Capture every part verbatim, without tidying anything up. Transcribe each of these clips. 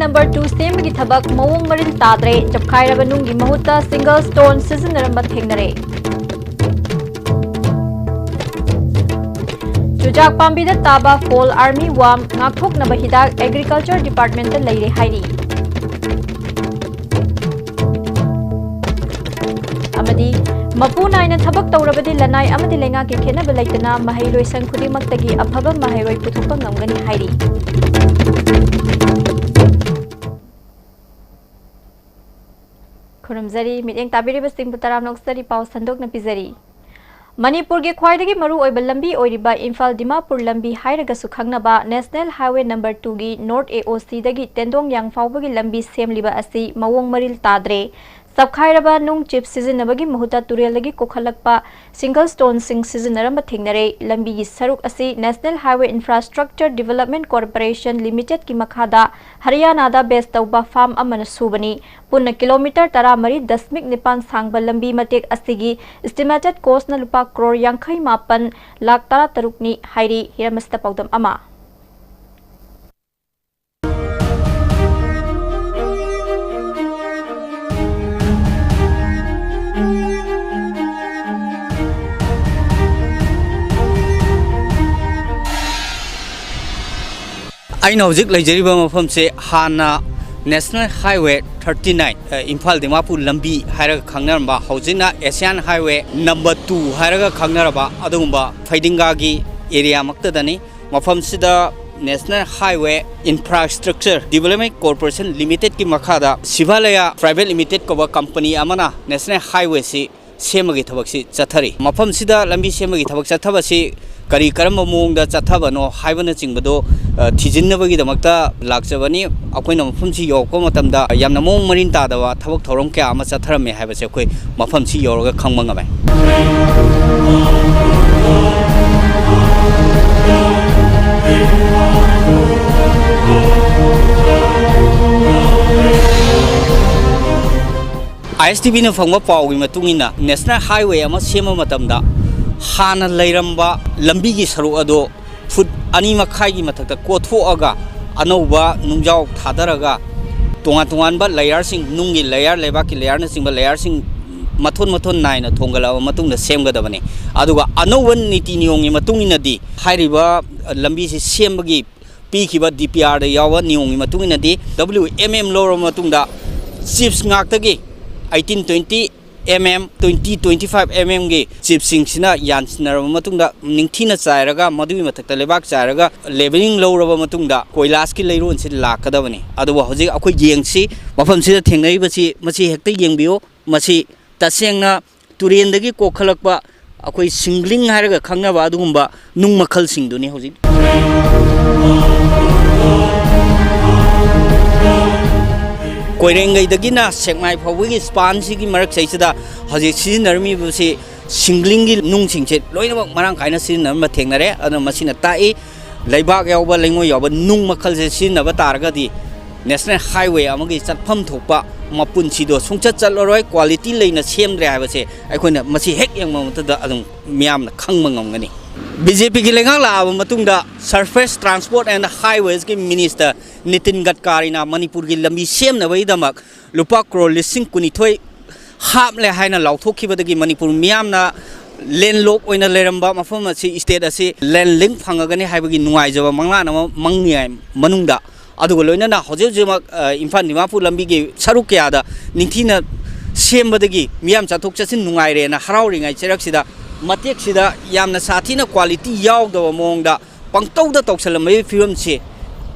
Number two ꯁꯦꯝꯕꯒꯤ ꯊꯕꯛ ꯃꯑꯣꯡ ꯃꯔꯤꯜ ꯇꯥꯗ꯭ꯔꯦ꯫ ꯆꯞꯈꯥꯏꯔꯕ ꯅꯨꯡꯒꯤ ꯃꯍꯨꯠꯇ ꯁꯤꯡꯒꯜ ꯁ꯭ꯇꯣꯟ ꯁꯤꯖꯤꯟꯅꯔꯝꯕ ꯊꯦꯡꯅꯔꯦ꯫ ꯆꯨꯖꯥꯛ ꯄꯥꯝꯕꯤꯗ ꯇꯥꯕ ꯐꯣꯜ ꯑꯥꯔꯃꯤ ꯋꯥꯔꯝ ꯉꯥꯛꯊꯣꯛꯅꯕ ꯍꯤꯗꯥꯛ ꯑꯦꯒ꯭ꯔꯤꯀꯜꯆꯔ ꯗꯤꯄꯥꯔꯠꯃꯦꯟꯇ ꯂꯩꯔꯦ ꯍꯥꯏꯔꯤ꯫ ꯑꯃꯗꯤ ꯃꯄꯨ ꯅꯥꯏꯅ ꯊꯕꯛ ꯇꯧꯔꯕꯗꯤ ꯂꯅꯥꯏ ꯑꯃꯗꯤ ꯂꯩꯉꯥꯛꯀꯤ ꯈꯦꯠꯅꯕ ꯂꯩꯇꯅ ꯃꯍꯩꯔꯣꯏꯁꯪ ꯈꯨꯗꯤꯡꯃꯛꯇꯒꯤ ꯑꯐꯕ ꯃꯍꯩꯔꯣꯏ ꯄꯨꯊꯣꯛꯄ ꯉꯝꯒꯅꯤ ꯍꯥꯏꯔꯤ꯫ ꯈꯨꯔꯨꯝꯖꯔꯤ, ꯃꯤꯠꯌꯦꯡ ꯇꯥꯕꯤꯔꯤꯕꯁꯤꯡꯕꯨ ꯇꯔꯥꯝꯅ ꯑꯣꯛꯆꯔꯤ, ꯄꯥꯎ ꯁꯟꯗꯣꯛꯅ ꯄꯤꯖꯔꯤ꯫ ꯃꯅꯤꯄꯨꯔꯒꯤ ꯈ꯭ꯋꯥꯏꯗꯒꯤ ꯃꯔꯨꯑꯣꯏꯕ ꯂꯝꯕꯤ ꯑꯣꯏꯔꯤꯕ ꯏꯝꯐꯥꯜ ꯗꯤꯃꯥꯄꯨꯔ ꯂꯝꯕꯤ ꯍꯥꯏꯔꯒꯁꯨ ꯈꯪꯅꯕ ꯅꯦꯁꯅꯦꯜ ꯍꯥꯏꯋꯦ ꯅꯝꯕꯔ ꯇꯨꯒꯤ ꯅꯣꯔꯠ ꯑꯦ ꯑꯣ ꯁꯤꯗꯒꯤ ꯇꯦꯟꯗꯣꯡ ꯌꯥꯡ ꯐꯥꯎꯕꯒꯤ ꯂꯝꯕꯤ ꯁꯦꯝꯂꯤꯕ ꯑꯁꯤ ꯃꯑꯣꯡ ꯃꯔꯤꯜ ꯇꯥꯗ꯭ꯔꯦ꯫ ꯆꯞꯈꯥꯏꯔꯕ ꯅꯨꯡ ꯆꯤꯞ ꯁꯤꯖꯤꯟꯅꯕꯒꯤ ꯃꯍꯨꯠꯇ ꯇꯨꯔꯦꯜꯗꯒꯤ ꯀꯣꯛꯈꯠꯂꯛꯄ ꯁꯤꯡꯒꯜ ꯁ꯭ꯇꯣꯟꯁꯤꯡ ꯁꯤꯖꯤꯟꯅꯔꯝꯕ ꯊꯦꯡꯅꯔꯦ꯫ ꯂꯝꯕꯤꯒꯤ ꯁꯔꯨꯛ ꯑꯁꯤ national highway infrastructure development corporation ꯂꯤꯃꯤꯇꯦꯗꯀꯤ ꯃꯈꯥꯗ ꯍꯔꯤꯌꯥꯅꯥꯗ ꯕꯦꯁ ꯇꯧꯕ ꯐꯥꯔꯝ ꯑꯃꯅ ꯁꯨꯕꯅꯤ꯫ ꯄꯨꯟꯅ ꯀꯤꯂꯣꯃꯤꯇꯔ ꯇꯔꯥꯃꯔꯤ ꯗꯁꯃꯤꯛ ꯅꯤꯄꯥꯟ ꯁꯥꯡꯕ ꯂꯝꯕꯤ ꯃꯇꯦꯛ ꯑꯁꯤꯒꯤ ꯏꯁꯇꯤꯃꯦꯇꯦꯗ ꯀꯣꯁꯅ ꯂꯨꯄꯥ ꯀ꯭ꯔꯣꯔ ꯌꯥꯡꯈꯩ ꯃꯥꯄꯟ ꯂꯥꯈ ꯇꯔꯥꯇꯔꯨꯛꯅꯤ ꯍꯥꯏꯔꯤ꯫ ꯍꯤꯔꯝ ꯑꯁꯤꯗ ꯄꯥꯎꯗꯝ ꯑꯃ꯫ ꯑꯩꯅ ꯍꯧꯖꯤꯛ ꯂꯩꯖꯔꯤꯕ ꯃꯐꯝꯁꯦ ꯍꯥꯟꯅ ꯅꯦꯁꯅꯦꯜ ꯍꯥꯏꯋꯦ ꯊꯥꯔꯇꯤ ꯅꯥꯏꯟ, ꯑ, ꯏꯝꯐꯥꯜ ꯗꯤꯃꯥꯄꯨꯔ ꯂꯝꯕꯤ ꯍꯥꯏꯔꯒ ꯈꯪꯅꯔꯝꯕ, ꯍꯧꯖꯤꯛꯅ ꯑꯦꯁꯤꯌꯥꯟ ꯍꯥꯏꯋꯦ ꯅꯝꯕꯔ ꯇꯨ ꯍꯥꯏꯔꯒ ꯈꯪꯅꯔꯕ ꯑꯗꯨꯒꯨꯝꯕ ꯐꯩꯗꯤꯡꯒꯥꯒꯤ ꯑꯦꯔꯤꯌꯥꯃꯛꯇꯗꯅꯤ꯫ ꯃꯐꯝꯁꯤꯗ national highway infrastructure development corporation ꯂꯤꯃꯤꯇꯦꯗꯀꯤ ꯃꯈꯥꯗ ꯁꯤꯚꯥꯂꯌꯥ ꯄ꯭ꯔꯥꯏꯚꯦꯠ ꯂꯤꯃꯤꯇꯦꯗ ꯀꯧꯕ ꯀꯝꯄꯅꯤ ꯑꯃꯅ ꯅꯦꯁꯅꯦꯜ ꯍꯥꯏꯋꯦꯁꯤ ꯁꯦꯝꯕꯒꯤ ꯊꯕꯛꯁꯤ ꯆꯠꯊꯔꯤ꯫ ꯃꯐꯝꯁꯤꯗ ꯂꯝꯕꯤ ꯁꯦꯝꯕꯒꯤ ꯊꯕꯛ ꯆꯠꯊꯕꯁꯤ ꯀꯔꯤ ꯀꯔꯝꯕ ꯃꯑꯣꯡꯗ ꯆꯠꯊꯕꯅꯣ ꯍꯥꯏꯕꯅꯆꯤꯡꯕꯗꯣ, ꯑ, ꯊꯤꯖꯤꯟꯅꯕꯒꯤꯗꯃꯛꯇ ꯂꯥꯛꯆꯕꯅꯤ꯫ ꯑꯩꯈꯣꯏꯅ ꯃꯐꯝꯁꯤ ꯌꯧꯔꯛꯄ ꯃꯇꯝꯗ ꯌꯥꯝꯅ ꯃꯑꯣꯡ ꯃꯔꯤꯟ ꯇꯥꯗꯕ ꯊꯕꯛ ꯊꯧꯔꯝ ꯀꯌꯥ ꯑꯃ ꯆꯠꯊꯔꯝꯃꯦ ꯍꯥꯏꯕꯁꯦ ꯑꯩꯈꯣꯏ ꯃꯐꯝꯁꯤ ꯌꯧꯔꯒ ꯈꯪꯕ ꯉꯝꯃꯦ꯫ ꯑꯥꯏ ꯑꯦꯁ ꯇꯤ ꯚꯤꯅ ꯐꯪꯕ ꯄꯥꯎꯒꯤ ꯃꯇꯨꯡ ꯏꯟꯅ, ꯅꯦꯁꯅꯦꯜ ꯍꯥꯏꯋꯦ ꯑꯃ ꯁꯦꯝꯕ ꯃꯇꯝꯗ ꯍꯥꯟꯅ ꯂꯩꯔꯝꯕ ꯂꯝꯕꯤꯒꯤ ꯁꯔꯨꯛ ꯑꯗꯨ ꯐꯨꯠ ꯑꯅꯤ ꯃꯈꯥꯏꯒꯤ ꯃꯊꯛꯇ ꯀꯣꯊꯣꯛꯑꯒ ꯑꯅꯧꯕ ꯅꯨꯡꯖꯥꯎ ꯊꯥꯗꯔꯒ ꯇꯣꯉꯥꯟ ꯇꯣꯉꯥꯟꯕ ꯂꯦꯌꯔꯁꯤꯡ, ꯅꯨꯡꯒꯤ ꯂꯦꯌꯔ, ꯂꯩꯕꯥꯛꯀꯤ ꯂꯦꯌꯔꯅꯆꯤꯡꯕ ꯂꯦꯌꯔꯁꯤꯡ ꯃꯊꯣꯟ ꯃꯊꯣꯟ ꯅꯥꯏꯅ ꯊꯣꯡꯒꯠꯂꯛꯑꯕ ꯃꯇꯨꯡꯗ ꯁꯦꯝꯒꯗꯕꯅꯤ꯫ ꯑꯗꯨꯒ ꯑꯅꯧꯕ ꯅꯤꯇꯤ ꯅꯤꯌꯣꯝꯒꯤ ꯃꯇꯨꯡ ꯏꯟꯅꯗꯤ ꯍꯥꯏꯔꯤꯕ ꯂꯝꯕꯤꯁꯤ ꯁꯦꯝꯕꯒꯤ ꯄꯤꯈꯤꯕ ꯗꯤ ꯄꯤ ꯑꯥꯔꯗ ꯌꯥꯎꯕ ꯅꯤꯌꯣꯝꯒꯤ ꯃꯇꯨꯡ ꯏꯟꯅꯗꯤ W M M ꯂꯧꯔꯕ ꯃꯇꯨꯡꯗ chips ꯉꯥꯛꯇꯒꯤ eighteen twenty M M, twenty twenty five M M ꯒꯤ ꯆꯤꯞꯁꯤꯡꯁꯤꯅ ꯌꯥꯟꯁꯤꯟꯅꯔꯕ ꯃꯇꯨꯡꯗ ꯅꯤꯡꯊꯤꯅ ꯆꯥꯏꯔꯒ ꯃꯗꯨꯒꯤ ꯃꯊꯛꯇ ꯂꯩꯕꯥꯛ ꯆꯥꯏꯔꯒ ꯂꯦꯕꯦꯂꯤꯡ ꯂꯧꯔꯕ ꯃꯇꯨꯡꯗ ꯀꯣꯏꯂꯥꯁꯀꯤ ꯂꯩꯔꯣꯟꯁꯤ ꯂꯥꯛꯀꯗꯕꯅꯤ꯫ ꯑꯗꯨꯕꯨ ꯍꯧꯖꯤꯛ ꯑꯩꯈꯣꯏ ꯌꯦꯡꯁꯤ, ꯃꯐꯝꯁꯤꯗ ꯊꯦꯡꯅꯔꯤꯕꯁꯤ ꯃꯁꯤ ꯍꯦꯛꯇ ꯌꯦꯡꯕꯤꯌꯨ꯫ ꯃꯁꯤ ꯇꯁꯦꯡꯅ ꯇꯨꯔꯦꯟꯗꯒꯤ ꯀꯣꯛꯈꯠꯂꯛꯄ ꯑꯩꯈꯣꯏ ꯁꯤꯡꯒ꯭ꯂꯤꯡ ꯍꯥꯏꯔꯒ ꯈꯪꯅꯕ ꯑꯗꯨꯒꯨꯝꯕ ꯅꯨꯡ ꯃꯈꯜꯁꯤꯡꯗꯨꯅꯤ꯫ ꯍꯧꯖꯤꯛ ꯀꯣꯏꯔꯦꯡꯒꯩꯗꯒꯤꯅ ꯁꯦꯛꯃꯥꯏ ꯐꯥꯎꯕꯒꯤ ꯁ꯭ꯄꯥꯟꯁꯤꯒꯤ ꯃꯔꯛꯁꯤꯗ ꯍꯧꯖꯤꯛ ꯁꯤꯖꯤꯟꯅꯔꯝꯃꯤꯕꯁꯤ ꯁꯤꯡꯒ꯭ꯂꯤꯡꯒꯤ ꯅꯨꯡꯁꯤꯡꯁꯦ ꯂꯣꯏꯅꯃꯛ ꯃꯔꯥꯡ ꯀꯥꯏꯅ ꯁꯤꯖꯤꯟꯅꯔꯝꯕ ꯊꯦꯡꯅꯔꯦ꯫ ꯑꯗꯨꯅ ꯃꯁꯤꯅ ꯇꯥꯛꯏ, ꯂꯩꯕꯥꯛ ꯌꯥꯎꯕ, ꯂꯩꯉꯣꯏ ꯌꯥꯎꯕ ꯅꯨꯡ ꯃꯈꯜꯁꯦ ꯁꯤꯖꯤꯟꯅꯕ ꯇꯥꯔꯒꯗꯤ ꯅꯦꯁꯅꯦꯜ ꯍꯥꯏꯋꯦ ꯑꯃꯒꯤ ꯆꯠꯐꯝ ꯊꯣꯛꯄ ꯃꯄꯨꯟꯁꯤꯗꯣ ꯁꯨꯡꯆꯠ ꯆꯠꯂꯔꯣꯏ, ꯀ꯭ꯋꯥꯂꯤꯇꯤ ꯂꯩꯅ ꯁꯦꯝꯗ꯭ꯔꯦ ꯍꯥꯏꯕꯁꯦ ꯑꯩꯈꯣꯏꯅ ꯃꯁꯤ ꯍꯦꯛ ꯌꯦꯡꯕ ꯃꯇꯝꯗ ꯑꯗꯨꯝ ꯃꯤꯌꯥꯝꯅ ꯈꯪꯕ ꯉꯝꯒꯅꯤ꯫ ꯕꯤ ꯖꯦ ꯄꯤꯒꯤ ꯂꯩꯉꯥꯛ ꯂꯥꯛꯑꯕ ꯃꯇꯨꯡꯗ Surface Transport and Highwaysꯀꯤ minister Nitin ꯒꯗꯀꯥꯔꯤꯅ ꯃꯅꯤꯄꯨꯔꯒꯤ ꯂꯝꯕꯤ ꯁꯦꯝꯅꯕꯒꯤꯗꯃꯛ ꯂꯨꯄꯥ ꯀ꯭ꯔꯣꯔ ꯂꯤꯁꯤꯡ ꯀꯨꯟꯅꯤꯊꯣꯏ ꯍꯥꯞꯂꯦ ꯍꯥꯏꯅ ꯂꯥꯎꯊꯣꯛꯈꯤꯕꯗꯒꯤ ꯃꯅꯤꯄꯨꯔ ꯃꯤꯌꯥꯝꯅ ꯂꯦꯟꯂꯣꯛ ꯑꯣꯏꯅ ꯂꯩꯔꯝꯕ ꯃꯐꯝ ꯑꯁꯤ, ꯁ꯭ꯇꯦꯠ ꯑꯁꯤ ꯂꯦꯟ ꯂꯤꯡ ꯐꯪꯉꯒꯅꯤ ꯍꯥꯏꯕꯒꯤ ꯅꯨꯡꯉꯥꯏꯖꯕ ꯃꯪꯂꯥꯟ ꯑꯃ ꯃꯪꯂꯤꯉꯩ ꯃꯅꯨꯡꯗ, ꯑꯗꯨꯒ ꯂꯣꯏꯅꯅ ꯍꯧꯖꯤꯛ ꯍꯧꯖꯤꯛꯃꯛ, ꯑ, ꯏꯝꯐꯥꯜ ꯗꯤꯃꯥꯄꯨꯔ ꯂꯝꯕꯤꯒꯤ ꯁꯔꯨꯛ ꯀꯌꯥꯗ ꯅꯤꯡꯊꯤꯅ ꯁꯦꯝꯕꯗꯒꯤ ꯃꯤꯌꯥꯝ ꯆꯠꯊꯣꯛ ꯆꯠꯁꯤꯟ ꯅꯨꯡꯉꯥꯏꯔꯦꯅ ꯍꯔꯥꯎꯔꯤꯉꯩ ꯆꯩꯔꯛꯁꯤꯗ, ꯃꯇꯦꯛꯁꯤꯗ ꯌꯥꯝꯅ ꯁꯥꯊꯤꯅ ꯀ꯭ꯋꯥꯂꯤꯇꯤ ꯌꯥꯎꯗꯕ ꯃꯑꯣꯡꯗ ꯄꯪꯇꯧꯗ ꯇꯧꯁꯜꯂꯝꯕꯒꯤ ꯐꯤꯕꯝꯁꯤ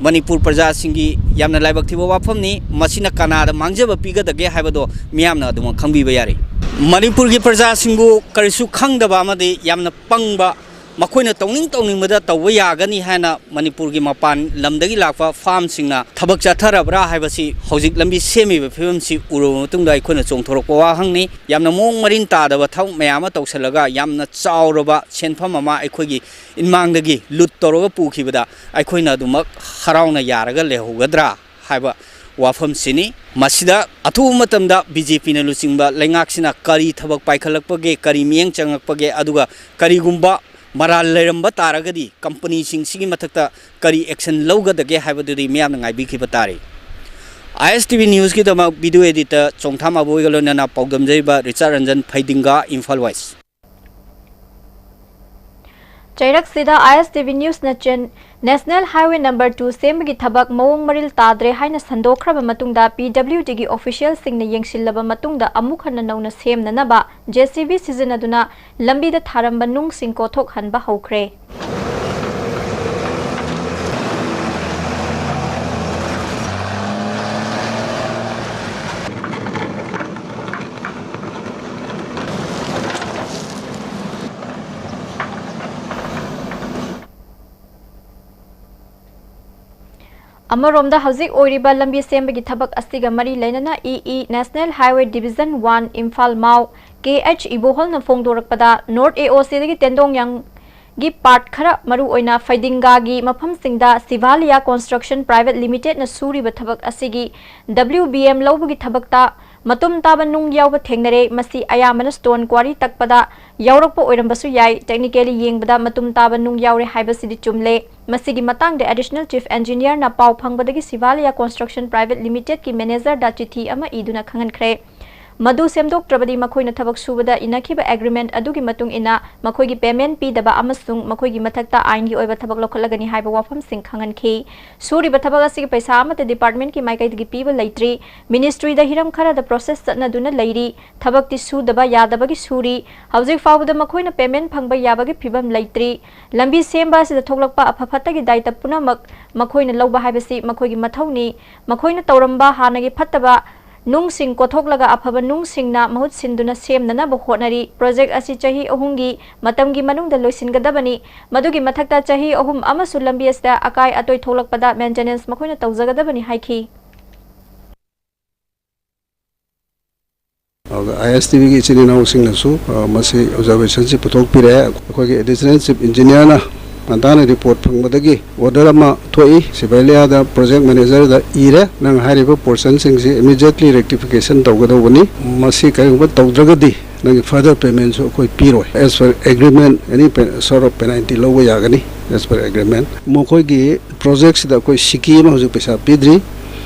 ꯃꯅꯤꯄꯨꯔ ꯄ꯭ꯔꯖꯥꯁꯤꯡꯒꯤ ꯌꯥꯝꯅ ꯂꯥꯏꯕꯛ ꯊꯤꯕ ꯋꯥꯐꯝꯅꯤ꯫ ꯃꯁꯤꯅ ꯀꯅꯥꯗ ꯃꯥꯡꯖꯕ ꯄꯤꯒꯗꯒꯦ ꯍꯥꯏꯕꯗꯣ ꯃꯤꯌꯥꯝꯅ ꯑꯗꯨꯃꯛ ꯈꯪꯕꯤꯕ ꯌꯥꯔꯦ꯫ ꯃꯅꯤꯄꯨꯔꯒꯤ ꯄ꯭ꯔꯖꯥꯁꯤꯡꯕꯨ ꯀꯔꯤꯁꯨ ꯈꯪꯗꯕ ꯑꯃꯗꯤ ꯌꯥꯝꯅ ꯄꯪꯕ, ꯃꯈꯣꯏꯅ ꯇꯧꯅꯤꯡ ꯇꯧꯅꯤꯡꯕꯗ ꯇꯧꯕ ꯌꯥꯒꯅꯤ ꯍꯥꯏꯅ ꯃꯅꯤꯄꯨꯔꯒꯤ ꯃꯄꯥꯟ ꯂꯝꯗꯒꯤ ꯂꯥꯛꯄ ꯐꯥꯔꯝꯁꯤꯡꯅ ꯊꯕꯛ ꯆꯠꯊꯔꯕ꯭ꯔꯥ ꯍꯥꯏꯕꯁꯤ ꯍꯧꯖꯤꯛ ꯂꯝꯕꯤ ꯁꯦꯝꯃꯤꯕ ꯐꯤꯕꯝꯁꯤ ꯎꯔꯕ ꯃꯇꯨꯡꯗ ꯑꯩꯈꯣꯏꯅ ꯆꯣꯡꯊꯣꯔꯛꯄ ꯋꯥꯍꯪꯅꯤ꯫ ꯌꯥꯝꯅ ꯃꯑꯣꯡ ꯃꯔꯤꯟ ꯇꯥꯗꯕ ꯊꯕꯛ ꯃꯌꯥꯝ ꯑꯃ ꯇꯧꯁꯤꯜꯂꯒ ꯌꯥꯝꯅ ꯆꯥꯎꯔꯕ ꯁꯦꯟꯐꯝ ꯑꯃ ꯑꯩꯈꯣꯏꯒꯤ ꯏꯟꯃꯥꯡꯗꯒꯤ ꯂꯨꯠ ꯇꯧꯔꯒ ꯄꯨꯈꯤꯕꯗ ꯑꯩꯈꯣꯏꯅ ꯑꯗꯨꯃꯛ ꯍꯔꯥꯎꯅ ꯌꯥꯔꯒ ꯂꯩꯍꯧꯒꯗ꯭ꯔꯥ ꯍꯥꯏꯕ ꯋꯥꯐꯝꯁꯤꯅꯤ꯫ ꯃꯁꯤꯗ ꯑꯊꯨꯕ ꯃꯇꯝꯗ ꯕꯤ ꯖꯦ ꯄꯤꯅ ꯂꯨꯆꯤꯡꯕ ꯂꯩꯉꯥꯛꯁꯤꯅ ꯀꯔꯤ ꯊꯕꯛ ꯄꯥꯏꯈꯠꯂꯛꯄꯒꯦ, ꯀꯔꯤ ꯃꯤꯠꯌꯦꯡ ꯆꯪꯉꯛꯄꯒꯦ, ꯑꯗꯨꯒ ꯀꯔꯤꯒꯨꯝꯕ ꯃꯔꯥꯜ ꯂꯩꯔꯝꯕ ꯇꯥꯔꯒꯗꯤ ꯀꯝꯄꯅꯤꯁꯤꯡꯁꯤꯒꯤ ꯃꯊꯛꯇ ꯀꯔꯤ ꯑꯦꯛꯁꯟ ꯂꯧꯒꯗꯒꯦ ꯍꯥꯏꯕꯗꯨꯗꯤ ꯃꯤꯌꯥꯝꯅ ꯉꯥꯏꯕꯤꯈꯤꯕ ꯇꯥꯔꯦ꯫ ꯑꯥꯏ ꯑꯦꯁ ꯇꯤ ꯚꯤ ꯅ꯭ꯌꯨꯁꯀꯤꯗꯃꯛ ꯚꯤꯗꯤꯑꯣ ꯑꯦꯗꯤꯇꯔ ꯆꯣꯡꯊꯥꯝ ꯑꯕꯣꯏꯒ ꯂꯣꯏꯅꯅ ꯄꯥꯎꯗꯝꯖꯔꯤꯕ ꯔꯤꯆꯥꯔꯗ ꯔꯟꯖꯟ, ꯐꯩꯗꯤꯡꯒꯥ, ꯏꯝꯐꯥꯜ ꯋꯦꯁ꯫ ꯆꯩꯔꯛꯁꯤꯗ ꯑꯥꯏ ꯑꯦꯁ ꯇꯤ ꯚꯤ ꯅ꯭ꯌꯨꯁꯅ ꯆꯦꯟ-, ꯅꯦꯁꯅꯦꯜ ꯍꯥꯏꯋꯦ ꯅꯝꯕꯔ ꯇꯨ ꯁꯦꯝꯕꯒꯤ ꯊꯕꯛ ꯃꯑꯣꯡ ꯃꯔꯤꯜ ꯇꯥꯗ꯭ꯔꯦ ꯍꯥꯏꯅ ꯁꯟꯗꯣꯛꯈ꯭ꯔꯕ ꯃꯇꯨꯡꯗ, ꯄꯤ ꯗꯕ꯭ꯂꯤꯎ ꯗꯤꯒꯤ ꯑꯣꯐꯤꯁꯤꯌꯦꯜꯁꯤꯡꯅ ꯌꯦꯡꯁꯤꯜꯂꯕ ꯃꯇꯨꯡꯗ ꯑꯃꯨꯛ ꯍꯟꯅ ꯅꯧꯅ ꯁꯦꯝꯅꯅꯕ ꯖꯦ ꯁꯤ ꯕꯤ ꯁꯤꯖꯤꯟꯅꯗꯨꯅ ꯂꯝꯕꯤꯗ ꯊꯥꯔꯝꯕ ꯅꯨꯡꯁꯤꯡ ꯀꯣꯊꯣꯛꯍꯟꯕ ꯍꯧꯈ꯭ꯔꯦ꯫ ꯑꯃꯔꯣꯝꯗ, ꯍꯧꯖꯤꯛ ꯑꯣꯏꯔꯤꯕ ꯂꯝꯕꯤ ꯁꯦꯝꯕꯒꯤ ꯊꯕꯛ ꯑꯁꯤꯒ ꯃꯔꯤ ꯂꯩꯅꯅ E E national highway division one Imphal Mao K H ꯏꯕꯣꯍꯜꯅ ꯐꯣꯡꯗꯣꯔꯛꯄꯗ, ꯅꯣꯔꯠ ꯑꯦ ꯑꯣ ꯁꯤꯗꯒꯤ ꯇꯦꯟꯗꯣꯡꯌꯥꯡꯒꯤ ꯄꯥꯔꯠ ꯈꯔ, ꯃꯔꯨꯑꯣꯏꯅ ꯐꯩꯗꯤꯡꯒꯥꯒꯤ ꯃꯐꯝꯁꯤꯡꯗ ꯁꯤꯚꯥꯂꯤꯌꯥ ꯀꯣꯟꯁꯇ꯭ꯔꯛꯁꯟ ꯄ꯭ꯔꯥꯏꯚꯦꯠ ꯂꯤꯃꯤꯇꯦꯗꯅ ꯁꯨꯔꯤꯕ ꯊꯕꯛ ꯑꯁꯤꯒꯤ ꯗꯕ꯭ꯂꯤꯎ ꯕꯤ ꯑꯦꯝ ꯂꯧꯕꯒꯤ ꯊꯕꯛꯇ ꯃꯇꯨꯝ ꯇꯥꯕ ꯅꯨꯡ ꯌꯥꯎꯕ ꯊꯦꯡꯅꯔꯦ꯫ ꯃꯁꯤ ꯑꯌꯥꯝꯕꯅ ꯁ꯭ꯇꯣꯟ ꯀ꯭ꯋꯥꯔꯤ ꯇꯛꯄꯗ ꯌꯥꯎꯔꯛꯄ ꯑꯣꯏꯔꯝꯕꯁꯨ ꯌꯥꯏ꯫ ꯇꯦꯛꯅꯤꯀꯦꯂꯤ ꯌꯦꯡꯕꯗ ꯃꯇꯨꯝ ꯇꯥꯕ ꯅꯨꯡ ꯌꯥꯎꯔꯦ ꯍꯥꯏꯕꯁꯤꯗꯤ ꯆꯨꯝꯂꯦ꯫ ꯃꯁꯤꯒꯤ ꯃꯇꯥꯡꯗ ꯑꯦꯗꯤꯁꯅꯦꯜ ꯆꯤꯐ ꯏꯟꯖꯤꯅꯤꯌꯔꯅ ꯄꯥꯎ ꯐꯪꯕꯗꯒꯤ ꯁꯤꯚꯥꯂꯤꯌꯥ ꯀꯣꯟꯁꯇ꯭ꯔꯛꯁꯟ ꯄ꯭ꯔꯥꯏꯚꯦꯠ ꯂꯤꯃꯤꯇꯦꯗꯀꯤ ꯃꯦꯅꯦꯖꯔꯗ ꯆꯤꯊꯤ ꯑꯃ ꯏꯗꯨꯅ ꯈꯪꯍꯟꯈ꯭ꯔꯦ꯫ ꯃꯗꯨ ꯁꯦꯝꯗꯣꯛꯇ꯭ꯔꯕꯗꯤ ꯃꯈꯣꯏꯅ ꯊꯕꯛ ꯁꯨꯕꯗ ꯏꯅꯈꯤꯕ ꯑꯦꯒ꯭ꯔꯤꯃꯦꯟꯠ ꯑꯗꯨꯒꯤ ꯃꯇꯨꯡ ꯏꯟꯅ ꯃꯈꯣꯏꯒꯤ ꯄꯦꯃꯦꯟꯠ ꯄꯤꯗꯕ ꯑꯃꯁꯨꯡ ꯃꯈꯣꯏꯒꯤ ꯃꯊꯛꯇ ꯑꯥꯏꯟꯒꯤ ꯑꯣꯏꯕ ꯊꯕꯛ ꯂꯧꯈꯠꯂꯒꯅꯤ ꯍꯥꯏꯕ ꯋꯥꯐꯝꯁꯤꯡ ꯈꯪꯍꯟꯈꯤ꯫ ꯁꯨꯔꯤꯕ ꯊꯕꯛ ꯑꯁꯤꯒꯤ ꯄꯩꯁꯥ ꯑꯃꯠꯇ ꯗꯤꯄꯥꯔꯠꯃꯦꯟꯠꯀꯤ ꯃꯥꯏꯀꯩꯗꯒꯤ ꯄꯤꯕ ꯂꯩꯇ꯭ꯔꯤ꯫ ꯃꯤꯅꯤꯁꯇ꯭ꯔꯤꯗ ꯍꯤꯔꯝ ꯈꯔꯗ ꯄ꯭ꯔꯣꯁꯦꯁ ꯆꯠꯅꯗꯨꯅ ꯂꯩꯔꯤ꯫ ꯊꯕꯛꯇꯤ ꯁꯨꯗꯕ ꯌꯥꯗꯕꯒꯤ ꯁꯨꯔꯤ꯫ ꯍꯧꯖꯤꯛ ꯐꯥꯎꯕꯗ ꯃꯈꯣꯏꯅ ꯄꯦꯃꯦꯟꯠ ꯐꯪꯕ ꯌꯥꯕꯒꯤ ꯐꯤꯕꯝ ꯂꯩꯇ꯭ꯔꯤ꯫ ꯂꯝꯕꯤ ꯁꯦꯝꯕ ꯑꯁꯤꯗ ꯊꯣꯛꯂꯛꯄ ꯑꯐ ꯐꯠꯇꯒꯤ ꯗꯥꯏꯇ ꯄꯨꯝꯅꯃꯛ ꯃꯈꯣꯏꯅ ꯂꯧꯕ ꯍꯥꯏꯕꯁꯤ ꯃꯈꯣꯏꯒꯤ ꯃꯊꯧꯅꯤ꯫ ꯃꯈꯣꯏꯅ ꯇꯧꯔꯝꯕ ꯍꯥꯟꯅꯒꯤ ꯐꯠꯇꯕ ꯅꯨꯡꯁꯤꯡ ꯀꯣꯊꯣꯛꯂꯒ ꯑꯐꯕ ꯅꯨꯡꯁꯤꯡꯅ ꯃꯍꯨꯠ ꯁꯤꯟꯗꯨꯅ ꯁꯦꯝꯅꯅꯕ ꯍꯣꯠꯅꯔꯤ꯫ ꯄ꯭ꯔꯣꯖꯦꯛ ꯑꯁꯤ ꯆꯍꯤ ꯑꯍꯨꯝꯒꯤ ꯃꯇꯝꯒꯤ ꯃꯅꯨꯡꯗ ꯂꯣꯏꯁꯤꯟꯒꯗꯕꯅꯤ꯫ ꯃꯗꯨꯒꯤ ꯃꯊꯛꯇ ꯆꯍꯤ ꯑꯍꯨꯝ ꯑꯃꯁꯨ ꯂꯝꯕꯤ ꯑꯁꯤꯗ ꯑꯀꯥꯏ ꯑꯇꯣꯏ ꯊꯣꯛꯂꯛꯄꯗ ꯃꯦꯟꯇꯦꯅꯦꯟꯁ ꯃꯈꯣꯏꯅ ꯇꯧꯖꯒꯗꯕꯅꯤ ꯍꯥꯏꯈꯤ꯫ ꯑꯥꯏ ꯑꯦꯁ ꯇꯤ ꯚꯤꯒꯤ ꯏꯆꯤꯟ ꯏꯅꯥꯎꯁꯤꯡꯅꯁꯨ, ꯑ, ꯃꯁꯤ ꯑꯣꯕꯖꯥꯔꯕꯦꯁꯟꯁꯤ ꯄꯨꯊꯣꯛꯄꯤꯔꯦ꯫ ꯑꯩꯈꯣꯏꯒꯤ ꯑꯦꯗꯤꯁꯅꯦꯜ ꯆꯤꯐ ꯏꯟꯖꯤꯅꯤꯌꯔꯅ ꯉꯟꯇꯥꯅ ꯔꯤꯄꯣꯔꯠ ꯐꯪꯕꯗꯒꯤ ꯑꯣꯔꯗꯔ ꯑꯃ ꯊꯣꯛꯏ꯫ ꯁꯤꯚꯥꯂꯤꯌꯥꯗ ꯄ꯭ꯔꯣꯖꯦꯛ ꯃꯦꯅꯦꯖꯔꯗ ꯏꯔꯦ, "ꯅꯪ ꯍꯥꯏꯔꯤꯕ ꯄꯣꯔꯁꯟꯁꯤꯡꯁꯤ ꯏꯃꯤꯗꯤꯌꯦꯠꯂꯤ ꯔꯦꯛꯇꯤꯐꯤꯀꯦꯁꯟ ꯇꯧꯒꯗꯧꯕꯅꯤ꯫ ꯃꯁꯤ ꯀꯔꯤꯒꯨꯝꯕ ꯇꯧꯗ꯭ꯔꯒꯗꯤ ꯅꯪꯒꯤ further paymentꯁꯨ ꯑꯩꯈꯣꯏ ꯄꯤꯔꯣꯏ, as per agreement any sort of penalty ꯂꯧꯕ ꯌꯥꯒꯅꯤ, as per agreement꯫ ꯃꯈꯣꯏꯒꯤ projectꯁꯤꯗ ꯑꯩꯈꯣꯏ ꯁꯤꯀꯤ ꯑꯃ ꯍꯧꯖꯤꯛ ꯄꯩꯁꯥ ꯄꯤꯗ꯭ꯔꯤ꯫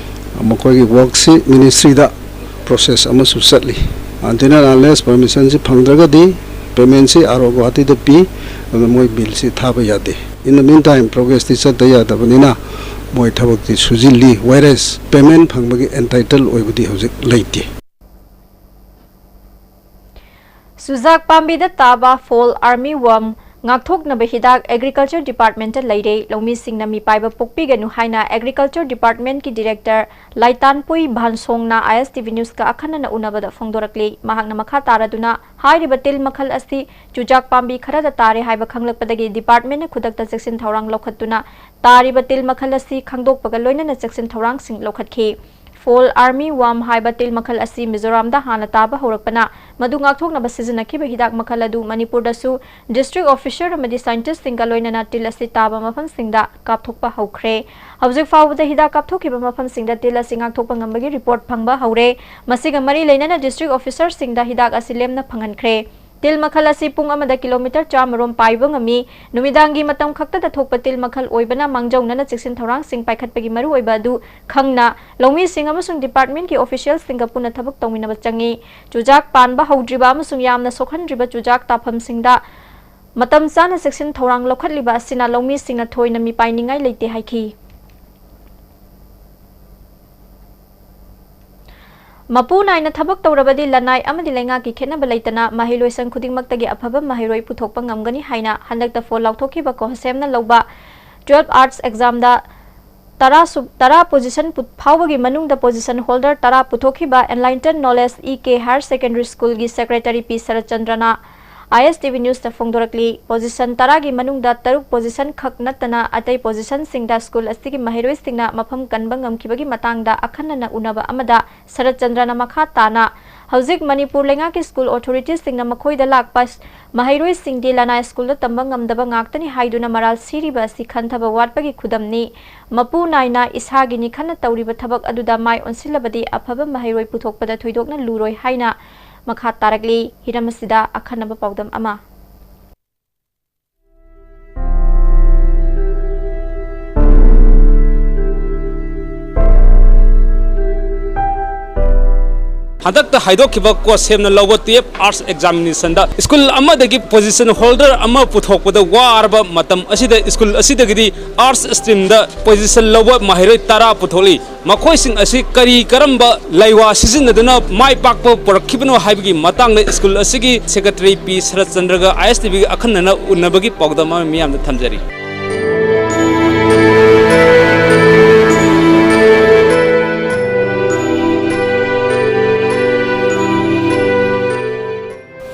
ꯃꯈꯣꯏꯒꯤ workꯁꯤ ministryꯗ process ꯑꯃꯁꯨ ꯆꯠꯂꯤ꯫ Until and unless permissionꯁꯤ ꯐꯪꯗ꯭ꯔꯒꯗꯤ paymentꯁꯤ ꯑꯥꯔ ꯑꯣ ꯒꯨꯋꯥꯍꯥꯇꯤꯗ ꯄꯤ, ꯑꯗꯨꯅ ꯃꯣꯏ billꯁꯤ ꯊꯥꯕ ꯌꯥꯗꯦ꯫ In the meantime, progressꯇꯤ ꯆꯠꯇ ꯌꯥꯗꯕꯅꯤꯅ ꯃꯣꯏ ꯊꯕꯛꯇꯤ ꯁꯨꯖꯤꯜꯂꯤ, whereas payment ꯐꯪꯕꯒꯤ entitle ꯑꯣꯏꯕꯗꯤ ꯍꯧꯖꯤꯛ ꯂꯩꯇꯦ꯫ ꯆꯨꯖꯥꯛ ꯄꯥꯝꯕꯤꯗ ꯇꯥꯕ fall army worm ꯉꯥꯛꯊꯣꯛꯅꯕ ꯍꯤꯗꯥꯛ Agriculture Departmentꯇ ꯂꯩꯔꯦ꯫ ꯂꯧꯃꯤꯁꯤꯡꯅ ꯃꯤꯄꯥꯏꯕ ꯄꯣꯛꯄꯤꯒꯅꯨ ꯍꯥꯏꯅ Agriculture Departmentꯀꯤ Director ꯂꯥꯏꯇꯥꯟꯄꯨꯏ ꯚꯥꯟꯁꯣꯡꯅ ISTV Newsꯀ ꯑꯈꯟꯅꯅ ꯎꯅꯕꯗ ꯐꯣꯡꯗꯣꯔꯛꯂꯤ꯫ ꯃꯍꯥꯛꯅ ꯃꯈꯥ ꯇꯥꯔꯗꯨꯅ ꯍꯥꯏꯔꯤꯕ ꯇꯤꯜ ꯃꯈꯜ ꯑꯁꯤ ꯆꯨꯖꯥꯛ ꯄꯥꯝꯕꯤ ꯈꯔꯗ ꯇꯥꯔꯦ ꯍꯥꯏꯕ ꯈꯪꯂꯛꯄꯗꯒꯤ departmentꯅ ꯈꯨꯗꯛꯇ ꯆꯦꯛꯁꯤꯟ ꯊꯧꯔꯥꯡ ꯂꯧꯈꯠꯇꯨꯅ ꯇꯥꯔꯤꯕ ꯇꯤꯜ ꯃꯈꯜ ꯑꯁꯤ ꯈꯪꯗꯣꯛꯄꯒ ꯂꯣꯏꯅꯅ ꯆꯦꯛꯁꯤꯟ ꯊꯧꯔꯥꯡꯁꯤꯡ ꯂꯧꯈꯠꯈꯤ꯫ Fall army worm ꯍꯥꯏꯕ ꯇꯤꯜ ꯃꯈꯜ ꯑꯁꯤ ꯃꯤꯖꯣꯔꯥꯝꯗ ꯍꯥꯟꯅ ꯇꯥꯕ ꯍꯧꯔꯛꯄꯅ ꯃꯗꯨ ꯉꯥꯛꯊꯣꯛꯅꯕ ꯁꯤꯖꯤꯟꯅꯈꯤꯕ ꯍꯤꯗꯥꯛ ꯃꯈꯜ ꯑꯗꯨ ꯃꯅꯤꯄꯨꯔꯗꯁꯨ district officer ꯑꯃꯗꯤ scientistꯁꯤꯡꯒ ꯂꯣꯏꯅꯅ ꯇꯤꯜ ꯑꯁꯤ ꯇꯥꯕ ꯃꯐꯝꯁꯤꯡꯗ ꯀꯥꯞꯊꯣꯛꯄ ꯍꯧꯈ꯭ꯔꯦ꯫ ꯍꯧꯖꯤꯛ ꯐꯥꯎꯕꯗ ꯍꯤꯗꯥꯛ ꯀꯥꯞꯊꯣꯛꯈꯤꯕ ꯃꯐꯝꯁꯤꯡꯗ ꯇꯤꯜ ꯑꯁꯤ ꯉꯥꯛꯊꯣꯛꯄ ꯉꯝꯕꯒꯤ report ꯐꯪꯕ ꯍꯧꯔꯦ꯫ ꯃꯁꯤꯒ ꯃꯔꯤ ꯂꯩꯅꯅ district officerꯁꯤꯡꯗ ꯍꯤꯗꯥꯛ ꯑꯁꯤ ꯂꯦꯝꯅ ꯐꯪꯍꯟꯈ꯭ꯔꯦ꯫ ꯇꯤꯜ ꯃꯈꯜ ꯑꯁꯤ ꯄꯨꯡ ꯑꯃꯗ kilometre ꯆꯥꯝꯃꯔꯣꯝ ꯄꯥꯏꯕ ꯉꯝꯃꯤ꯫ ꯅꯨꯃꯤꯗꯥꯡꯒꯤ ꯃꯇꯝ ꯈꯛꯇꯗ ꯊꯣꯛꯄ ꯇꯤꯜ ꯃꯈꯜ ꯑꯣꯏꯕꯅ ꯃꯥꯡꯖꯧꯅꯅ ꯆꯦꯛꯁꯤꯟ ꯊꯧꯔꯥꯡꯁꯤꯡ ꯄꯥꯏꯈꯠꯄꯒꯤ ꯃꯔꯨꯑꯣꯏꯕ ꯑꯗꯨ ꯈꯪꯅ ꯂꯧꯃꯤꯁꯤꯡ ꯑꯃꯁꯨꯡ departmentꯀꯤ officialꯁꯤꯡꯒ ꯄꯨꯟꯅ ꯊꯕꯛ ꯇꯧꯃꯤꯟꯅꯕ ꯆꯪꯏ꯫ ꯆꯨꯖꯥꯛ ꯄꯥꯟꯕ ꯍꯧꯗ꯭ꯔꯤꯕ ꯑꯃꯁꯨꯡ ꯌꯥꯝꯅ ꯁꯣꯛꯍꯟꯗ꯭ꯔꯤꯕ ꯆꯨꯖꯥꯛ ꯇꯥꯐꯝꯁꯤꯡꯗ ꯃꯇꯝ ꯆꯥꯅ ꯆꯦꯛꯁꯤꯟ ꯊꯧꯔꯥꯡ ꯂꯧꯈꯠꯂꯤꯕ ꯑꯁꯤꯅ ꯂꯧꯃꯤꯁꯤꯡꯅ ꯊꯣꯏꯅ ꯃꯤꯄꯥꯏꯅꯤꯡꯉꯥꯏ ꯂꯩꯇꯦ ꯍꯥꯏꯈꯤ꯫ ꯃꯄꯨ ꯅꯥꯏꯅ ꯊꯕꯛ ꯇꯧꯔꯕꯗꯤ ꯂꯅꯥꯏ ꯑꯃꯗꯤ ꯂꯩꯉꯥꯛꯀꯤ ꯈꯦꯠꯅꯕ ꯂꯩꯇꯅ ꯃꯍꯩꯂꯣꯏꯁꯪ ꯈꯨꯗꯤꯡꯃꯛꯇꯒꯤ ꯑꯐꯕ ꯃꯍꯩꯔꯣꯏ ꯄꯨꯊꯣꯛꯄ ꯉꯝꯒꯅꯤ ꯍꯥꯏꯅ ꯍꯟꯗꯛꯇ fall ꯂꯥꯎꯊꯣꯛꯈꯤꯕ COHASEMꯅ ꯂꯧꯕ twelve arts examꯗ ꯇꯔꯥ ꯁꯨ-, ꯇꯔꯥ position ꯄꯨ-, ꯐꯥꯎꯕꯒꯤ ꯃꯅꯨꯡꯗ position holder ꯇꯔꯥ ꯄꯨꯊꯣꯛꯈꯤꯕ Enlighten Knowledge E K Higher Secondary Schoolꯒꯤ secretary P ꯁꯔꯠꯆꯟꯗ꯭ꯔꯅ ISTV Newsꯇ ꯐꯣꯡꯗꯣꯔꯛꯂꯤ꯫ Position ꯇꯔꯥꯒꯤ ꯃꯅꯨꯡꯗ ꯇꯔꯨꯛ position ꯈꯛ ꯅꯠꯇꯅ ꯑꯇꯩ positionꯁꯤꯡꯗ school ꯑꯁꯤꯒꯤ ꯃꯍꯩꯔꯣꯏꯁꯤꯡꯅ ꯃꯐꯝ ꯀꯟꯕ ꯉꯝꯈꯤꯕꯒꯤ ꯃꯇꯥꯡꯗ ꯑꯈꯟꯅꯅ ꯎꯅꯕ ꯑꯃꯗ ꯁꯔꯠꯆꯟꯗ꯭ꯔꯅ ꯃꯈꯥ ꯇꯥꯅ, ꯍꯧꯖꯤꯛ ꯃꯅꯤꯄꯨꯔ ꯂꯩꯉꯥꯛꯀꯤ school authoritiesꯁꯤꯡꯅ ꯃꯈꯣꯏꯗ ꯂꯥꯛꯄ ꯃꯍꯩꯔꯣꯏꯁꯤꯡꯗꯤ ꯂꯅꯥꯏ schoolꯗ ꯇꯝꯕ ꯉꯝꯗꯕ ꯉꯥꯛꯇꯅꯤ ꯍꯥꯏꯗꯨꯅ ꯃꯔꯥꯜ ꯁꯤꯔꯤꯕ ꯑꯁꯤ ꯈꯟꯊꯕ ꯋꯥꯠꯄꯒꯤ ꯈꯨꯗꯝꯅꯤ꯫ ꯃꯄꯨ ꯅꯥꯏꯅ ꯏꯁꯥꯒꯤꯅꯤ ꯈꯟꯅ ꯇꯧꯔꯤꯕ ꯊꯕꯛ ꯑꯗꯨꯗ ꯃꯥꯏ ꯑꯣꯟꯁꯤꯜꯂꯕꯗꯤ ꯑꯐꯕ ꯃꯍꯩꯔꯣꯏ ꯄꯨꯊꯣꯛꯄꯗ ꯊꯣꯏꯗꯣꯛꯅ ꯂꯨꯔꯣꯏ ꯍꯥꯏꯅ ꯃꯈꯥ ꯇꯥꯔꯛꯂꯤ ꯍꯤꯔꯝ ꯑꯁꯤꯗ ꯑꯈꯟꯅꯕ ꯄꯥꯎꯗꯝ ꯑꯃ꯫ ꯍꯟꯗꯛꯇ ꯍꯥꯏꯗꯣꯛꯈꯤꯕ ꯀꯣꯁꯦꯝꯅ ꯂꯧꯕ ꯇꯨꯌꯦꯜꯐ ꯑꯥꯔꯠꯁ ꯑꯦꯛꯖꯥꯃꯤꯅꯦꯁꯟꯗ ꯁ꯭ꯀꯨꯜ ꯑꯃꯗꯒꯤ ꯄꯣꯖꯤꯁꯟ ꯍꯣꯜꯗꯔ ꯑꯃ ꯄꯨꯊꯣꯛꯄꯗ ꯋꯥꯔꯕ ꯃꯇꯝ ꯑꯁꯤꯗ ꯁ꯭ꯀꯨꯜ ꯑꯁꯤꯗꯒꯤꯗꯤ ꯑꯥꯔꯠꯁ ꯁ꯭ꯇ꯭ꯔꯤꯝꯗ ꯄꯣꯖꯤꯁꯟ ꯂꯧꯕ ꯃꯍꯩꯔꯣꯏ ꯇꯔꯥ ꯄꯨꯊꯣꯛꯂꯤ꯫ ꯃꯈꯣꯏꯁꯤꯡ ꯑꯁꯤ ꯀꯔꯤ ꯀꯔꯝꯕ ꯂꯩꯋꯥ ꯁꯤꯖꯤꯟꯅꯗꯨꯅ ꯃꯥꯏ ꯄꯥꯛꯄ ꯄꯨꯔꯛꯈꯤꯕꯅꯣ ꯍꯥꯏꯕꯒꯤ ꯃꯇꯥꯡꯗ ꯁ꯭ꯀꯨꯜ ꯑꯁꯤꯒꯤ ꯁꯦꯀ꯭ꯔꯦꯇꯔꯤ ꯄꯤ ꯁꯔꯠꯆꯟꯗ꯭ꯔꯒ ꯑꯥꯏ ꯑꯦꯁ ꯇꯤ ꯚꯤꯒ ꯑꯈꯟꯅꯅ ꯎꯅꯕꯒꯤ ꯄꯥꯎꯗꯝ ꯑꯃ ꯃꯤꯌꯥꯝꯗ ꯊꯝꯖꯔꯤ꯫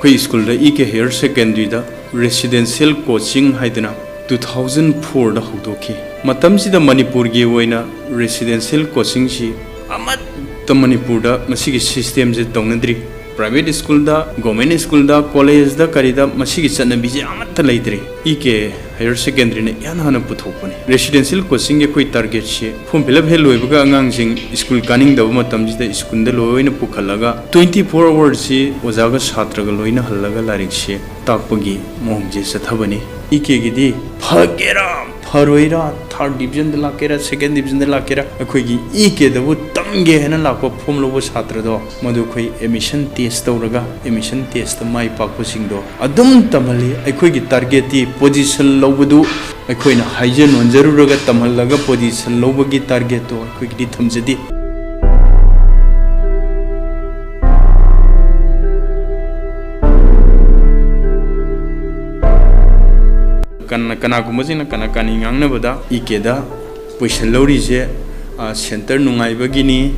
ꯑꯩꯈꯣꯏ ꯁ꯭ꯀꯨꯜꯗ ꯏ ꯀꯦ ꯍꯥꯌꯔ ꯁꯦꯀꯦꯟꯗꯔꯤꯗ ꯔꯦꯁꯤꯗꯦꯟꯁꯤꯌꯦꯜ ꯀꯣꯆꯤꯡ ꯍꯥꯏꯗꯅ ꯇꯨ ꯊꯥꯎꯖꯟ ꯐꯣꯔꯗ ꯍꯧꯗꯣꯛꯈꯤ꯫ ꯃꯇꯝꯁꯤꯗ ꯃꯅꯤꯄꯨꯔꯒꯤ ꯑꯣꯏꯅ ꯔꯦꯁꯤꯗꯦꯟꯁꯤꯌꯦꯜ ꯀꯣꯆꯤꯡꯁꯤ ꯑꯃꯠꯇ ꯃꯅꯤꯄꯨꯔꯗ ꯃꯁꯤꯒꯤ ꯁꯤꯁꯇꯦꯝꯁꯦ ꯇꯧꯅꯗ꯭ꯔꯤ꯫ ꯄ꯭ꯔꯥꯏꯚꯦꯠ ꯁ꯭ꯀꯨꯜꯗ, ꯒꯣꯔꯃꯦꯟ ꯁ꯭ꯀꯨꯜꯗ, ꯀꯣꯂꯦꯖꯗ ꯀꯔꯤꯗ ꯃꯁꯤꯒꯤ ꯆꯠꯅꯕꯤꯁꯦ ꯑꯃꯠꯇ ꯂꯩꯇ꯭ꯔꯤ꯫ ꯏ ꯀꯦ ꯍꯥꯌꯔ ꯁꯦꯀꯦꯟꯗꯔꯤꯅ ꯏꯍꯥꯟ ꯍꯥꯟꯅ ꯄꯨꯊꯣꯛꯄꯅꯤ꯫ ꯔꯦꯁꯤꯗꯦꯟꯁꯤꯌꯦꯜ ꯀꯣꯆꯤꯡꯒꯤ ꯑꯩꯈꯣꯏ ꯇꯥꯔꯒꯦꯠꯁꯦ ꯐꯣꯔꯝ ꯐꯤꯜ ꯑꯞ ꯍꯦꯛ ꯂꯣꯏꯕꯒ ꯑꯉꯥꯡꯁꯤꯡ ꯁ꯭ꯀꯨꯜ ꯀꯥꯅꯤꯡꯗꯕ ꯃꯇꯝꯁꯤꯗ ꯁ꯭ꯀꯨꯜꯗ ꯂꯣꯏꯅ ꯄꯨꯈꯠꯂꯒ ꯇ꯭ꯋꯦꯟꯇꯤ ꯐꯣꯔ ꯑꯋꯥꯔꯁꯤ ꯑꯣꯖꯥꯒ ꯁꯥꯇ꯭ꯔꯒ ꯂꯣꯏꯅꯍꯜꯂꯒ ꯂꯥꯏꯔꯤꯛꯁꯦ ꯇꯥꯛꯄꯒꯤ ꯃꯑꯣꯡꯁꯦ ꯆꯠꯊꯕꯅꯤ꯫ ꯏ ꯀꯦꯒꯤꯗꯤ ꯐꯒꯦꯔꯥ ꯐꯔꯣꯏꯔꯥ, ꯊꯥꯔꯠ ꯗꯤꯕꯤꯖꯟꯗ ꯂꯥꯛꯀꯦꯔꯥ, ꯁꯦꯀꯦꯟ ꯗꯤꯕꯤꯖꯟꯗ ꯂꯥꯛꯀꯦꯔꯥ, ꯑꯩꯈꯣꯏꯒꯤ ꯏ ꯀꯦꯗꯕꯨ ꯇꯝꯒꯦ ꯍꯥꯏꯅ ꯂꯥꯛꯄ ꯐꯣꯝ ꯂꯧꯕ ꯁꯥꯇ꯭ꯔꯗꯣ, ꯃꯗꯨ ꯑꯩꯈꯣꯏ ꯑꯦꯗꯃꯤꯁꯟ ꯇꯦꯁ ꯇꯧꯔꯒ, ꯑꯦꯗꯃꯤꯁꯟ ꯇꯦꯁꯇ ꯃꯥꯏ ꯄꯥꯛꯄꯁꯤꯡꯗꯣ ꯑꯗꯨꯝ ꯇꯝꯍꯜꯂꯤ꯫ ꯑꯩꯈꯣꯏꯒꯤ ꯇꯥꯔꯒꯦꯠꯇꯤ ꯄꯣꯖꯤꯁꯟ ꯂꯧꯕꯗꯨ ꯑꯩꯈꯣꯏꯅ ꯍꯥꯏꯖ ꯅꯣꯟꯖꯔꯨꯔꯒ ꯇꯝꯍꯜꯂꯒ ꯄꯣꯖꯤꯁꯟ ꯂꯧꯕꯒꯤ ꯇꯥꯔꯒꯦꯠꯇꯣ ꯑꯩꯈꯣꯏꯒꯤꯗꯤ ꯊꯝꯖꯗꯦ꯫ ꯀꯅꯥ-, ꯀꯅꯥꯒꯨꯝꯕꯁꯤꯡꯅ ꯀꯅꯥ ꯀꯅꯤ ꯉꯥꯡꯅꯕꯗ ꯏ ꯀꯦꯗ ꯄꯣꯖꯤꯁꯟ ꯂꯧꯔꯤꯁꯦ, ꯑ, ꯁꯦꯟꯇꯔ ꯅꯨꯡꯉꯥꯏꯕꯒꯤꯅꯤ,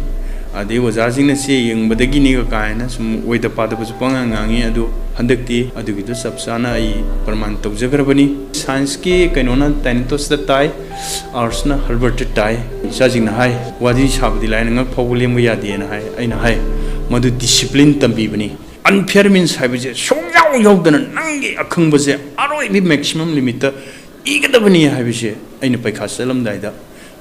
ꯑꯗꯩ ꯑꯣꯖꯥꯁꯤꯡꯅ ꯆꯦ ꯌꯦꯡꯕꯗꯒꯤꯅꯤ ꯀꯥꯏꯅ ꯁꯨꯝ ꯑꯣꯏꯗ ꯄꯥꯗꯕꯁꯨ ꯄꯪꯉꯥꯡ ꯉꯥꯡꯉꯤ꯫ ꯑꯗꯨ ꯍꯟꯗꯛꯇꯤ ꯑꯗꯨꯒꯤꯗꯣ ꯆꯞ ꯆꯥꯅ ꯑꯩ ꯄ꯭ꯔꯃꯥꯟ ꯇꯧꯖꯈ꯭ꯔꯕꯅꯤ꯫ ꯁꯥꯏꯟꯁꯀꯤ ꯀꯩꯅꯣꯅ ꯇꯥꯏꯅꯦꯇꯣꯁꯇ ꯇꯥꯏ, ꯑꯥꯔꯠꯁꯅ ꯍꯔꯕꯔꯠꯇ ꯇꯥꯏ꯫ ꯏꯆꯥꯁꯤꯡꯅ ꯍꯥꯏ, "ꯋꯥꯔꯤ ꯁꯥꯕꯗꯤ ꯂꯥꯏꯅ ꯉꯛ ꯐꯥꯎꯕ ꯂꯦꯡꯕ ꯌꯥꯗꯦꯅ" ꯍꯥꯏ꯫ ꯑꯩꯅ ꯍꯥꯏ, "ꯃꯗꯨ ꯗꯤꯁꯤꯄ꯭ꯂꯤꯟ ꯇꯝꯕꯤꯕꯅꯤ꯫ ꯑꯟꯐꯤꯌꯔ ꯃꯤꯟꯁ ꯍꯥꯏꯕꯁꯦ ꯁꯨꯡꯌꯥꯎ ꯌꯥꯎꯗꯅ ꯅꯪꯒꯤ ꯑꯈꯪꯕꯁꯦ ꯑꯔꯣꯏꯕꯤ ꯃꯦꯛꯁꯤꯃꯝ ꯂꯤꯃꯤꯠꯇ ꯏꯒꯗꯕꯅꯤ ꯍꯥꯏꯕꯁꯦ ꯑꯩꯅ ꯄꯩꯈꯥ ꯆꯠꯂꯝꯗꯥꯏꯗ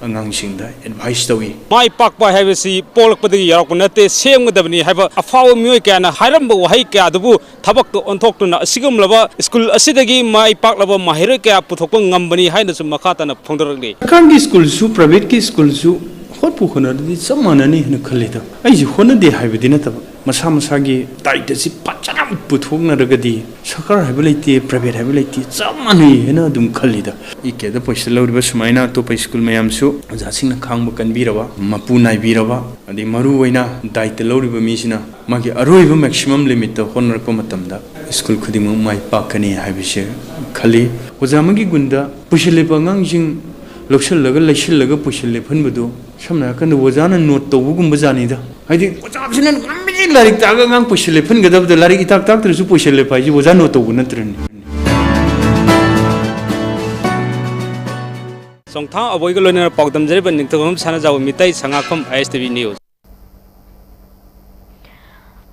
ꯑꯉꯥꯡꯁꯤꯡꯗ ꯑꯦꯗꯚꯥꯏꯁ ꯇꯧꯏ꯫ ꯃꯥꯏ ꯄꯥꯛꯄ ꯍꯥꯏꯕꯁꯤ ꯄꯣꯛꯂꯛꯄꯗꯒꯤ ꯌꯥꯎꯔꯛꯄ ꯅꯠꯇꯦ, ꯁꯦꯝꯒꯗꯕꯅꯤ ꯍꯥꯏꯕ ꯑꯐꯥꯎꯕ ꯃꯤꯑꯣꯏ ꯀꯌꯥꯅ ꯍꯥꯏꯔꯝꯕ ꯋꯥꯍꯩ ꯀꯌꯥ ꯑꯗꯨꯕꯨ ꯊꯕꯛꯇ ꯑꯣꯟꯊꯣꯛꯇꯨꯅ ꯑꯁꯤꯒꯨꯝꯂꯕ ꯁ꯭ꯀꯨꯜ ꯑꯁꯤꯗꯒꯤ ꯃꯥꯏ ꯄꯥꯛꯂꯕ ꯃꯍꯩꯔꯣꯏ ꯀꯌꯥ ꯄꯨꯊꯣꯛꯄ ꯉꯝꯕꯅꯤ ꯍꯥꯏꯅꯁꯨ ꯃꯈꯥ ꯇꯥꯅ ꯐꯣꯡꯗꯣꯔꯛꯂꯤ꯫ ꯁꯔꯀꯥꯔꯒꯤ ꯁ꯭ꯀꯨꯜꯁꯨ ꯄ꯭ꯔꯥꯏꯚꯦꯠꯀꯤ ꯁ꯭ꯀꯨꯜꯁꯨ ꯍꯣꯠꯄꯨ ꯍꯣꯠꯅꯔꯗꯤ ꯆꯞ ꯃꯥꯟꯅꯅꯤ ꯍꯥꯏꯅ ꯈꯜꯂꯤꯗ꯫ ꯑꯩꯁꯦ ꯍꯣꯠꯅꯗꯦ ꯍꯥꯏꯕꯗꯤ ꯅꯠꯇꯕ, ꯃꯁꯥ ꯃꯁꯥꯒꯤ ꯗꯥꯏꯠ ꯑꯁꯤ ꯐꯖꯅ ꯄꯨꯊꯣꯛꯅꯔꯒꯗꯤ ꯁꯔꯀꯥꯔ ꯍꯥꯏꯕ ꯂꯩꯇꯦ, ꯄ꯭ꯔꯥꯏꯚꯦꯠ ꯍꯥꯏꯕ ꯂꯩꯇꯦ, ꯆꯞ ꯃꯥꯟꯅꯩ ꯍꯥꯏꯅ ꯑꯗꯨꯝ ꯈꯜꯂꯤꯗ꯫ ꯏ ꯀꯦꯗ ꯄꯩꯁꯤꯜꯍꯧꯔꯤꯕ ꯁꯨꯃꯥꯏꯅ ꯑꯇꯣꯞꯄ ꯁ꯭ꯀꯨꯜ ꯃꯌꯥꯝꯁꯨ ꯑꯣꯖꯥꯁꯤꯡꯅ ꯈꯥꯡꯕ ꯀꯟꯕꯤꯔꯕ, ꯃꯄꯨ ꯅꯥꯏꯕꯤꯔꯕ, ꯑꯗꯩ ꯃꯔꯨ ꯑꯣꯏꯅ ꯗꯥꯏꯠꯇ ꯂꯧꯔꯤꯕ ꯃꯤꯁꯤꯅ ꯃꯥꯒꯤ ꯑꯔꯣꯏꯕ ꯃꯦꯛꯁꯤꯃꯝ ꯂꯤꯃꯤꯠꯇ ꯍꯣꯠꯅꯔꯛꯄ ꯃꯇꯝꯗ ꯁ꯭ꯀꯨꯜ ꯈꯨꯗꯤꯡꯃꯛ ꯃꯥꯏ ꯄꯥꯛꯀꯅꯤ ꯍꯥꯏꯕꯁꯦ ꯈꯜꯂꯤ꯫ ꯑꯣꯖꯥ ꯑꯃꯒꯤ ꯒꯨꯟꯗ ꯄꯨꯁꯤꯜꯂꯤꯕ ꯑꯉꯥꯡꯁꯤꯡ ꯂꯧꯁꯤꯜꯂꯒ ꯂꯩꯁꯤꯜꯂꯒ ꯄꯨꯁꯤꯜꯂꯦ ꯐꯟꯕꯗꯨ ꯁꯝꯅ ꯍꯥꯏꯔꯀꯥꯟꯗ ꯑꯣꯖꯥꯅ ꯅꯣꯠ ꯇꯧꯕꯒꯨꯝꯕ ꯖꯥꯠꯅꯤꯗ꯫ ꯍꯥꯏꯗꯤ ꯑꯣꯖꯥꯁꯤꯅ ꯉꯝꯃꯤꯉꯩ ꯂꯥꯏꯔꯤꯛ ꯇꯥꯛꯑꯒ ꯑꯉꯥꯡ ꯄꯨꯁꯤꯜꯂꯦ ꯐꯟꯒꯗꯕꯗ ꯂꯥꯏꯔꯤꯛ ꯏꯇꯥꯛ ꯇꯥꯛꯇ꯭ꯔꯁꯨ ꯄꯨꯁꯤꯜꯂꯦ ꯍꯥꯏꯁꯤ ꯑꯣꯖꯥ ꯅꯣꯠ ꯇꯧꯕ ꯅꯠꯇ꯭ꯔꯅꯤ꯫ ꯆꯣꯡꯊꯥ ꯑꯕꯣꯏꯒ ꯂꯣꯏꯅꯅ ꯄꯥꯎꯗꯝꯖꯔꯤꯕ ꯅꯤꯡꯊꯧꯖꯝ ꯁꯅꯥꯖꯥꯎꯕ ꯃꯤꯇꯩ ꯁꯉꯥꯛꯐꯝ ISTV news꯫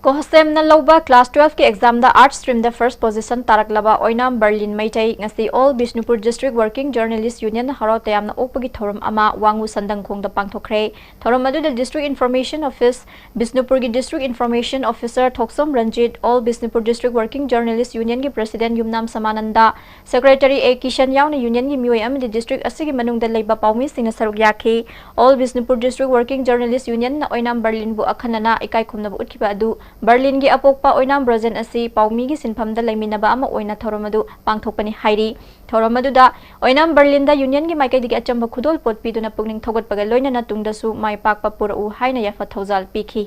ꯀꯣꯍꯁꯦꯝꯅ ꯂꯧꯕ class twelve ꯀꯤ exam ꯗ arts stream ꯗ first position ꯇꯥꯔꯛꯂꯕ ꯑꯣꯏꯅꯥꯝ ꯕꯔꯂꯤꯟ ꯃꯩꯇꯩ ꯉꯁꯤ All Bishnupur District Working Journalist Union ꯅ ꯍꯔꯥꯎ ꯇꯌꯥꯝꯅ ꯑꯣꯛꯄꯒꯤ ꯊꯧꯔꯝ ꯑꯃ ꯋꯥꯉꯨ ꯁꯟꯗꯪꯈꯣꯡꯗ ꯄꯥꯡꯊꯣꯛꯈ꯭ꯔꯦ꯫ ꯊꯧꯔꯝ ꯑꯗꯨꯗ District Information Office, ꯕꯤꯁꯅꯨꯄꯨꯔꯒꯤ District Information Officer ꯊꯣꯛꯆꯣꯝ Ranjit, All Bishnupur District Working Journalist Union ꯒꯤ President ꯌꯨꯝꯅꯥꯝ ꯁꯃꯥꯅꯟꯗ, Secretary ꯑꯦ ꯀꯤꯁꯟ ꯌꯥꯎꯅ Union ꯒꯤ ꯃꯤꯑꯣꯏ ꯑꯃꯗꯤ district ꯑꯁꯤꯒꯤ ꯃꯅꯨꯡꯗ ꯂꯩꯕ ꯄꯥꯎꯃꯤꯁꯤꯡꯅ ꯁꯔꯨꯛ ꯌꯥꯈꯤ꯫ All Bishnupur District Working Journalist Union ꯅ ꯑꯣꯏꯅꯥꯝ ꯕꯔꯂꯤꯟꯕꯨ ꯑꯈꯟꯅꯅ ꯏꯀꯥꯏ ꯈꯨꯝꯅꯕ ꯎꯠꯈꯤꯕ ꯑꯗꯨ ꯕꯔꯂꯤꯟꯒꯤ ꯑꯄꯣꯛꯄ ꯑꯣꯏꯅꯥꯝ ꯕ꯭ꯔꯖꯦꯟ ꯑꯁꯤ ꯄꯥꯎꯃꯤꯒꯤ ꯁꯤꯟꯐꯝꯗ ꯂꯩꯃꯤꯟꯅꯕ ꯑꯃ ꯑꯣꯏꯅ ꯊꯧꯔꯝ ꯑꯗꯨ ꯄꯥꯡꯊꯣꯛꯄꯅꯤ ꯍꯥꯏꯔꯤ꯫ ꯊꯧꯔꯝ ꯑꯗꯨꯗ ꯑꯣꯏꯅꯥꯝ ꯕꯔꯂꯤꯟꯗ Union ꯒꯤ ꯃꯥꯏꯀꯩꯗꯒꯤ ꯑꯆꯝꯕ ꯈꯨꯗꯣꯜꯄꯣꯠ ꯄꯤꯗꯨꯅ ꯄꯨꯛꯅꯤꯡ ꯊꯧꯒꯠꯄꯒ ꯂꯣꯏꯅꯅ ꯇꯨꯡꯗꯁꯨ ꯃꯥꯏ ꯄꯥꯛꯄ ꯄꯨꯔꯛꯎ ꯍꯥꯏꯅ ꯌꯥꯏꯐ ꯊꯧꯖꯥꯜ ꯄꯤꯈꯤ꯫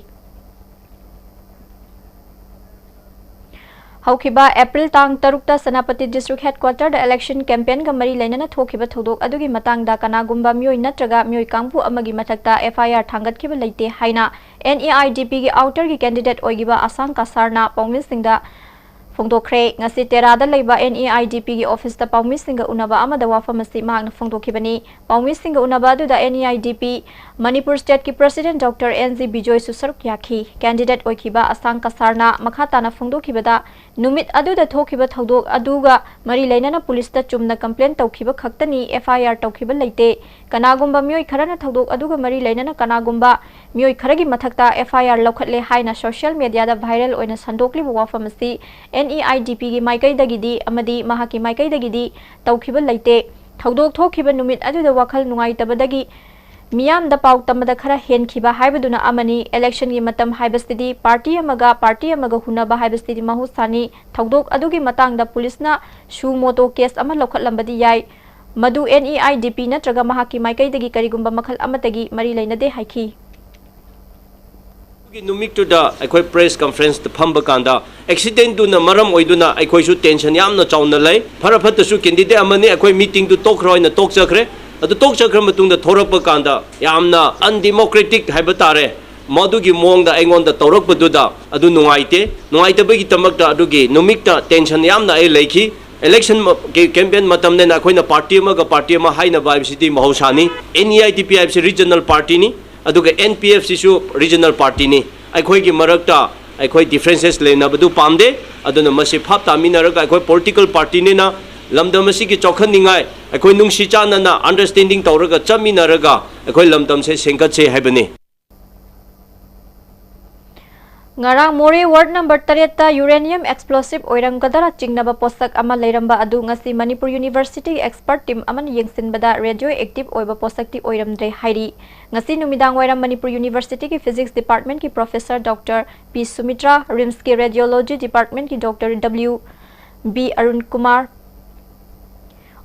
ꯍꯧꯈꯤꯕ April ꯇꯥꯡ ꯇꯔꯨꯛꯇ ꯁꯦꯅꯥꯄꯇꯤ District Headquarter ꯗ election campaign ꯒ ꯃꯔꯤ ꯂꯩꯅꯅ ꯊꯣꯛꯈꯤꯕ ꯊꯧꯗꯣꯛ ꯑꯗꯨꯒꯤ ꯃꯇꯥꯡꯗ ꯀꯅꯥꯒꯨꯝꯕ ꯃꯤꯑꯣꯏ ꯅꯠꯇ꯭ꯔꯒ ꯃꯤꯑꯣꯏ ꯀꯥꯡꯕꯨ ꯑꯃꯒꯤ ꯃꯊꯛꯇ FIR ꯊꯥꯡꯒꯠꯈꯤꯕ ꯂꯩꯇꯦ ꯍꯥꯏꯅ NEIDP ꯒꯤ outer ꯒꯤ candidate ꯑꯣꯏꯈꯤꯕ ꯑꯁꯥꯡ ꯀꯁꯥꯔꯅ ꯄꯥꯎꯃꯤꯁꯤꯡꯗ ꯐꯣꯡꯗꯣꯛꯈ꯭ꯔꯦ꯫ ꯉꯁꯤ ꯇꯦꯔꯥꯗ ꯂꯩꯕ NEIDP ꯒꯤ office ꯇ ꯄꯥꯎꯃꯤꯁꯤꯡꯒ ꯎꯅꯕ ꯑꯃꯗ ꯋꯥꯐꯝ ꯑꯁꯤ ꯃꯍꯥꯛꯅ ꯐꯣꯡꯗꯣꯛꯈꯤꯕꯅꯤ꯫ ꯄꯥꯎꯃꯤꯁꯤꯡꯒ ꯎꯅꯕ ꯑꯗꯨꯗ NEIDP ꯃꯅꯤꯄꯨꯔ state ꯀꯤ President Doctor N G ꯕꯤꯖꯣꯏꯁꯨ ꯁꯔꯨꯛ ꯌꯥꯈꯤ꯫ Candidate ꯑꯣꯏꯈꯤꯕ ꯑꯁꯥꯡ ꯀꯁꯥꯔꯅ ꯃꯈꯥ ꯇꯥꯅ ꯐꯣꯡꯗꯣꯛꯈꯤꯕꯗ, ꯅꯨꯃꯤꯠ ꯑꯗꯨꯗ ꯊꯣꯛꯈꯤꯕ ꯊꯧꯗꯣꯛ ꯑꯗꯨꯒ ꯃꯔꯤ ꯂꯩꯅꯅ ꯄꯨꯂꯤꯁꯇ ꯆꯨꯝꯅ ꯀꯝꯄ꯭ꯂꯦꯟ ꯇꯧꯈꯤꯕ ꯈꯛꯇꯅꯤ, ꯑꯦꯐ ꯑꯥꯏ ꯑꯥꯔ ꯇꯧꯈꯤꯕ ꯂꯩꯇꯦ꯫ ꯀꯅꯥꯒꯨꯝꯕ ꯃꯤꯑꯣꯏ ꯈꯔꯅ ꯊꯧꯗꯣꯛ ꯑꯗꯨꯒ ꯃꯔꯤ ꯂꯩꯅꯅ ꯀꯅꯥꯒꯨꯝꯕ ꯃꯤꯑꯣꯏ ꯈꯔꯒꯤ ꯃꯊꯛꯇ ꯑꯦꯐ ꯑꯥꯏ ꯑꯥꯔ ꯂꯧꯈꯠꯂꯦ ꯍꯥꯏꯅ ꯁꯣꯁꯤꯌꯦꯜ ꯃꯦꯗꯤꯌꯥꯗ ꯚꯥꯏꯔꯦꯜ ꯑꯣꯏꯅ ꯁꯟꯗꯣꯛꯂꯤꯕ ꯋꯥꯐꯝ ꯑꯁꯤ ꯑꯦꯟ ꯏ ꯑꯥꯏ ꯗꯤ ꯄꯤꯒꯤ ꯃꯥꯏꯀꯩꯗꯒꯤꯗꯤ ꯑꯃꯗꯤ ꯃꯍꯥꯛꯀꯤ ꯃꯥꯏꯀꯩꯗꯒꯤꯗꯤ ꯇꯧꯈꯤꯕ ꯂꯩꯇꯦ꯫ ꯊꯧꯗꯣꯛ ꯊꯣꯛꯈꯤꯕ ꯅꯨꯃꯤꯠ ꯑꯗꯨꯗ ꯋꯥꯈꯜ ꯅꯨꯡꯉꯥꯏꯇꯕꯗꯒꯤ ꯃꯤꯌꯥꯝꯗ ꯄꯥꯎ ꯇꯝꯕꯗ ꯈꯔ ꯍꯦꯟꯈꯤꯕ ꯍꯥꯏꯕꯗꯨꯅ ꯑꯃꯅꯤ꯫ ꯏꯂꯦꯛꯁꯟꯒꯤ ꯃꯇꯝ ꯍꯥꯏꯕꯁꯤꯗꯤ ꯄꯥꯔꯇꯤ ꯑꯃꯒ ꯄꯥꯔꯇꯤ ꯑꯃꯒ ꯍꯨꯟꯅꯕ ꯍꯥꯏꯕꯁꯤꯗꯤ ꯃꯍꯧꯁꯥꯅꯤ꯫ ꯊꯧꯗꯣꯛ ꯑꯗꯨꯒꯤ ꯃꯇꯥꯡꯗ ꯄꯨꯂꯤꯁꯅ ꯁꯨ ꯃꯣꯇꯣ ꯀꯦꯁ ꯑꯃ ꯂꯧꯈꯠꯂꯝꯕꯗꯤ ꯌꯥꯏ꯫ ꯃꯗꯨ ꯑꯦꯟ ꯏ ꯑꯥꯏ ꯗꯤ ꯄꯤ ꯅꯠꯇ꯭ꯔꯒ ꯃꯍꯥꯛꯀꯤ ꯃꯥꯏꯀꯩꯗꯒꯤ ꯀꯔꯤꯒꯨꯝꯕ ꯃꯈꯜ ꯑꯃꯠꯇꯒꯤ ꯃꯔꯤ ꯂꯩꯅꯗꯦ ꯍꯥꯏꯈꯤ꯫ ꯑꯗꯨꯒꯤ ꯅꯨꯃꯤꯠꯇꯨꯗ ꯑꯩꯈꯣꯏ ꯄ꯭ꯔꯦꯁ ꯀꯟꯐꯔꯦꯟꯁꯇ ꯐꯝꯕ ꯀꯥꯟꯗ ꯑꯦꯛꯁꯤꯗꯦꯟꯗꯨꯅ ꯃꯔꯝ ꯑꯣꯏꯗꯨꯅ ꯑꯩꯈꯣꯏꯁꯨ ꯇꯦꯟꯁꯟ ꯌꯥꯝꯅ ꯆꯥꯎꯅ ꯂꯩ꯫ ꯐꯔ ꯐꯠꯇꯁꯨ ꯀꯦꯟꯗꯤꯗꯦꯠ ꯑꯃꯅꯤ, ꯑꯩꯈꯣꯏ ꯃꯤꯇꯤꯡꯗꯨ ꯇꯣꯛꯈ꯭ꯔꯣ ꯍꯥꯏꯅ ꯇꯣꯛꯆꯈ꯭ꯔꯦ꯫ ꯑꯗꯨ ꯇꯣꯛꯆꯈ꯭ꯔ ꯃꯇꯨꯡꯗ ꯊꯣꯔꯛꯄ ꯀꯥꯟꯗ ꯌꯥꯝꯅ ꯑꯟꯗꯦꯃꯣꯀ꯭ꯔꯦꯇꯤꯛ ꯍꯥꯏꯕ ꯇꯥꯔꯦ, ꯃꯗꯨꯒꯤ ꯃꯑꯣꯡꯗ ꯑꯩꯉꯣꯟꯗ ꯇꯧꯔꯛꯄꯗꯨꯗ ꯑꯗꯨ ꯅꯨꯡꯉꯥꯏꯇꯦ꯫ ꯅꯨꯡꯉꯥꯏꯇꯕꯒꯤꯗꯃꯛꯇ ꯑꯗꯨꯒꯤ ꯅꯨꯃꯤꯠꯇ ꯇꯦꯟꯁꯟ ꯌꯥꯝꯅ ꯑꯩ ꯂꯩꯈꯤ꯫ ꯏꯂꯦꯛꯁꯟ ꯃ-, ꯀꯦ-, ꯀꯦꯝꯄꯦꯟ ꯃꯇꯝꯅꯤꯅ ꯑꯩꯈꯣꯏꯅ ꯄꯥꯔꯇꯤ ꯑꯃꯒ ꯄꯥꯔꯇꯤ ꯑꯃ ꯍꯥꯏꯅꯕ ꯍꯥꯏꯕꯁꯤꯗꯤ ꯃꯍꯧꯁꯥꯅꯤ꯫ ꯑꯦꯟ ꯏ ꯑꯥꯏ ꯗꯤ ꯄꯤ ꯍꯥꯏꯕꯁꯤ ꯔꯤꯖꯅꯦꯜ ꯄꯥꯔꯇꯤꯅꯤ, ꯑꯗꯨꯒ ꯑꯦꯟ ꯄꯤ ꯑꯦꯐ ꯁꯤꯁꯨ ꯔꯤꯖꯅꯦꯜ ꯄꯥꯔꯇꯤꯅꯤ꯫ ꯑꯩꯈꯣꯏꯒꯤ ꯃꯔꯛꯇ ꯑꯩꯈꯣꯏ ꯗꯤꯐ꯭ꯔꯦꯟꯁꯦꯁ ꯂꯩꯅꯕꯗꯨ ꯄꯥꯝꯗꯦ꯫ ꯑꯗꯨꯅ ꯃꯁꯤ ꯚꯥꯞ ꯇꯥꯃꯤꯟꯅꯔꯒ ꯑꯩꯈꯣꯏ ꯄꯣꯂꯤꯇꯤꯀꯦꯜ ꯄꯥꯔꯇꯤꯅꯤꯅ ꯂꯝꯗꯝ ꯑꯁꯤꯒꯤ ꯆꯥꯎꯈꯠꯅꯤꯡꯉꯥꯏ, ꯑꯩꯈꯣꯏ ꯅꯨꯡꯁꯤ ꯆꯥꯟꯅꯅ ꯑꯟꯗꯔꯁ꯭ꯇꯦꯟꯗꯤꯡ ꯇꯧꯔꯒ ꯆꯠꯃꯤꯟꯅꯔꯒ ꯑꯩꯈꯣꯏ ꯂꯝꯗꯝꯁꯦ ꯁꯦꯝꯒꯠꯁꯦ ꯍꯥꯏꯕꯅꯤ꯫ ꯉꯔꯥꯡ ꯃꯣꯔꯦ ꯋꯥꯔꯗ ꯅꯝꯕꯔ ꯇꯔꯦꯠꯇ ꯌꯨꯔꯦꯅꯤꯌꯝ ꯑꯦꯛꯁꯄ꯭ꯂꯣꯁꯤꯚ ꯑꯣꯏꯔꯝꯒꯗ꯭ꯔꯥ ꯆꯤꯡꯅꯕ ꯄꯣꯠꯁꯛ ꯑꯃ ꯂꯩꯔꯝꯕ ꯑꯗꯨ ꯉꯁꯤ ꯃꯅꯤꯄꯨꯔ ꯌꯨꯅꯤꯚꯔꯁꯤꯇꯤꯒꯤ ꯑꯦꯛꯁꯄꯔꯠ ꯇꯤꯝ ꯑꯃꯅ ꯌꯦꯡꯁꯤꯟꯕꯗ ꯔꯦꯗꯤꯑꯣ ꯑꯦꯛꯇꯤꯚ ꯑꯣꯏꯕ ꯄꯣꯠꯁꯛꯇꯤ ꯑꯣꯏꯔꯝꯗ꯭ꯔꯦ ꯍꯥꯏꯔꯤ꯫ ꯉꯁꯤ ꯅꯨꯃꯤꯗꯥꯡ ꯋꯥꯏꯔꯝ ꯃꯅꯤꯄꯨꯔ ꯌꯨꯅꯤꯚꯔꯁꯤꯇꯤꯒꯤ ꯐꯤꯖꯤꯛꯁ ꯗꯤꯄꯥꯔꯠꯃꯦꯟꯠꯀꯤ ꯄ꯭ꯔꯣꯐꯦꯁꯔ ꯗꯣꯛꯇꯔ ꯄꯤ ꯁꯨꯃꯤꯇ꯭ꯔꯥ, ꯔꯤꯝꯁꯀꯤ ꯔꯦꯗꯤꯑꯣꯂꯣꯖꯤ ꯗꯤꯄꯥꯔꯠꯃꯦꯟꯠꯀꯤ doctor W B Arun Kumar,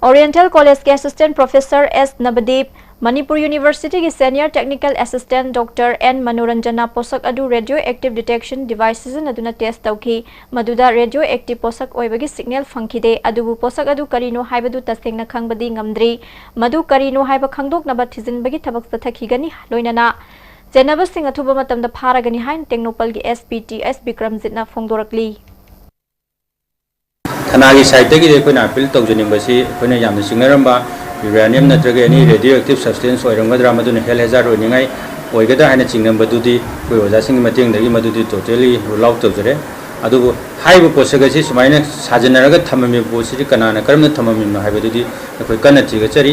oriental ꯀꯣꯂꯦꯖꯀꯤ assistant professor S Nabadeep, Manipur ꯌꯨꯅꯤꯚꯔꯁꯤꯇꯤꯒꯤ senior technical assistant doctor N ꯃꯅꯣꯔꯟꯖꯅ ꯄꯣꯠꯁꯛ ꯑꯗꯨ ꯔꯦꯗꯤꯑꯣ ꯑꯦꯛꯇꯤꯚ ꯗꯤꯇꯦꯛꯁꯟ ꯗꯤꯚꯥꯏꯁ ꯁꯤꯖꯤꯟꯅꯗꯨꯅ ꯇꯦꯁ ꯇꯧꯈꯤ꯫ ꯃꯗꯨꯗ ꯔꯦꯗꯤꯑꯣ ꯑꯦꯛꯇꯤꯚ ꯄꯣꯠꯁꯛ ꯑꯣꯏꯕꯒꯤ ꯁꯤꯒꯅꯦꯜ ꯐꯪꯈꯤꯗꯦ, ꯑꯗꯨꯕꯨ ꯄꯣꯠꯁꯛ ꯑꯗꯨ ꯀꯔꯤꯅꯣ ꯍꯥꯏꯕꯗꯨ ꯇꯁꯦꯡꯅ ꯈꯪꯕꯗꯤ ꯉꯝꯗ꯭ꯔꯤ꯫ ꯃꯗꯨ ꯀꯔꯤꯅꯣ ꯍꯥꯏꯕ ꯈꯪꯗꯣꯛꯅꯕ ꯊꯤꯖꯤꯟꯕꯒꯤ ꯊꯕꯛ ꯆꯠꯊꯈꯤꯒꯅꯤ꯫ ꯂꯣꯏꯅꯅ ꯆꯦꯟꯅꯕꯁꯤꯡ ꯑꯊꯨꯕ ꯃꯇꯝꯗ ꯐꯥꯔꯒꯅꯤ ꯍꯥꯏꯅ ꯇꯦꯡꯅꯧꯄꯜꯒꯤ ꯑꯦꯁ ꯄꯤ ꯇꯤ ꯑꯦꯁ ꯕꯤꯀ꯭ꯔꯝꯖꯤꯠꯅ ꯐꯣꯡꯗꯣꯔꯛꯂꯤ꯫ ꯊꯅꯥꯒꯤ ꯁꯥꯏꯠꯇꯒꯤꯗꯤ ꯑꯩꯈꯣꯏꯅ ꯑꯄꯤꯜ ꯇꯧꯖꯅꯤꯡꯕꯁꯤ, ꯑꯩꯈꯣꯏꯅ ꯌꯥꯝꯅ ꯆꯤꯡꯅꯔꯝꯕ ꯌꯨꯔꯦꯅꯤꯌꯝ ꯅꯠꯇ꯭ꯔꯒ ꯑꯦꯅꯤ ꯔꯦꯗꯤꯑꯣ ꯑꯦꯛꯇꯤꯚ ꯁꯕꯁꯇꯦꯟꯁ ꯑꯣꯏꯔꯝꯒꯗ꯭ꯔꯥ, ꯃꯗꯨꯅ ꯍꯦꯜꯊ ꯍꯦꯖꯥꯔꯗ ꯑꯣꯏꯅꯤꯡꯉꯥꯏ ꯑꯣꯏꯒꯗ꯭ꯔꯥ ꯍꯥꯏꯅ ꯆꯤꯡꯅꯕꯗꯨꯗꯤ ꯑꯩꯈꯣꯏ ꯑꯣꯖꯥꯁꯤꯡꯒꯤ ꯃꯇꯦꯡꯗꯒꯤ ꯃꯗꯨꯗꯤ ꯇꯣꯇꯦꯂꯤ ꯔꯨꯜ ꯑꯥꯎꯠ ꯇꯧꯖꯔꯦ꯫ ꯑꯗꯨꯕꯨ ꯍꯥꯏꯔꯤꯕ ꯄꯣꯠꯁꯛ ꯑꯁꯤ ꯁꯨꯃꯥꯏꯅ ꯁꯥꯖꯤꯟꯅꯔꯒ ꯊꯝꯃꯝꯃꯤꯕ ꯄꯣꯠꯁꯤꯗꯤ ꯀꯅꯥꯅ ꯀꯔꯝꯅ ꯊꯝꯃꯝꯃꯤꯕꯅꯣ ꯍꯥꯏꯕꯗꯨꯗꯤ ꯑꯩꯈꯣꯏ ꯀꯟꯅ ꯊꯤꯒꯠꯆꯔꯤ꯫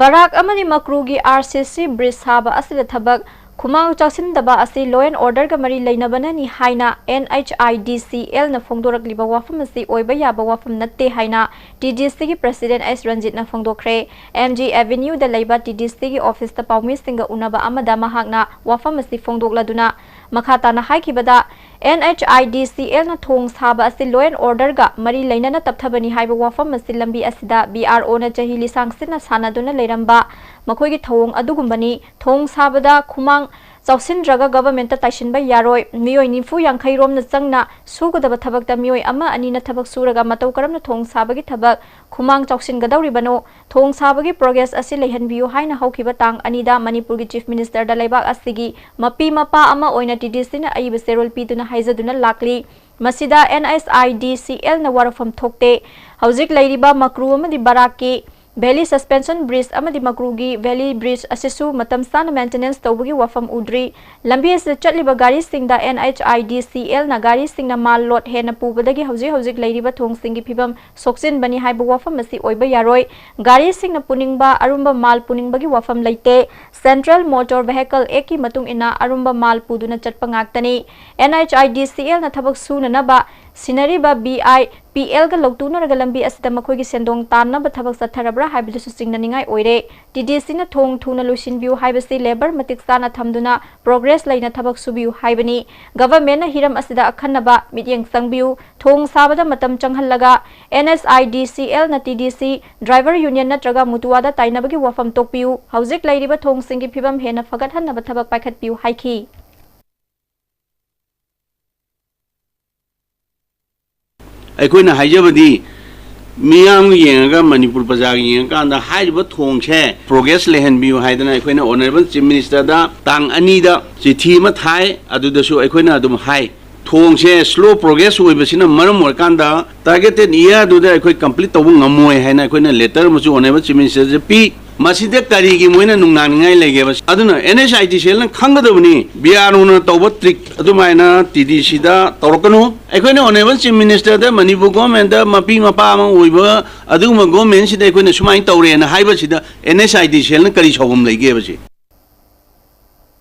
ꯕꯔꯥꯛ ꯑꯃꯗꯤ ꯃꯀ꯭ꯔꯨꯒꯤ ꯑꯥꯔ ꯁꯤ ꯁꯤ ꯕ꯭ꯔꯤꯖ ꯁꯥꯕ ꯑꯁꯤꯗ ꯊꯕꯛ ꯈꯨꯃꯥꯡ ꯆꯥꯎꯁꯤꯟꯗꯕ ꯑꯁꯤ law and order ꯒ ꯃꯔꯤ ꯂꯩꯅꯕꯅꯅꯤ ꯍꯥꯏꯅ ꯑꯦꯟ ꯑꯩꯆ ꯑꯥꯏ ꯗꯤ ꯁꯤ ꯑꯦꯜꯅ ꯐꯣꯡꯗꯣꯔꯛꯂꯤꯕ ꯋꯥꯐꯝ ꯑꯁꯤ ꯑꯣꯏꯕ ꯌꯥꯕ ꯋꯥꯐꯝ ꯅꯠꯇꯦ ꯍꯥꯏꯅ ꯇꯤ ꯗꯤ ꯁꯤꯒꯤ president ꯑꯦꯁ ꯔꯟꯖꯤꯠꯅ ꯐꯣꯡꯗꯣꯛꯈ꯭ꯔꯦ꯫ ꯑꯦꯝ ꯖꯤ ꯑꯦꯚꯦꯅ꯭ꯌꯨꯗ ꯂꯩꯕ ꯇꯤ ꯗꯤ ꯁꯤꯒꯤ office ꯇ ꯄꯥꯎꯃꯤꯁꯤꯡꯒ ꯎꯅꯕ ꯑꯃꯗ ꯃꯍꯥꯛꯅ ꯋꯥꯐꯝ ꯑꯁꯤ ꯐꯣꯡꯗꯣꯛꯂꯗꯨꯅ ꯃꯈꯥ ꯇꯥꯅ ꯍꯥꯏꯈꯤꯕꯗ, ꯑꯦꯟ ꯑꯩꯆ ꯑꯥꯏ ꯗꯤ ꯁꯤ ꯑꯦꯜꯅ ꯊꯣꯡ ꯁꯥꯕ ꯑꯁꯤ law and order ꯒ ꯃꯔꯤ ꯂꯩꯅꯅ ꯇꯞꯊꯕꯅꯤ ꯍꯥꯏꯕ ꯋꯥꯐꯝ ꯑꯁꯤ ꯂꯝꯕꯤ ꯑꯁꯤꯗ ꯕꯤ ꯑꯥꯔ ꯑꯣꯅ ꯆꯍꯤ ꯂꯤꯁꯥꯡ ꯁꯤꯠꯅ ꯁꯥꯟꯅꯗꯨꯅ ꯂꯩꯔꯝꯕ ꯃꯈꯣꯏꯒꯤ ꯊꯧꯑꯣꯡ ꯑꯗꯨꯒꯨꯝꯕꯅꯤ꯫ ꯊꯣꯡ ꯁꯥꯕꯗ ꯈꯨꯃꯥꯡ ꯆꯥꯎꯁꯤꯟꯗ꯭ꯔꯒ government ꯇ ꯇꯥꯏꯁꯤꯟꯕ ꯌꯥꯔꯣꯏ꯫ ꯃꯤꯑꯣꯏ ꯅꯤꯐꯨ ꯌꯥꯡꯈꯩ ꯔꯣꯝꯅ ꯆꯪꯅ ꯁꯨꯒꯗꯕ ꯊꯕꯛꯇ ꯃꯤꯑꯣꯏ ꯑꯃ ꯑꯅꯤꯅ ꯊꯕꯛ ꯁꯨꯔꯒ ꯃꯇꯧ ꯀꯔꯝꯅ ꯊꯣꯡ ꯁꯥꯕꯒꯤ ꯊꯕꯛ ꯈꯨꯃꯥꯡ ꯆꯥꯎꯁꯤꯟꯒꯗꯧꯔꯤꯕꯅꯣ? ꯊꯣꯡ ꯁꯥꯕꯒꯤ progress ꯑꯁꯤ ꯂꯩꯍꯟꯕꯤꯌꯨ ꯍꯥꯏꯅ ꯍꯧꯈꯤꯕ ꯇꯥꯡ ꯑꯅꯤꯗ ꯃꯅꯤꯄꯨꯔꯒꯤ Chief Minister ꯗ ꯂꯩꯕꯥꯛ ꯑꯁꯤꯒꯤ ꯃꯄꯤ ꯃꯄꯥ ꯑꯃ ꯑꯣꯏꯅ ꯇꯤ ꯗꯤ ꯁꯤꯅ ꯑꯏꯕ ꯆꯦꯔꯣꯜ ꯄꯤꯗꯨꯅ ꯍꯥꯏꯖꯗꯨꯅ ꯂꯥꯛꯂꯤ꯫ ꯃꯁꯤꯗ ꯑꯦꯟ ꯑꯩꯆ ꯑꯥꯏ ꯗꯤ ꯁꯤ ꯑꯦꯜꯅ ꯋꯥꯔꯛꯐꯝ ꯊꯣꯛꯇꯦ꯫ ꯍꯧꯖꯤꯛ ꯂꯩꯔꯤꯕ ꯃꯀ꯭ꯔꯨ ꯑꯃꯗꯤ ꯕꯔꯥꯛꯀꯤ Valley Suspension Bridge ꯑꯃꯗꯤ ꯃꯀ꯭ꯔꯨꯒꯤ Valley Bridge ꯑꯁꯤꯁꯨ ꯃꯇꯝ ꯆꯥꯅ maintenance ꯇꯧꯕꯒꯤ ꯋꯥꯐꯝ ꯎꯗ꯭ꯔꯤ꯫ ꯂꯝꯕꯤ ꯑꯁꯤꯗ ꯆꯠꯂꯤꯕ ꯒꯥꯔꯤꯁꯤꯡꯗ ꯑꯦꯟ ꯑꯩꯆ ꯑꯥꯏ ꯗꯤ ꯁꯤ ꯑꯦꯜꯅ ꯒꯥꯔꯤꯁꯤꯡꯅ ꯃꯥꯜ load ꯍꯦꯟꯅ ꯄꯨꯕꯗꯒꯤ ꯍꯧꯖꯤꯛ ꯍꯧꯖꯤꯛ ꯂꯩꯔꯤꯕ ꯊꯣꯡꯁꯤꯡꯒꯤ ꯐꯤꯕꯝ ꯁꯣꯛꯆꯤꯟꯕꯅꯤ ꯍꯥꯏꯕ ꯋꯥꯐꯝ ꯑꯁꯤ ꯑꯣꯏꯕ ꯌꯥꯔꯣꯏ꯫ ꯒꯥꯔꯤꯁꯤꯡꯅ ꯄꯨꯅꯤꯡꯕ ꯑꯔꯨꯝꯕ ꯃꯥꯜ ꯄꯨꯅꯤꯡꯕꯒꯤ ꯋꯥꯐꯝ ꯂꯩꯇꯦ꯫ Central Motor Vehicle Act ꯀꯤ ꯃꯇꯨꯡ ꯏꯟꯅ ꯑꯔꯨꯝꯕ ꯃꯥꯜ ꯄꯨꯗꯨꯅ ꯆꯠꯄ ꯉꯥꯛꯇꯅꯤ꯫ ꯑꯦꯟ ꯑꯩꯆ ꯑꯥꯏ ꯗꯤ ꯁꯤ ꯑꯦꯜꯅ ꯊꯕꯛ ꯁꯨꯅꯅꯕ ꯁꯤꯟꯅꯔꯤꯕ ꯕꯤ ꯑꯥꯏ ꯄꯤ ꯑꯦꯜꯒ ꯂꯧꯇꯨꯅꯔꯒ ꯂꯝꯕꯤ ꯑꯁꯤꯗ ꯃꯈꯣꯏꯒꯤ ꯁꯦꯟꯗꯣꯡ ꯇꯥꯟꯅꯕ ꯊꯕꯛ ꯆꯠꯊꯔꯕ꯭ꯔꯥ ꯍꯥꯏꯕꯗꯨꯁꯨ ꯆꯤꯡꯅꯅꯤꯡꯉꯥꯏ ꯑꯣꯏꯔꯦ꯫ ꯇꯤ ꯗꯤ ꯁꯤꯅ ꯊꯣꯡ ꯊꯨꯅ ꯂꯣꯏꯁꯤꯟꯕꯤꯌꯨ ꯍꯥꯏꯕꯁꯤ labour ꯃꯇꯤꯛ ꯆꯥꯅ ꯊꯝꯗꯨꯅ progress ꯂꯩꯅ ꯊꯕꯛ ꯁꯨꯕꯤꯌꯨ ꯍꯥꯏꯕꯅꯤ꯫ Government ꯅ ꯍꯤꯔꯝ ꯑꯁꯤꯗ ꯑꯈꯟꯅꯕ ꯃꯤꯠꯌꯦꯡ ꯆꯪꯕꯤꯌꯨ꯫ ꯊꯣꯡ ꯁꯥꯕꯗ ꯃꯇꯝ ꯆꯪꯍꯜꯂꯒ ꯑꯦꯟ ꯑꯦꯁ ꯑꯥꯏ ꯗꯤ ꯁꯤ ꯑꯦꯜꯅ ꯇꯤ ꯗꯤ ꯁꯤ, Driver Union ꯅꯠꯇ꯭ꯔꯒ ꯃꯨꯇꯨꯋꯥꯗ ꯇꯥꯏꯅꯕꯒꯤ ꯋꯥꯐꯝ ꯇꯣꯛꯄꯤꯌꯨ꯫ ꯍꯧꯖꯤꯛ ꯂꯩꯔꯤꯕ ꯊꯣꯡꯁꯤꯡꯒꯤ ꯐꯤꯕꯝ ꯍꯦꯟꯅ ꯐꯒꯠꯍꯟꯅꯕ ꯊꯕꯛ ꯄꯥꯏꯈꯠꯄꯤꯌꯨ ꯍꯥꯏꯈꯤ꯫ ꯑꯩꯈꯣꯏꯅ ꯍꯥꯏꯖꯕꯗꯤ, ꯃꯤꯌꯥꯝꯒꯤ ꯌꯦꯡꯉꯒ, ꯃꯅꯤꯄꯨꯔ ꯄ꯭ꯔꯖꯥꯒꯤ ꯌꯦꯡꯉꯀꯥꯟꯗ ꯍꯥꯏꯔꯤꯕ ꯊꯣꯡꯁꯦ progress ꯂꯩꯍꯟꯕꯤꯌꯨ ꯍꯥꯏꯗꯅ ꯑꯩꯈꯣꯏꯅ Honourable Chief Minister ꯗ ꯇꯥꯡ ꯑꯅꯤꯗ ꯆꯤꯊꯤ ꯑꯃ ꯊꯥꯏ꯫ ꯑꯗꯨꯗꯁꯨ ꯑꯩꯈꯣꯏꯅ ꯑꯗꯨꯝ ꯍꯥꯏ, ꯊꯣꯡꯁꯦ slow progress ꯑꯣꯏꯕꯁꯤꯅ ꯃꯔꯝ ꯑꯣꯏꯔꯀꯥꯟꯗ targeted year ꯗꯨꯗ ꯑꯩꯈꯣꯏ complete ꯇꯧꯕ ꯉꯝꯃꯣꯏ ꯍꯥꯏꯅ ꯑꯩꯈꯣꯏꯅ letter ꯑꯃꯁꯨ Honourable Chief Minister ꯗ ꯄꯤ꯫ ꯃꯁꯤꯗ ꯀꯔꯤꯒꯤ ꯃꯣꯏꯅ ꯅꯨꯡꯅꯥꯡꯅꯤꯡꯉꯥꯏ ꯂꯩꯒꯦꯕ? ꯑꯗꯨꯅ NHIDCLꯅ ꯈꯪꯒꯗꯕꯅꯤ, BROꯅ ꯇꯧꯕ trick ꯑꯗꯨꯃꯥꯏꯅ TDCꯗ ꯇꯧꯔꯛꯀꯅꯨ꯫ ꯑꯩꯈꯣꯏꯅ Honourable Chief Ministerꯗ, ꯃꯅꯤꯄꯨꯔ governmentꯇ ꯃꯄꯤ ꯃꯄꯥ ꯑꯃ ꯑꯣꯏꯕ ꯑꯗꯨꯒꯨꯝꯕ governmentꯁꯤꯗ ꯑꯩꯈꯣꯏꯅ ꯁꯨꯃꯥꯏꯅ ꯇꯧꯔꯦꯅ ꯍꯥꯏꯕꯁꯤꯗ NHIDCLꯅ ꯀꯔꯤ ꯁꯥꯎꯐꯝ ꯂꯩꯒꯦꯕ ꯁꯤ?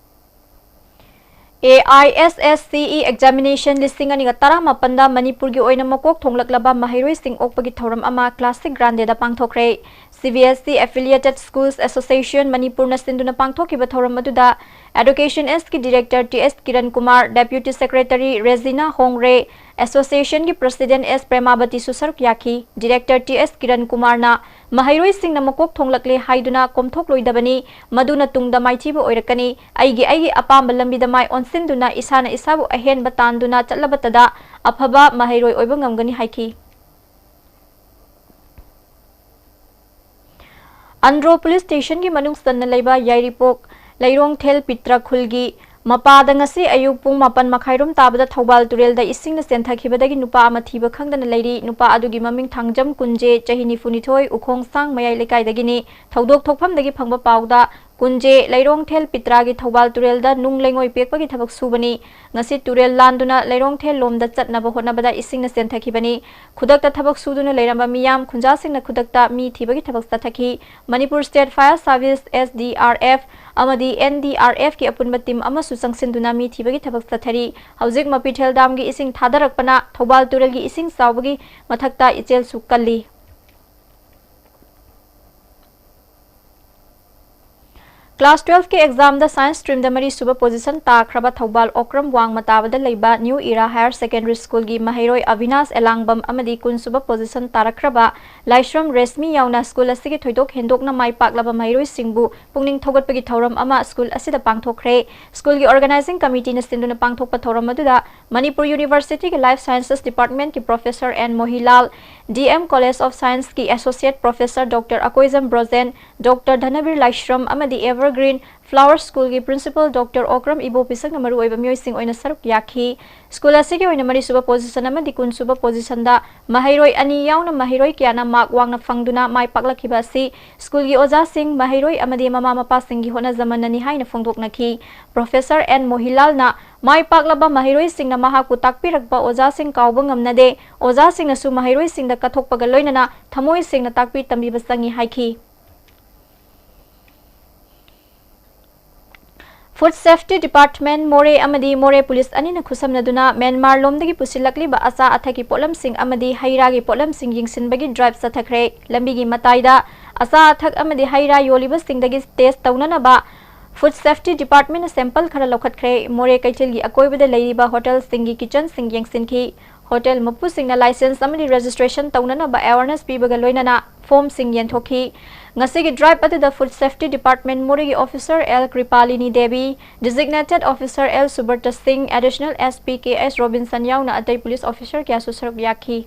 AISSCE examination ꯂꯤꯁꯤꯡ ꯑꯅꯤꯒ ꯇꯔꯥꯃꯥꯄꯟꯗ ꯃꯅꯤꯄꯨꯔꯒꯤ ꯑꯣꯏꯅ ꯃꯀꯣꯛ ꯊꯣꯡꯂꯛꯂꯕ ꯃꯍꯩꯔꯣꯏꯁꯤꯡ ꯑꯣꯛꯄꯒꯤ ꯊꯧꯔꯝ ꯑꯃ Classic Grandeꯗ ꯄꯥꯡꯊꯣꯛꯈ꯭ꯔꯦ꯫ CBSE affiliated schools association ꯃꯅꯤꯄꯨꯔꯅ ꯁꯤꯟꯗꯨꯅ ꯄꯥꯡꯊꯣꯛꯈꯤꯕ ꯊꯧꯔꯝ ꯑꯗꯨꯗ Education Sꯀꯤ director T S Kiran Kumar, deputy secretary Regina Hongre, associationꯒꯤ president S Premabatiꯁꯨ ꯁꯔꯨꯛ ꯌꯥꯈꯤ꯫ Director T S Kiran Kumarꯅ ꯃꯍꯩꯔꯣꯏꯁꯤꯡꯅ ꯃꯀꯣꯛ ꯊꯣꯡꯂꯛꯂꯦ ꯍꯥꯏꯗꯨꯅ ꯀꯣꯝꯊꯣꯛꯂꯣꯏꯗꯕꯅꯤ, ꯃꯗꯨꯅ ꯇꯨꯡꯗ ꯃꯥꯏꯊꯤꯕ ꯑꯣꯏꯔꯛꯀꯅꯤ꯫ ꯑꯩꯒꯤ ꯑꯩꯒꯤ ꯑꯄꯥꯝꯕ ꯂꯝꯕꯤꯗ ꯃꯥꯏ ꯑꯣꯟꯁꯤꯟꯗꯨꯅ ꯏꯁꯥꯅ ꯏꯁꯥꯕꯨ ꯑꯍꯦꯟꯕ ꯇꯥꯟꯗꯨꯅ ꯆꯠꯂꯕꯇꯗ ꯑꯐꯕ ꯃꯍꯩꯔꯣꯏ ꯑꯣꯏꯕ ꯉꯝꯒꯅꯤ ꯍꯥꯏꯈꯤ꯫ ꯑꯟꯗ꯭ꯔꯣ police stationꯒꯤ ꯃꯅꯨꯡ ꯆꯟꯅ ꯂꯩꯕ ꯌꯥꯏꯔꯤꯄꯣꯛ ꯂꯩꯔꯣꯡꯊꯦꯜ ꯄꯤꯇ꯭ꯔ ꯈꯨꯜꯒꯤ ꯃꯄꯥꯗ ꯉꯁꯤ ꯑꯌꯨꯛ ꯄꯨꯡ ꯃꯥꯄꯟ ꯃꯈꯥꯏꯔꯣꯝ ꯇꯥꯕꯗ ꯊꯧꯕꯥꯜ ꯇꯨꯔꯦꯜꯗ ꯏꯁꯤꯡꯅ ꯆꯦꯟꯊꯈꯤꯕꯗꯒꯤ ꯅꯨꯄꯥ ꯑꯃ ꯊꯤꯕ ꯈꯪꯗꯅ ꯂꯩꯔꯤ꯫ ꯅꯨꯄꯥ ꯑꯗꯨꯒꯤ ꯃꯃꯤꯡ ꯊꯥꯡꯖꯝ ꯀꯨꯟꯖꯦ, ꯆꯍꯤ ꯅꯤꯐꯨꯅꯤꯊꯣꯏ, ꯎꯈꯣꯡꯁꯥꯡ ꯃꯌꯥꯏ ꯂꯩꯀꯥꯏꯗꯒꯤꯅꯤ꯫ ꯊꯧꯗꯣꯛ ꯊꯣꯛꯐꯝꯗꯒꯤ ꯐꯪꯕ ꯄꯥꯎꯗ ꯀꯨꯟꯖꯦ ꯂꯩꯔꯣꯡꯊꯦꯜ ꯄꯤꯇ꯭ꯔꯥꯒꯤ ꯊꯧꯕꯥꯜ ꯇꯨꯔꯦꯜꯗ ꯅꯨꯡ ꯂꯩꯉꯣꯏ ꯄꯦꯛꯄꯒꯤ ꯊꯕꯛ ꯁꯨꯕꯅꯤ꯫ ꯉꯁꯤ ꯇꯨꯔꯦꯜ ꯂꯥꯟꯗꯨꯅ ꯂꯩꯔꯣꯡꯊꯦꯜ ꯂꯣꯝꯗ ꯆꯠꯅꯕ ꯍꯣꯠꯅꯕꯗ ꯏꯁꯤꯡꯅ ꯆꯦꯟꯊꯈꯤꯕꯅꯤ꯫ ꯈꯨꯗꯛꯇ ꯊꯕꯛ ꯁꯨꯗꯨꯅ ꯂꯩꯔꯝꯕ ꯃꯤꯌꯥꯝ ꯈꯨꯟꯖꯥꯁꯤꯡꯅ ꯈꯨꯗꯛꯇ ꯃꯤ ꯊꯤꯕꯒꯤ ꯊꯕꯛ ꯆꯠꯊꯈꯤ꯫ Manipur State Fire Service, SDRF, ꯑꯃꯗꯤ NDRFꯀꯤ ꯑꯄꯨꯟꯕ team ꯑꯃꯁꯨ ꯆꯪꯁꯤꯟꯗꯨꯅ ꯃꯤ ꯊꯤꯕꯒꯤ ꯊꯕꯛ ꯆꯠꯊꯔꯤ꯫ ꯍꯧꯖꯤꯛ ꯃꯄꯤꯊꯦꯜ damꯒꯤ ꯏꯁꯤꯡ ꯊꯥꯗꯔꯛꯄꯅ ꯊꯧꯕꯥꯜ ꯇꯨꯔꯦꯜꯒꯤ ꯏꯁꯤꯡ ꯆꯥꯎꯕꯒꯤ ꯃꯊꯛꯇ ꯏꯆꯦꯜꯁꯨ ꯀꯜꯂꯤ꯫ Class twelveꯀꯤ examꯗ science streamꯗ ꯃꯔꯤꯁꯨꯕ position ꯇꯥꯈ꯭ꯔꯕ Thoubal Okram ꯋꯥꯡꯃ ꯇꯥꯕꯗ ꯂꯩꯕ New Era Higher Secondary Schoolꯒꯤ ꯃꯍꯩꯔꯣꯏ ꯑꯕꯤꯅꯥꯁ ꯑꯦꯂꯥꯡꯕꯝ ꯑꯃꯗꯤ ꯀꯨꯟꯁꯨꯕ position ꯇꯥꯔꯛꯈ꯭ꯔꯕ ꯂꯥꯏꯁ꯭ꯔꯝ ꯔꯦꯁꯃꯤ ꯌꯥꯎꯅ school ꯑꯁꯤꯒꯤ ꯊꯣꯏꯗꯣꯛ ꯍꯦꯟꯗꯣꯛꯅ ꯃꯥꯏ ꯄꯥꯛꯂꯕ ꯃꯍꯩꯔꯣꯏꯁꯤꯡꯕꯨ ꯄꯨꯛꯅꯤꯡ ꯊꯧꯒꯠꯄꯒꯤ ꯊꯧꯔꯝ ꯑꯃ school ꯑꯁꯤꯗ ꯄꯥꯡꯊꯣꯛꯈ꯭ꯔꯦ꯫ Schoolꯒꯤ organizing committeeꯅ ꯁꯤꯟꯗꯨꯅ ꯄꯥꯡꯊꯣꯛꯄ ꯊꯧꯔꯝ ꯑꯗꯨꯗ Manipur Universityꯒꯤ Life Sciences Departmentꯀꯤ Professor N ꯃꯣꯍꯤꯂꯥꯜ, DM College of Scienceꯀꯤ Associate Professor Doctor Akoijam Brojen, Doctor ꯙꯅꯕꯤꯔ ꯂꯥꯏꯁ꯭ꯔꯝ ꯑꯃꯗꯤ Ever Green Flower Schoolꯒꯤ Principal Doctor Okram Ibopisakꯅ ꯃꯔꯨꯑꯣꯏꯕ ꯃꯤꯑꯣꯏꯁꯤꯡ ꯑꯣꯏꯅ ꯁꯔꯨꯛ ꯌꯥꯈꯤ꯫ School ꯑꯁꯤꯒꯤ ꯑꯣꯏꯅ ꯃꯔꯤꯁꯨꯕ position ꯑꯃꯗꯤ ꯀꯨꯟꯁꯨꯕ positionꯗ ꯃꯍꯩꯔꯣꯏ ꯑꯅꯤ ꯌꯥꯎꯅ ꯃꯍꯩꯔꯣꯏ ꯀꯌꯥꯅ mark ꯋꯥꯡꯅ ꯐꯪꯗꯨꯅ ꯃꯥꯏ ꯄꯥꯛꯂꯛꯈꯤꯕ ꯑꯁꯤ schoolꯒꯤ ꯑꯣꯖꯥꯁꯤꯡ, ꯃꯍꯩꯔꯣꯏ ꯑꯃꯗꯤ ꯃꯃꯥ ꯃꯄꯥꯁꯤꯡꯒꯤ ꯍꯣꯠꯅꯖꯃꯟꯅꯅꯤ ꯍꯥꯏꯅ ꯐꯣꯡꯗꯣꯛꯅꯈꯤ꯫ Professor N ꯃꯣꯍꯤꯂꯥꯜꯅ ꯃꯥꯏ ꯄꯥꯛꯂꯕ ꯃꯍꯩꯔꯣꯏꯁꯤꯡꯅ ꯃꯍꯥꯛꯄꯨ ꯇꯥꯛꯄꯤꯔꯛꯄ ꯑꯣꯖꯥꯁꯤꯡ ꯀꯥꯎꯕ ꯉꯝꯅꯗꯦ, ꯑꯣꯖꯥꯁꯤꯡꯅꯁꯨ ꯃꯍꯩꯔꯣꯏꯁꯤꯡꯗ ꯀꯠꯊꯣꯛꯄꯒ ꯂꯣꯏꯅꯅ ꯊꯃꯣꯏ ꯁꯦꯡꯅ ꯇꯥꯛꯄꯤ ꯇꯝꯕꯤꯕ ꯆꯪꯏ ꯍꯥꯏꯈꯤ꯫ Food Safety Department ꯃꯣꯔꯦ ꯑꯃꯗꯤ ꯃꯣꯔꯦ ꯄꯨꯂꯤꯁ ꯑꯅꯤꯅ ꯈꯨꯠꯁꯝꯅꯗꯨꯅ ꯃ꯭ꯌꯥꯟꯃꯥꯔ ꯂꯣꯝꯗꯒꯤ ꯄꯨꯁꯤꯜꯂꯛꯂꯤꯕ ꯑꯆꯥ ꯑꯊꯛꯀꯤ ꯄꯣꯠꯂꯝꯁꯤꯡ ꯑꯃꯗꯤ ꯍꯩ ꯔꯥꯒꯤ ꯄꯣꯠꯂꯝꯁꯤꯡ ꯌꯦꯡꯁꯤꯟꯕꯒꯤ drive ꯆꯠꯊꯈ꯭ꯔꯦ꯫ ꯂꯝꯕꯤꯒꯤ ꯃꯇꯥꯏꯗ ꯑꯆꯥ ꯑꯊꯛ ꯑꯃꯗꯤ ꯍꯩ ꯔꯥ ꯌꯣꯜꯂꯤꯕꯁꯤꯡꯗꯒꯤ test ꯇꯧꯅꯅꯕ Food Safety Departmentꯅ sample ꯈꯔ ꯂꯧꯈꯠꯈ꯭ꯔꯦ꯫ ꯃꯣꯔꯦ ꯀꯩꯊꯦꯜꯒꯤ ꯑꯀꯣꯏꯕꯗ ꯂꯩꯔꯤꯕ ꯍꯣꯇꯦꯜꯁꯤꯡꯒꯤ kitchenꯁꯤꯡ ꯌꯦꯡꯁꯤꯟꯈꯤ꯫ ꯍꯣꯇꯦꯜ ꯃꯄꯨꯁꯤꯡꯅ license ꯑꯃꯗꯤ registration ꯇꯧꯅꯅꯕ awareness ꯄꯤꯕꯒ ꯂꯣꯏꯅꯅ formꯁꯤꯡ ꯌꯦꯟꯊꯣꯛꯈꯤ꯫ ꯉꯁꯤꯒꯤ drive ꯑꯗꯨꯗ Food Safety Department ꯃꯣꯔꯦꯒꯤ officer L ꯀ꯭ꯔꯤꯄꯥꯂꯤꯅꯤ Devi, designated officer L ꯁꯨꯕ꯭ꯔꯇ ꯁꯤꯡ, additional SP ꯀꯦ ꯑꯦꯁ ꯔꯣꯕꯤꯟꯁꯟ ꯌꯥꯎꯅ ꯑꯇꯩ ꯄꯨꯂꯤꯁ officer ꯀꯌꯥꯁꯨ ꯁꯔꯨꯛ ꯌꯥꯈꯤ꯫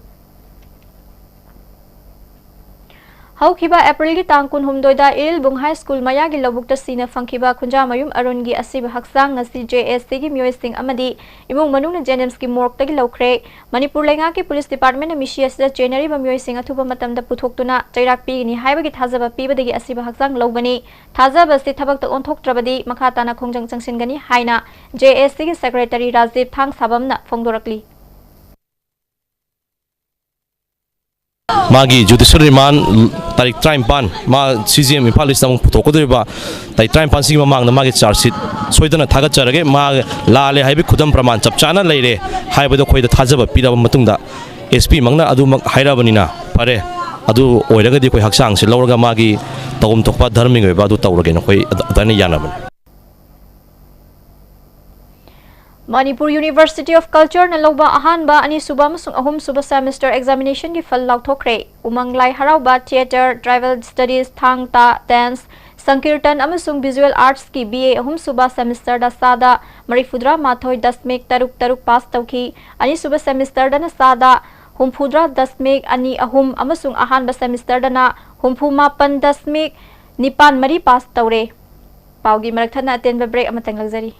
ꯍꯧꯈꯤꯕ ꯑꯦꯄ꯭ꯔꯤꯜꯒꯤ ꯇꯥꯡ ꯀꯨꯟꯍꯨꯝꯗꯣꯏꯗ ꯏꯔꯤꯜꯕꯨꯡ High School ꯃꯌꯥꯒꯤ ꯂꯧꯕꯨꯛꯇ ꯁꯤꯅ ꯐꯪꯈꯤꯕ ꯈꯨꯟꯖꯥꯃꯌꯨꯝ ꯑꯔꯨꯟꯒꯤ ꯑꯁꯤꯕ ꯍꯛꯆꯥꯡ ꯉꯁꯤ JACꯒꯤ ꯃꯤꯑꯣꯏꯁꯤꯡ ꯑꯃꯗꯤ ꯏꯃꯨꯡ ꯃꯅꯨꯡꯅ JNIMSꯀꯤ morgueꯇꯒꯤ ꯂꯧꯈ꯭ꯔꯦ꯫ ꯃꯅꯤꯄꯨꯔ ꯂꯩꯉꯥꯛꯀꯤ ꯄꯨꯂꯤꯁ departmentꯅ ꯃꯤꯁꯤ ꯑꯁꯤꯗ ꯆꯦꯟꯅꯔꯤꯕ ꯃꯤꯑꯣꯏꯁꯤꯡ ꯑꯊꯨꯕ ꯃꯇꯝꯗ ꯄꯨꯊꯣꯛꯇꯨꯅ ꯆꯩꯔꯥꯛ ꯄꯤꯒꯅꯤ ꯍꯥꯏꯕꯒꯤ ꯊꯥꯖꯕ ꯄꯤꯕꯗꯒꯤ ꯑꯁꯤꯕ ꯍꯛꯆꯥꯡ ꯂꯧꯕꯅꯤ꯫ ꯊꯥꯖꯕ ꯑꯁꯤ ꯊꯕꯛꯇ ꯑꯣꯟꯊꯣꯛꯇ꯭ꯔꯕꯗꯤ ꯃꯈꯥ ꯇꯥꯅ ꯈꯣꯡꯖꯪ ꯆꯪꯁꯤꯟꯒꯅꯤ ꯍꯥꯏꯅ JACꯒꯤ secretary ꯔꯥꯖꯤꯕ ꯊꯥꯡꯁꯥꯕꯝꯅ ꯐꯣꯡꯗꯣꯔꯛꯂꯤ꯫ ꯃꯥꯒꯤ judicial remand ꯇꯥꯔꯤꯛ ꯇꯔꯥꯅꯤꯄꯥꯟ, ꯃꯥ CJM ꯏꯝꯐꯥꯜ Eastꯇ ꯑꯃꯨꯛ ꯄꯨꯊꯣꯛꯀꯗꯧꯔꯤꯕ ꯇꯥꯔꯤꯛ ꯇꯔꯥꯅꯤꯄꯥꯟꯁꯤꯒꯤ ꯃꯃꯥꯡꯗ ꯃꯥꯒꯤ charge sheet ꯁꯣꯏꯗꯅ ꯊꯥꯒꯠꯆꯔꯒꯦ꯫ ꯃꯥ ꯂꯥꯜꯂꯦ ꯍꯥꯏꯕꯒꯤ ꯈꯨꯗꯝ ꯄ꯭ꯔꯃꯥꯟ ꯆꯞ ꯆꯥꯅ ꯂꯩꯔꯦ ꯍꯥꯏꯕꯗꯣ ꯑꯩꯈꯣꯏꯗ ꯊꯥꯖꯕ ꯄꯤꯔꯕ ꯃꯇꯨꯡꯗ, SP ꯃꯛꯅ ꯑꯗꯨꯃꯛ ꯍꯥꯏꯔꯕꯅꯤꯅ ꯐꯔꯦ, ꯑꯗꯨ ꯑꯣꯏꯔꯒꯗꯤ ꯑꯩꯈꯣꯏ ꯍꯛꯆꯥꯡꯁꯦ ꯂꯧꯔꯒ ꯃꯥꯒꯤ ꯇꯧꯐꯝ ꯊꯣꯛꯄ ꯙꯔꯃꯒꯤ ꯑꯣꯏꯕ ꯑꯗꯨ ꯇꯧꯔꯒꯦꯅ ꯑꯩꯈꯣꯏ ꯑꯗ-, ꯑꯗꯨꯃꯥꯏꯅ ꯌꯥꯅꯕꯅꯤ꯫ ꯃꯅꯤꯄꯨꯔ University of Cultureꯅ ꯂꯧꯕ ꯑꯍꯥꯟꯕ, ꯑꯅꯤꯁꯨꯕ ꯑꯃꯁꯨꯡ ꯑꯍꯨꯝꯁꯨꯕ semester examinationꯒꯤ ꯐꯜ ꯂꯥꯎꯊꯣꯛꯈ꯭ꯔꯦ꯫ ꯎꯃꯪ ꯂꯥꯏ ꯍꯔꯥꯎꯕ, theatre, tribal studies, ꯊꯥꯡ ꯇꯥ dance, ꯁꯪꯀꯤꯔꯇꯟ ꯑꯃꯁꯨꯡ visual artsꯀꯤ BA ꯑꯍꯨꯝꯁꯨꯕ semesterꯗ ꯆꯥꯗ ꯃꯔꯤꯐꯨꯇꯔꯥ ꯃꯥꯊꯣꯏ ꯗꯁꯃꯤꯛ ꯇꯔꯨꯛ ꯇꯔꯨꯛ pass ꯇꯧꯈꯤ꯫ ꯑꯅꯤꯁꯨꯕ semesterꯗꯅ ꯆꯥꯗ ꯍꯨꯝꯐꯨꯇꯔꯥ ꯗꯁꯃꯤꯛ ꯑꯅꯤ ꯑꯍꯨꯝ ꯑꯃꯁꯨꯡ ꯑꯍꯥꯟꯕ semesterꯗꯅ ꯍꯨꯝꯐꯨ ꯃꯥꯄꯟ ꯗꯁꯃꯤꯛ ꯅꯤꯄꯥꯟ ꯃꯔꯤ pass ꯇꯧꯔꯦ꯫ ꯄꯥꯎꯒꯤ ꯃꯔꯛ ꯊꯠꯅ ꯑꯇꯦꯟꯕ ꯕ꯭ꯔꯦꯛ ꯑꯃꯇꯪ ꯂꯧꯖꯔꯤ꯫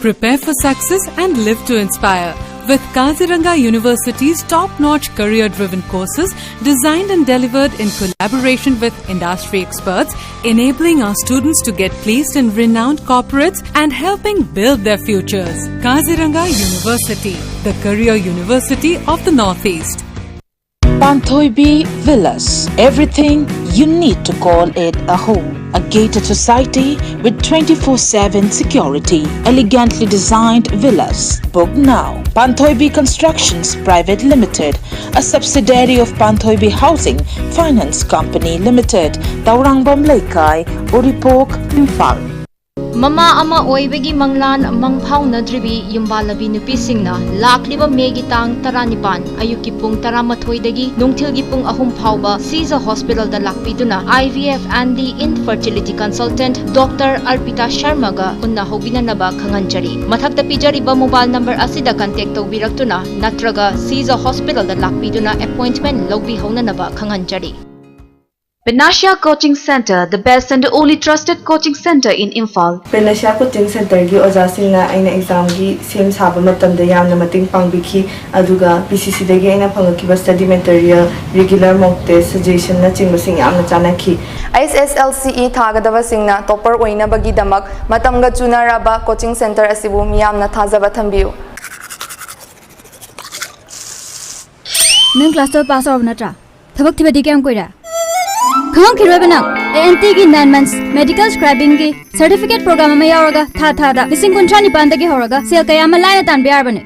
Prepare for success and live to inspire with Kaziranga University's top-notch career-driven courses designed and delivered in collaboration with industry experts, enabling our students to get placed in renowned corporates and helping build their futures. Kaziranga University, the career university of the Northeast. Panthoibi Villas. Everything you need to call it a home. A gated society with twenty-four seven security. Elegantly designed villas. Book now. Panthoibi Constructions Private Limited, a subsidiary of Panthoibi Housing Finance Company Limited, Taurangam Leikai, Uripok, Imphal. ꯃꯃꯥ ꯑꯃ ꯑꯣꯏꯕꯒꯤ ꯃꯪꯂꯥꯟ ꯃꯪꯐꯥꯎꯅꯗ꯭ꯔꯤꯕꯤ ꯌꯨꯝꯕꯥꯜꯂꯕꯤ ꯅꯨꯄꯤꯁꯤꯡꯅ ꯂꯥꯛꯂꯤꯕ ꯃꯦꯒꯤ ꯇꯥꯡ ꯇꯔꯥꯅꯤꯄꯥꯟ ꯑꯌꯨꯛꯀꯤ ꯄꯨꯡ ꯇꯔꯥꯃꯥꯊꯣꯏꯗꯒꯤ ꯅꯨꯡꯊꯤꯜꯒꯤ ꯄꯨꯡ ꯑꯍꯨꯝ ꯐꯥꯎꯕ ꯁꯤꯖ ꯍꯣꯁꯄꯤꯇꯥꯜꯗ ꯂꯥꯛꯄꯤꯗꯨꯅ I V F and the infertility consultant Doctor Arpita Sharmaꯒ ꯎꯟꯅ ꯍꯧꯕꯤꯅꯅꯕ ꯈꯪꯍꯟꯖꯔꯤ꯫ ꯃꯊꯛꯇ ꯄꯤꯖꯔꯤꯕ ꯃꯣꯕꯥꯏꯜ ꯅꯝꯕꯔ ꯑꯁꯤꯗ ꯀꯟꯇꯦꯛ ꯇꯧꯕꯤꯔꯛꯇꯨꯅ ꯅꯠꯇ꯭ꯔꯒ ꯁꯤꯖ ꯍꯣꯁꯄꯤꯇꯥꯜꯗ ꯂꯥꯛꯄꯤꯗꯨꯅ ꯑꯦꯄꯣꯏꯟꯠꯃꯦꯟꯠ ꯂꯧꯕꯤꯍꯧꯅꯅꯕ ꯈꯪꯍꯟꯖꯔꯤ꯫ Panacea Coaching Center, the best and only trusted coaching center in Imphal. Panacea coaching ꯁꯦꯟꯇꯔꯒꯤ ꯑꯣꯖꯥꯁꯤꯡꯅ ꯑꯩꯅ ꯑꯦꯛꯖꯥꯝꯒꯤ ꯁꯦꯝ ꯁꯥꯕ ꯃꯇꯝꯗ ꯌꯥꯝꯅ ꯃꯇꯦꯡ ꯄꯥꯡꯕꯤꯈꯤ꯫ ꯑꯗꯨꯒ ꯄꯤ ꯁꯤ ꯁꯤꯗꯒꯤ ꯑꯩꯅ ꯐꯪꯉꯛꯈꯤꯕ ꯁ꯭ꯇꯗꯤ ꯃꯦꯇꯔꯤꯌꯦꯜ, ꯔꯤꯒꯨꯂꯔ ꯃꯣꯛ ꯇꯦꯁ, ꯁꯖꯦꯁꯟꯅꯆꯤꯡꯕꯁꯤꯡ ꯌꯥꯝꯅ ꯆꯥꯟꯅꯈꯤ꯫ ꯑꯩꯁ ꯑꯦꯁ ꯑꯦꯜ ꯁꯤ ꯏ ꯊꯥꯒꯗꯕꯁꯤꯡꯅ ꯇꯣꯞꯄꯔ ꯑꯣꯏꯅꯕꯒꯤꯗꯃꯛ ꯃꯇꯝꯒ ꯆꯨꯅꯔꯕ ꯀꯣꯆꯤꯡ ꯁꯦꯟꯇꯔ ꯑꯁꯤꯕꯨ ꯃꯤꯌꯥꯝꯅ ꯊꯥꯖꯕ ꯊꯝꯕꯤꯌꯨ꯫ ꯅꯪ ꯀ꯭ꯂꯥꯁ ꯇꯨꯌꯦꯜꯞ ꯄꯥꯁ ꯇꯧꯔꯕ ꯅꯠꯇ꯭ꯔꯥ? ꯊꯕꯛ ꯊꯤꯕꯗꯤ ꯀꯌꯥꯝ ꯀꯨꯏꯔꯦ? ꯈꯪꯉꯝꯈꯤꯔꯣꯏꯕ ꯅꯪ꯫ ꯑꯦ ꯑꯦꯟ ꯇꯤꯒꯤ ꯅꯥꯏꯟ ꯃꯟꯁ ꯃꯦꯗꯤꯀꯦꯜ ꯁ꯭ꯀ꯭ꯔꯥꯏꯕꯤꯡꯒꯤ ꯁꯔꯇꯤꯐꯤꯀꯦꯠ ꯄ꯭ꯔꯣꯒ꯭ꯔꯥꯝ ꯑꯃ ꯌꯥꯎꯔꯒ ꯊꯥ ꯊꯥꯗ ꯂꯤꯁꯤꯡ ꯀꯨꯟꯊ꯭ꯔꯥ ꯅꯤꯄꯥꯟꯗꯒꯤ ꯍꯧꯔꯒ ꯁꯦꯜ ꯀꯌꯥ ꯑꯃ ꯂꯥꯏꯅ ꯇꯥꯟꯕ ꯌꯥꯔꯕꯅꯤ꯫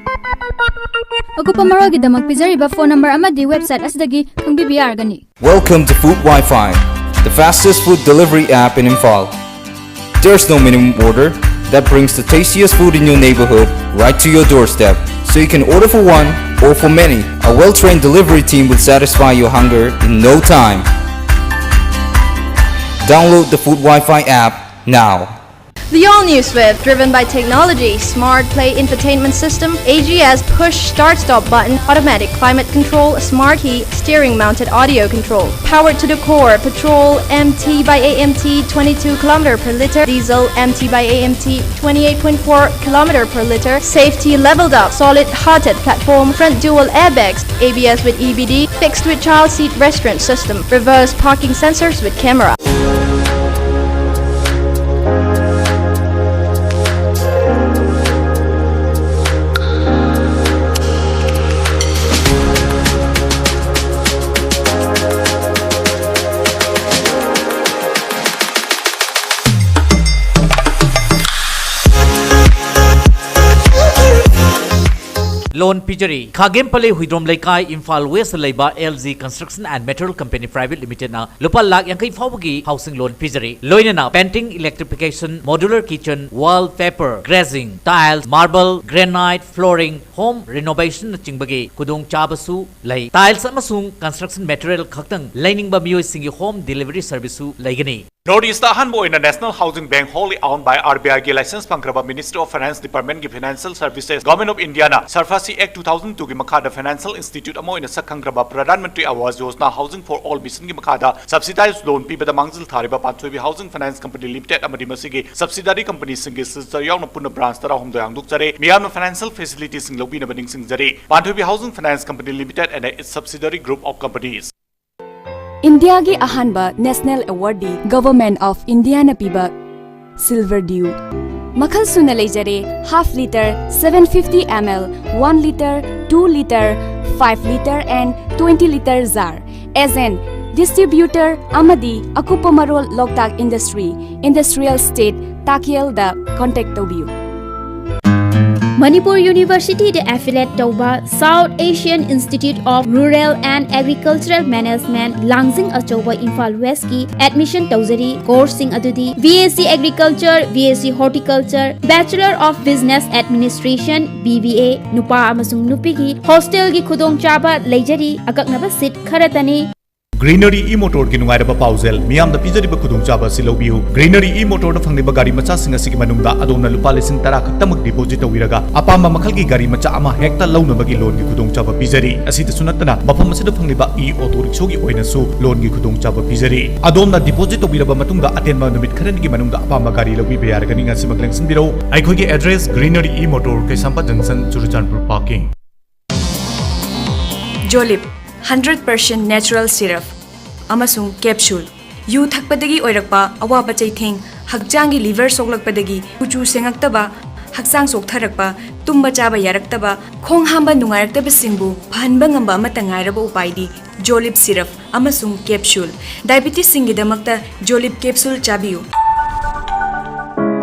ꯑꯀꯨꯞꯄ ꯃꯔꯣꯜꯒꯤꯗꯃꯛ ꯄꯤꯖꯔꯤꯕ ꯐꯣꯟ ꯅꯝꯕꯔ ꯑꯃꯗꯤ ꯋꯦꯕꯁꯥꯏꯠ ꯑꯁꯤꯗꯒꯤ ꯈꯪꯕꯤꯕ ꯌꯥꯔꯒꯅꯤ꯫ Welcome to Food Wi-Fi, the fastest food delivery app in Imphal. There's no minimum order. That brings the tastiest food in your neighborhood right to your doorstep. So you can order for one or for many. A well-trained delivery team will satisfy your hunger in no time. Download the Food Wi-Fi app now. The all-new Swift, driven by technology, smart play infotainment system, A G S push start-stop button, automatic climate control, smart key, steering mounted audio control, powered to the core, petrol M T by A M T, twenty-two kilometer per liter, diesel M T by A M T, twenty-eight point four kilometer per liter, safety leveled up, solid hearted platform, front dual airbags, A B S with E B D, fixed with child seat restraint system, reverse parking sensors with camera. Loan ꯄꯤꯖꯔꯤ꯫ ꯈꯥꯒꯦꯝ ꯄꯂꯦ Huidrom ꯂꯩꯀꯥꯏ, Imphal west ꯂꯩꯕ L G Construction and Material Company Private Limitedꯅ ꯂꯨꯄꯥ ꯂꯥꯈ ꯌꯥꯡꯈꯩ ꯐꯥꯎꯕꯒꯤ housing loan ꯄꯤꯖꯔꯤ꯫ ꯂꯣꯏꯅꯅ painting, electrification, modular kitchen, wall paper, glazing, tiles, marble, granite, flooring, home renovationꯅꯆꯤꯡꯕꯒꯤ ꯈꯨꯗꯣꯡꯆꯥꯕꯁꯨ ꯂꯩ꯫ Tiles ꯑꯃꯁꯨꯡ construction material ꯈꯛꯇꯪ ꯂꯩꯅꯤꯡꯕ ꯃꯤꯑꯣꯏꯁꯤꯡꯒꯤ home delivery serviceꯁꯨ ꯂꯩꯒꯅꯤ꯫ North Eastꯇ ꯑꯍꯥꯟꯕ ꯑꯣꯏꯅ National Housing Bank, wholly owned by R B Iꯒꯤ license ꯐꯪꯈ꯭ꯔꯕ Ministry of Finance Departmentꯀꯤ Financial Services, Government of Indiaꯅ SARFAESI Act two thousand twoꯒꯤ ꯃꯈꯥꯗ financial institute ꯑꯃ ꯑꯣꯏꯅ ꯁꯛ ꯈꯪꯈ꯭ꯔꯕ Pradhan Mantri Awas Yojana Housing for All missionꯒꯤ ꯃꯈꯥꯗ subsidized loan ꯄꯤꯕꯗ ꯃꯥꯡꯖꯤꯜ ꯊꯥꯔꯤꯕ Panthoibi Housing Finance Company Limited ꯑꯃꯗꯤ ꯃꯁꯤꯒꯤ subsidiary companyꯁꯤꯡꯒꯤ signature ꯌꯥꯎꯅ ꯄꯨꯟꯅ branch ꯇꯔꯥꯍꯨꯝꯗꯣꯏ ꯍꯥꯡꯗꯣꯛꯆꯔꯦ꯫ ꯃꯤꯌꯥꯝꯅ financial facilitiesꯁꯤꯡ ꯂꯧꯕꯤꯅꯕ ꯅꯤꯡꯁꯤꯡꯖꯔꯤ꯫ Panthoibi Housing Finance Company Limited and its subsidiary group of companies꯫ ꯏꯟꯗꯤꯌꯥꯒꯤ ꯑꯍꯥꯟꯕ national awardꯗꯤ Government of Indiaꯅ ꯄꯤꯕ Silver Dew꯫ ꯃꯈꯜ ꯁꯨꯅ ꯂꯩꯖꯔꯦ, half litre, seven fifty ml, one litre, two litre, five litre and twenty litre jar꯫ Agent, distributor ꯑꯃꯗꯤ ꯑꯀꯨꯞꯄ ꯃꯔꯣꯜ ꯂꯣꯛꯇꯥꯛ Industry, Industrial Estate, ꯇꯥꯛꯌꯦꯜꯗ contact ꯇꯧꯕꯤꯌꯨ꯫ ꯃꯅꯤꯄꯨꯔ ꯌꯨꯅꯤꯚꯔꯁꯤꯇꯤꯗ affiliate ꯇꯧꯕ South Asian Institute of Rural and Agricultural Management ꯂꯥꯡꯖꯤꯡ ꯑꯆꯧꯕ ꯏꯝꯐꯥꯜ ꯋꯦꯁꯀꯤ admission ꯇꯧꯖꯔꯤ꯫ Courseꯁꯤꯡ ꯑꯗꯨꯗꯤ B S C Agriculture, B S C Horticulture, Bachelor of Business Administration, B B A, ꯅꯨꯄꯥ ꯑꯃꯁꯨꯡ ꯅꯨꯄꯤꯒꯤ hostelꯒꯤ ꯈꯨꯗꯣꯡꯆꯥꯕ ꯂꯩꯖꯔꯤ꯫ ꯑꯀꯛꯅꯕ seat ꯈꯔꯇꯅꯤ꯫ Greenery E-Motorꯒꯤ ꯅꯨꯡꯉꯥꯏꯔꯕ ꯄꯥꯎꯖꯦꯜ, ꯃꯤꯌꯥꯝꯗ ꯄꯤꯖꯔꯤꯕ ꯈꯨꯗꯣꯡꯆꯥꯕ ꯑꯁꯤ ꯂꯧꯕꯤꯌꯨ꯫ Greenery E-Motorꯗ ꯐꯪꯂꯤꯕ ꯒꯥꯔꯤ ꯃꯆꯥꯁꯤꯡ ꯑꯁꯤꯒꯤ ꯃꯅꯨꯡꯗ ꯑꯗꯣꯝꯅ ꯂꯨꯄꯥ ꯂꯤꯁꯤꯡ ꯇꯔꯥ ꯈꯛꯇꯃꯛ deposit ꯇꯧꯕꯤꯔꯒ ꯑꯄꯥꯝꯕ ꯃꯈꯜꯒꯤ ꯒꯥꯔꯤ ꯃꯆꯥ ꯑꯃ ꯍꯦꯛꯇ ꯂꯧꯅꯕꯒꯤ loanꯒꯤ ꯈꯨꯗꯣꯡꯆꯥꯕ ꯄꯤꯖꯔꯤ꯫ ꯑꯁꯤꯗꯁꯨ ꯅꯠꯇꯅ ꯃꯐꯝ ꯑꯁꯤꯗ ꯐꯪꯂꯤꯕ E-Auto Rickshawꯒꯤ ꯑꯣꯏꯅꯁꯨ loanꯒꯤ ꯈꯨꯗꯣꯡꯆꯥꯕ ꯄꯤꯖꯔꯤ꯫ ꯑꯗꯣꯝꯅ deposit ꯇꯧꯕꯤꯔꯕ ꯃꯇꯨꯡꯗ ꯑꯇꯦꯟꯕ ꯅꯨꯃꯤꯠ ꯈꯔꯅꯤꯒꯤ ꯃꯅꯨꯡꯗ ꯑꯄꯥꯝꯕ ꯒꯥꯔꯤ ꯂꯧꯕꯤꯕ ꯌꯥꯔꯒꯅꯤ꯫ ꯉꯁꯤꯃꯛ ꯂꯦꯡꯁꯤꯟꯕꯤꯔꯧ꯫ ꯑꯩꯈꯣꯏꯒꯤ address Greenery E-Motor, ꯀꯩꯁꯥꯝꯄꯥꯠ junction, Churachandpur parking꯫ Jolib, hundred percent natural syrup ꯑꯃꯁꯨꯡ capsule꯫ ꯌꯨ ꯊꯛꯄꯗꯒꯤ ꯑꯣꯏꯔꯛꯄ ꯑꯋꯥꯕ ꯆꯩꯊꯦꯡ, ꯍꯛꯆꯥꯡꯒꯤ liver ꯁꯣꯛꯂꯛꯄꯗꯒꯤ ꯀꯨꯆꯨ ꯁꯦꯡꯉꯛꯇꯕ, ꯍꯛꯆꯥꯡ ꯆꯣꯛꯊꯔꯛꯄ, ꯇꯨꯝꯕ ꯆꯥꯕ ꯌꯥꯔꯛꯇꯕ, ꯈꯣꯡ ꯍꯥꯝꯕ ꯅꯨꯡꯉꯥꯏꯔꯛꯇꯕꯁꯤꯡꯕꯨ ꯐꯍꯟꯕ ꯉꯝꯕ ꯑꯃꯠꯇ ꯉꯥꯏꯔꯕ ꯎꯄꯥꯏꯗꯤ Jolib syrup ꯑꯃꯁꯨꯡ capsule꯫ Diabetesꯁꯤꯡꯒꯤꯗꯃꯛꯇ Jolib capsule ꯆꯥꯕꯤꯌꯨ꯫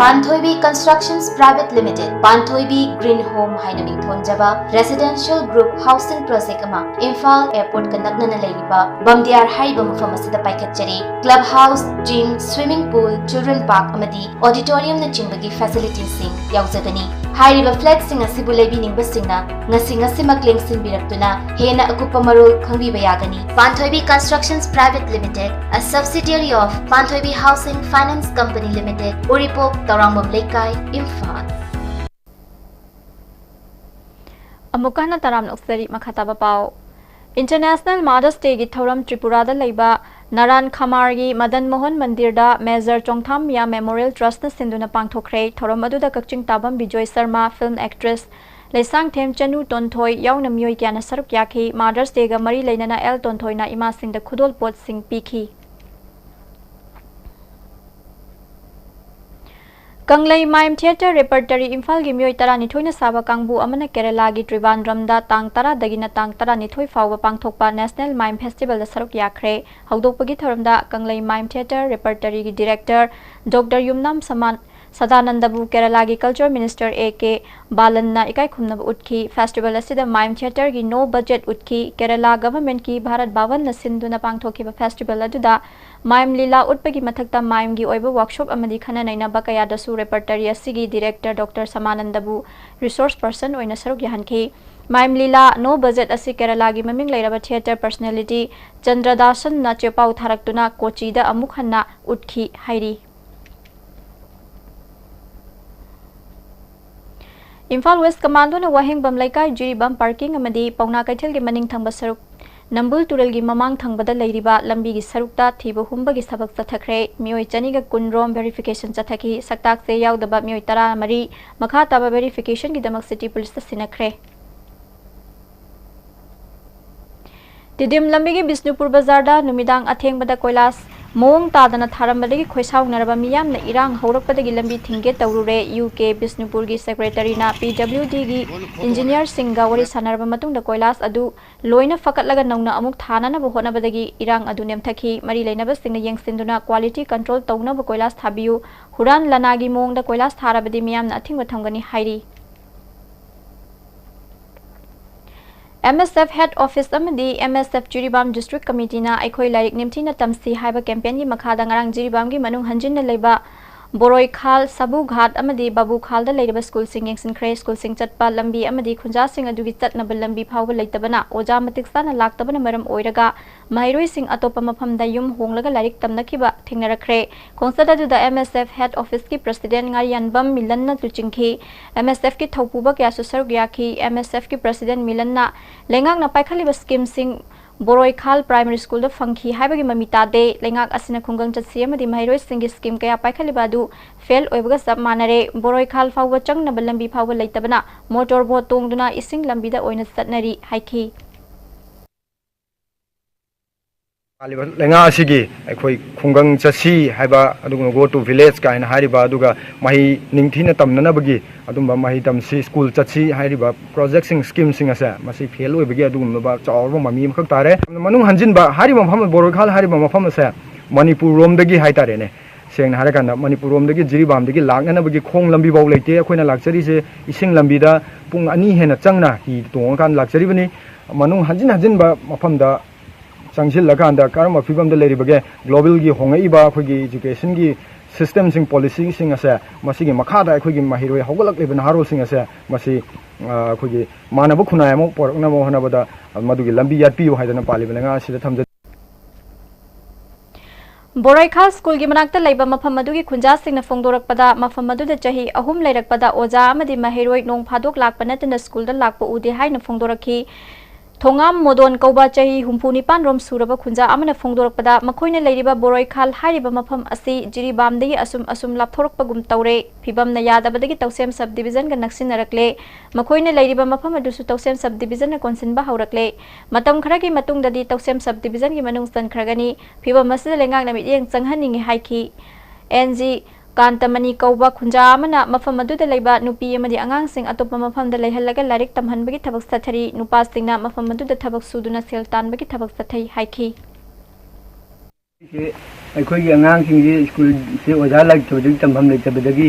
ꯄꯥꯟꯊꯣꯏꯕꯤ Constructions Private Limited, ꯄꯥꯟꯊꯣꯏꯕꯤ Green Home ꯍꯥꯏꯅ ꯃꯤꯡꯊꯣꯟꯖꯕ residential group housing project ꯑꯃ ꯏꯝꯐꯥꯜ airportꯀ ꯅꯛꯅꯅ ꯂꯩꯔꯤꯕ ꯕꯝꯗꯤꯌꯥꯔ ꯍꯥꯏꯔꯤꯕ ꯃꯐꯝ ꯑꯁꯤꯗ ꯄꯥꯏꯈꯠꯆꯔꯤ꯫ Club house, gym, swimming pool, children park ꯑꯃꯗꯤ auditoriumꯅꯆꯤꯡꯕꯒꯤ facilityꯁꯤꯡ ꯌꯥꯎꯖꯒꯅꯤ꯫ ꯍꯥꯏꯔꯤꯕ flatꯁꯤꯡ ꯑꯁꯤꯕꯨ ꯂꯩꯕꯤꯅꯤꯡꯕꯁꯤꯡꯅ ꯉꯁꯤ ꯉꯁꯤꯃꯛ ꯂꯦꯡꯁꯤꯟꯕꯤꯔꯛꯇꯨꯅ ꯍꯦꯟꯅ ꯑꯀꯨꯞꯄ ꯃꯔꯣꯜ ꯈꯪꯕꯤꯕ ꯌꯥꯒꯅꯤ꯫ ꯄꯥꯟꯊꯣꯏꯕꯤ Constructions Private Limited, a subsidiary of Panthoi Housing Finance Company Limited, ꯎꯔꯤꯄꯣꯛ, ꯇꯧꯔꯥꯡꯕꯝ ꯂꯩꯀꯥꯏ, ꯏꯝꯐꯥꯜ꯫ ꯑꯃꯨꯛꯀ ꯍꯟꯅ ꯇꯔꯥꯝꯅ ꯑꯣꯛꯆꯔꯤ꯫ ꯃꯈꯥ ꯇꯥꯕ ꯄꯥꯎ꯫ International Mother's Dayꯒꯤ ꯊꯧꯔꯝ ꯇ꯭ꯔꯤꯄꯨꯔꯥꯗ ꯂꯩꯕ ꯅꯔꯥꯟ ꯈꯃꯥꯔꯒꯤ ꯃꯗꯟ ꯃꯣꯍꯟ ꯃꯟꯗꯤꯔꯗ Major ꯆꯣꯡꯊꯥꯝ ꯃꯤꯌꯥ Memorial Trustꯅ ꯁꯤꯟꯗꯨꯅ ꯄꯥꯡꯊꯣꯛꯈ꯭ꯔꯦ꯫ ꯊꯧꯔꯝ ꯑꯗꯨꯗ ꯀꯛꯆꯤꯡ ꯇꯥꯕꯝ ꯕꯤꯖꯣꯏ ꯁꯔꯃ, film actress ꯂꯩꯁꯥꯡꯊꯦꯝ ꯆꯅꯨ ꯇꯣꯟꯊꯣꯏ ꯌꯥꯎꯅ ꯃꯤꯑꯣꯏ ꯀꯌꯥꯅ ꯁꯔꯨꯛ ꯌꯥꯈꯤ꯫ Mother's Dayꯒ ꯃꯔꯤ ꯂꯩꯅꯅ ꯑꯦꯜ ꯇꯣꯟꯊꯣꯏꯅ ꯏꯃꯥꯁꯤꯡꯗ ꯈꯨꯗꯣꯜꯄꯣꯠꯁꯤꯡ ꯄꯤꯈꯤ꯫ ꯀꯪꯂꯩ Mime Theatre Repertory ꯏꯝꯐꯥꯜꯒꯤ ꯃꯤꯑꯣꯏ ꯇꯔꯥꯅꯤꯊꯣꯏꯅ ꯁꯥꯕ ꯀꯥꯡꯕꯨ ꯑꯃꯅ ꯀꯦꯔꯂꯥꯒꯤ ꯇ꯭ꯔꯤꯕꯥꯟꯗ꯭ꯔꯝꯗ ꯇꯥꯡ ꯇꯔꯥꯗꯒꯤꯅ ꯇꯥꯡ ꯇꯔꯥꯅꯤꯊꯣꯏ ꯐꯥꯎꯕ ꯄꯥꯡꯊꯣꯛꯄ National Mime Festivalꯗ ꯁꯔꯨꯛ ꯌꯥꯈ꯭ꯔꯦ꯫ ꯍꯧꯗꯣꯛꯄꯒꯤ ꯊꯧꯔꯝꯗ ꯀꯪꯂꯩ Mime Theatre Repertoryꯒꯤ Director Doctor ꯌꯨꯝꯅꯥꯝ ꯁꯃꯥꯟ ꯁꯗꯥꯅꯟꯗꯕꯨ ꯀꯦꯔꯂꯥꯒꯤ Culture Minister A K ꯕꯥꯂꯟꯅ ꯏꯀꯥꯏ ꯈꯨꯝꯅꯕ ꯎꯠꯈꯤ꯫ Festival ꯑꯁꯤꯗ Mime Theatreꯒꯤ no budget ꯎꯠꯈꯤ꯫ ꯀꯦꯔꯂꯥ Governmentꯀꯤ ꯚꯥꯔꯠ ꯚꯥꯕꯟꯅ ꯁꯤꯟꯗꯨꯅ ꯄꯥꯡꯊꯣꯛꯈꯤꯕ festival ꯑꯗꯨꯗ Mime ꯂꯤꯂꯥ ꯎꯠꯄꯒꯤ ꯃꯊꯛꯇ Mimeꯒꯤ ꯑꯣꯏꯕ workshop ꯑꯃꯗꯤ ꯈꯟꯅ ꯅꯩꯅꯕ ꯀꯌꯥꯗꯁꯨ repertory ꯑꯁꯤꯒꯤ Director Doctor ꯁꯃꯥꯅꯟꯗꯕꯨ resource person ꯑꯣꯏꯅ ꯁꯔꯨꯛ ꯌꯥꯍꯟꯈꯤ꯫ Maim Lila No Budget ꯑꯁꯤ ꯀꯦꯔꯂꯥꯒꯤ ꯃꯃꯤꯡ ꯂꯩꯔꯕ theatre personality ꯆꯟꯗ꯭ꯔꯗꯥꯁꯟꯅ ꯆꯦꯄꯥꯎ ꯊꯥꯔꯛꯇꯨꯅ ꯀꯣꯆꯤꯗ ꯑꯃꯨꯛ ꯍꯟꯅ ꯎꯠꯈꯤ ꯍꯥꯏꯔꯤ꯫ ꯏꯝꯐꯥꯜ West Commandoꯅ ꯋꯥꯍꯦꯡꯕꯝ ꯂꯩꯀꯥꯏ ꯖꯤꯔꯤꯕꯥꯝ parking ꯑꯃꯗꯤ ꯄꯥꯎꯅꯥ ꯀꯩꯊꯦꯜꯒꯤ ꯃꯅꯤꯡ ꯊꯪꯕ ꯁꯔꯨꯛ ꯅꯝꯕꯨꯜ ꯇꯨꯔꯦꯜꯒꯤ ꯃꯃꯥꯡ ꯊꯪꯕꯗ ꯂꯩꯔꯤꯕ ꯂꯝꯕꯤꯒꯤ ꯁꯔꯨꯛꯇ ꯊꯤꯕ ꯍꯨꯝꯕꯒꯤ ꯊꯕꯛ ꯆꯠꯊꯈ꯭ꯔꯦ꯫ ꯃꯤꯑꯣꯏ ꯆꯅꯤꯒ ꯀꯨꯟ ꯔꯣꯝ verification ꯆꯠꯊꯈꯤ꯫ ꯁꯛꯇꯥꯛꯁꯦ ꯌꯥꯎꯗꯕ ꯃꯤꯑꯣꯏ ꯇꯔꯥ ꯃꯔꯤ ꯃꯈꯥ ꯇꯥꯕ verificationꯒꯤꯗꯃꯛ city policeꯇ ꯁꯤꯟꯅꯈ꯭ꯔꯦ꯫ ꯇꯤꯗꯤꯝ ꯂꯝꯕꯤꯒꯤ ꯕꯤꯁꯅꯨꯄꯨꯔ ꯕꯖꯥꯔꯗ ꯅꯨꯃꯤꯗꯥꯡ ꯑꯊꯦꯡꯕꯗ ꯀꯣꯏꯂꯥꯁ ꯃꯑꯣꯡ ꯇꯥꯗꯅ ꯊꯥꯔꯝꯕꯗꯒꯤ ꯈꯣꯏꯁꯥꯎꯅꯔꯕ ꯃꯤꯌꯥꯝꯅ ꯏꯔꯥꯡ ꯍꯧꯔꯛꯄꯗꯒꯤ ꯂꯝꯕꯤ ꯊꯤꯡꯒꯦ ꯇꯧꯔꯨꯔꯦ꯫ ꯌꯨ ꯀꯦ ꯕꯤꯁꯅꯨꯄꯨꯔꯒꯤ secretaryꯅ P W Dꯒꯤ engineerꯁꯤꯡꯒ ꯋꯥꯔꯤ ꯁꯥꯟꯅꯔꯕ ꯃꯇꯨꯡꯗ ꯀꯣꯏꯂꯥꯁ ꯑꯗꯨ ꯂꯣꯏꯅ ꯐꯒꯠꯂꯒ ꯅꯧꯅ ꯑꯃꯨꯛ ꯊꯥꯅꯅꯕ ꯍꯣꯠꯅꯕꯗꯒꯤ ꯏꯔꯥꯡ ꯑꯗꯨ ꯅꯦꯝꯊꯈꯤ꯫ ꯃꯔꯤ ꯂꯩꯅꯕꯁꯤꯡꯅ ꯌꯦꯡꯁꯤꯟꯗꯨꯅ quality control ꯇꯧꯅꯕ ꯀꯣꯏꯂꯥꯁ ꯊꯥꯕꯤꯌꯨ, ꯍꯨꯔꯥꯟ ꯂꯅꯥꯒꯤ ꯃꯑꯣꯡꯗ ꯀꯣꯏꯂꯥꯁ ꯊꯥꯔꯕꯗꯤ ꯃꯤꯌꯥꯝꯅ ꯑꯊꯤꯡꯕ ꯊꯝꯒꯅꯤ ꯍꯥꯏꯔꯤ꯫ M S F head office ꯑꯃꯗꯤ M S F Jiribam district committeeꯅ ꯑꯩꯈꯣꯏ ꯂꯥꯏꯔꯤꯛ ꯅꯤꯡꯊꯤꯅ ꯇꯝꯁꯤ ꯍꯥꯏꯕ campaignꯒꯤ ꯃꯈꯥꯗ ꯉꯔꯥꯡ ꯖꯤꯔꯤꯕꯥꯝꯒꯤ ꯃꯅꯨꯡ ꯍꯟꯖꯤꯟꯅ ꯂꯩꯕ ꯕꯣꯔꯣꯏꯈꯥꯜ, ꯁꯥꯕꯨ ꯘꯥꯠ ꯑꯃꯗꯤ ꯕꯥꯕꯨꯈꯥꯜꯗ ꯂꯩꯔꯤꯕ schoolꯁꯤꯡ ꯌꯦꯡꯁꯤꯟꯈ꯭ꯔꯦ꯫ Schoolꯁꯤꯡ ꯆꯠꯄ ꯂꯝꯕꯤ ꯑꯃꯗꯤ ꯈꯨꯟꯖꯥꯁꯤꯡ ꯑꯗꯨꯒꯤ ꯆꯠꯅꯕ ꯂꯝꯕꯤ ꯐꯥꯎꯕ ꯂꯩꯇꯕꯅ ꯑꯣꯖꯥ ꯃꯇꯤꯛ ꯆꯥꯅ ꯂꯥꯛꯇꯕꯅ ꯃꯔꯝ ꯑꯣꯏꯔꯒ ꯃꯍꯩꯔꯣꯏꯁꯤꯡ ꯑꯇꯣꯞꯄ ꯃꯐꯝꯗ ꯌꯨꯝ ꯍꯣꯡꯂꯒ ꯂꯥꯏꯔꯤꯛ ꯇꯝꯅꯈꯤꯕ ꯊꯦꯡꯅꯔꯛꯈ꯭ꯔꯦ꯫ ꯈꯣꯡꯆꯠ ꯑꯗꯨꯗ M S F head officeꯀꯤ president ꯉꯥꯔꯤꯌꯥꯟꯕꯝ ꯃꯤꯂꯟꯅ ꯂꯨꯆꯤꯡꯈꯤ꯫ M S Fꯀꯤ ꯊꯧꯄꯨꯕ ꯀꯌꯥꯁꯨ ꯁꯔꯨꯛ ꯌꯥꯈꯤ꯫ M S Fꯀꯤ president ꯃꯤꯂꯟꯅ ꯂꯩꯉꯥꯛꯅ ꯄꯥꯏꯈꯠꯂꯤꯕ schemeꯁꯤꯡ ꯕꯣꯔꯣꯏꯈꯥꯜ primary schoolꯗ ꯐꯪꯈꯤ ꯍꯥꯏꯕꯒꯤ ꯃꯃꯤ ꯇꯥꯗꯦ꯫ ꯂꯩꯉꯥꯛ ꯑꯁꯤꯅ ꯈꯨꯡꯒꯪ ꯆꯠꯁꯤ ꯑꯃꯗꯤ ꯃꯍꯩꯔꯣꯏꯁꯤꯡꯒꯤ scheme ꯀꯌꯥ ꯄꯥꯏꯈꯠꯂꯤꯕ ꯑꯗꯨ fail ꯑꯣꯏꯕꯒ ꯆꯞ ꯃꯥꯟꯅꯔꯦ꯫ ꯕꯣꯔꯣꯏꯈꯥꯜ ꯐꯥꯎꯕ ꯆꯪꯅꯕ ꯂꯝꯕꯤ ꯐꯥꯎꯕ ꯂꯩꯇꯕꯅ motor boat ꯇꯣꯡꯗꯨꯅ ꯏꯁꯤꯡ ꯂꯝꯕꯤꯗ ꯑꯣꯏꯅ ꯆꯠꯅꯔꯤ ꯍꯥꯏꯈꯤ꯫ ꯂꯩꯉꯥꯛ ꯑꯁꯤꯒꯤ ꯑꯩꯈꯣꯏ ꯈꯨꯡꯒꯪ ꯆꯠꯁꯤ ꯍꯥꯏꯕ, ꯑꯗꯨꯒꯨꯝꯕ Go to Village ꯀꯥꯏꯅ ꯍꯥꯏꯔꯤꯕ, ꯑꯗꯨꯒ ꯃꯍꯩ ꯅꯤꯡꯊꯤꯅ ꯇꯝꯅꯅꯕꯒꯤ ꯑꯗꯨꯝꯕ ꯃꯍꯩ ꯇꯝꯁꯤ, school ꯆꯠꯁꯤ ꯍꯥꯏꯔꯤꯕ projectꯁꯤꯡ, schemeꯁꯤꯡ ꯑꯁꯦ ꯃꯁꯤ fail ꯑꯣꯏꯕꯒꯤ ꯑꯗꯨꯒꯨꯝꯂꯕ ꯆꯥꯎꯔꯕ ꯃꯃꯤ ꯑꯃꯈꯛ ꯇꯥꯔꯦ꯫ ꯃꯅꯨꯡ ꯍꯟꯖꯤꯟꯕ ꯍꯥꯏꯔꯤꯕ ꯃꯐꯝ, ꯕꯣꯔꯣꯏꯈꯥꯜ ꯍꯥꯏꯔꯤꯕ ꯃꯐꯝ ꯑꯁꯦ ꯃꯅꯤꯄꯨꯔ ꯔꯣꯝꯗꯒꯤ ꯍꯥꯏꯇꯥꯔꯦꯅꯦ, ꯁꯦꯡꯅ ꯍꯥꯏꯔꯀꯥꯟꯗ ꯃꯅꯤꯄꯨꯔ ꯔꯣꯝꯗꯒꯤ ꯖꯤꯔꯤꯕꯥꯝꯗꯒꯤ ꯂꯥꯛꯅꯅꯕꯒꯤ ꯈꯣꯡ ꯂꯝꯕꯤ ꯐꯥꯎ ꯂꯩꯇꯦ꯫ ꯑꯩꯈꯣꯏꯅ ꯂꯥꯛꯆꯔꯤꯁꯦ ꯏꯁꯤꯡ ꯂꯝꯕꯤꯗ ꯄꯨꯡ ꯑꯅꯤ ꯍꯦꯟꯅ ꯆꯪꯅ ꯍꯤ ꯇꯣꯡꯉꯀꯥꯟꯗ ꯂꯥꯛꯆꯔꯤꯕꯅꯤ꯫ ꯃꯅꯨꯡ ꯍꯟꯖꯤꯟ ꯍꯟꯖꯤꯟꯕ ꯃꯐꯝꯗ ꯆꯪꯁꯤꯜꯂꯀꯥꯟꯗ ꯀꯔꯝꯕ ꯐꯤꯕꯝꯗ ꯂꯩꯔꯤꯕꯒꯦ? Globalꯒꯤ ꯍꯣꯡꯉꯛꯏꯕ ꯑꯩꯈꯣꯏꯒꯤ educationꯒꯤ ꯁꯤꯁꯇꯦꯝꯁꯤꯡ, ꯄꯣꯂꯤꯁꯤꯁꯤꯡ ꯑꯁꯦ, ꯃꯁꯤꯒꯤ ꯃꯈꯥꯗ ꯑꯩꯈꯣꯏꯒꯤ ꯃꯍꯩꯔꯣꯏ ꯍꯧꯒꯠꯂꯛꯂꯤꯕ ꯅꯍꯥꯔꯣꯜꯁꯤꯡ ꯑꯁꯦ ꯃꯁꯤ, ꯑ, ꯑꯩꯈꯣꯏꯒꯤ ꯃꯥꯟꯅꯕ ꯈꯨꯟꯅꯥꯏ ꯑꯃ ꯄꯨꯔꯛꯅꯕ ꯍꯣꯠꯅꯕꯗ ꯃꯗꯨꯒꯤ ꯂꯝꯕꯤ ꯌꯥꯠꯄꯤꯌꯨ ꯍꯥꯏꯗꯅ ꯄꯥꯜꯂꯤꯕ ꯂꯩꯉꯥꯛ ꯑꯁꯤꯗ ꯊꯝꯖꯒꯦ꯫ ꯕꯣꯔꯣꯏꯈꯥꯜ ꯁ꯭ꯀꯨꯜꯒꯤ ꯃꯅꯥꯛꯇ ꯂꯩꯕ ꯃꯐꯝ ꯑꯗꯨꯒꯤ ꯈꯨꯟꯖꯥꯁꯤꯡꯅ ꯐꯣꯡꯗꯣꯔꯛꯄꯗ, ꯃꯐꯝ ꯑꯗꯨꯗ ꯆꯍꯤ ꯑꯍꯨꯝ ꯂꯩꯔꯛꯄꯗ ꯑꯣꯖꯥ ꯑꯃꯗꯤ ꯃꯍꯩꯔꯣꯏ ꯅꯣꯡ ꯐꯥꯗꯣꯛ ꯂꯥꯛꯄ ꯅꯠꯇꯅ ꯁ꯭ꯀꯨꯜꯗ ꯂꯥꯛꯄ ꯎꯗꯦ ꯍꯥꯏꯅ ꯐꯣꯡꯗꯣꯔꯛꯈꯤ꯫ ꯊꯣꯉꯥꯝ ꯃꯣꯗꯣꯟ ꯀꯧꯕ ꯆꯍꯤ ꯍꯨꯝꯐꯨ ꯅꯤꯄꯥꯟ ꯔꯣꯝ ꯁꯨꯔꯕ ꯈꯨꯟꯖꯥ ꯑꯃꯅ ꯐꯣꯡꯗꯣꯔꯛꯄꯗ, ꯃꯈꯣꯏꯅ ꯂꯩꯔꯤꯕ ꯕꯣꯔꯣꯏꯈꯥꯜ ꯍꯥꯏꯔꯤꯕ ꯃꯐꯝ ꯑꯁꯤ ꯖꯤꯔꯤꯕꯥꯝꯗꯒꯤ ꯑꯁꯨꯝ ꯑꯁꯨꯝ ꯂꯥꯞꯊꯣꯔꯛꯄꯒꯨꯝ ꯇꯧꯔꯦ꯫ ꯐꯤꯕꯝꯅ ꯌꯥꯗꯕꯗꯒꯤ ꯇꯧꯁꯦꯝ ꯁꯕ ꯗꯤꯕꯤꯖꯟꯒ ꯅꯛꯁꯤꯟꯅꯔꯛꯂꯦ꯫ ꯃꯈꯣꯏꯅ ꯂꯩꯔꯤꯕ ꯃꯐꯝ ꯑꯗꯨꯁꯨ ꯇꯧꯁꯦꯝ ꯁꯕ ꯗꯤꯕꯤꯖꯟꯅ ꯀꯣꯟꯁꯤꯟꯕ ꯍꯧꯔꯛꯂꯦ꯫ ꯃꯇꯝ ꯈꯔꯒꯤ ꯃꯇꯨꯡꯗꯗꯤ ꯇꯧꯁꯦꯝ ꯁꯕ ꯗꯤꯕꯤꯖꯟꯒꯤ ꯃꯅꯨꯡ ꯆꯟꯈ꯭ꯔꯒꯅꯤ꯫ ꯐꯤꯕꯝ ꯑꯁꯤꯗ ꯂꯩꯉꯥꯛꯅ ꯃꯤꯠꯌꯦꯡ ꯆꯪꯍꯟꯅꯤꯡꯏ ꯍꯥꯏꯈꯤ꯫ ꯑꯦꯟ ꯖꯤ ꯀꯥꯟꯇꯃꯅꯤ ꯀꯧꯕ ꯈꯨꯟꯖꯥ ꯑꯃꯅ ꯃꯐꯝ ꯑꯗꯨꯗ ꯂꯩꯕ ꯅꯨꯄꯤ ꯑꯃꯗꯤ ꯑꯉꯥꯡꯁꯤꯡ ꯑꯇꯣꯞꯄ ꯃꯐꯝꯗ ꯂꯩꯍꯜꯂꯒ ꯂꯥꯏꯔꯤꯛ ꯇꯝꯍꯟꯕꯒꯤ ꯊꯕꯛ ꯆꯠꯊꯔꯤ꯫ ꯅꯨꯄꯥꯁꯤꯡꯅ ꯃꯐꯝ ꯑꯗꯨꯗ ꯊꯕꯛ ꯁꯨꯗꯨꯅ ꯁꯦꯜ ꯇꯥꯟꯕꯒꯤ ꯊꯕꯛ ꯆꯠꯊꯩ ꯍꯥꯏꯈꯤ꯫ ꯑꯩꯈꯣꯏꯒꯤ ꯑꯉꯥꯡꯁꯤꯡꯁꯤ ꯁ꯭ꯀꯨꯜꯁꯦ ꯑꯣꯖꯥ ꯂꯩꯇꯕꯗꯒꯤ, ꯇꯝꯐꯝ ꯂꯩꯇꯕꯗꯒꯤ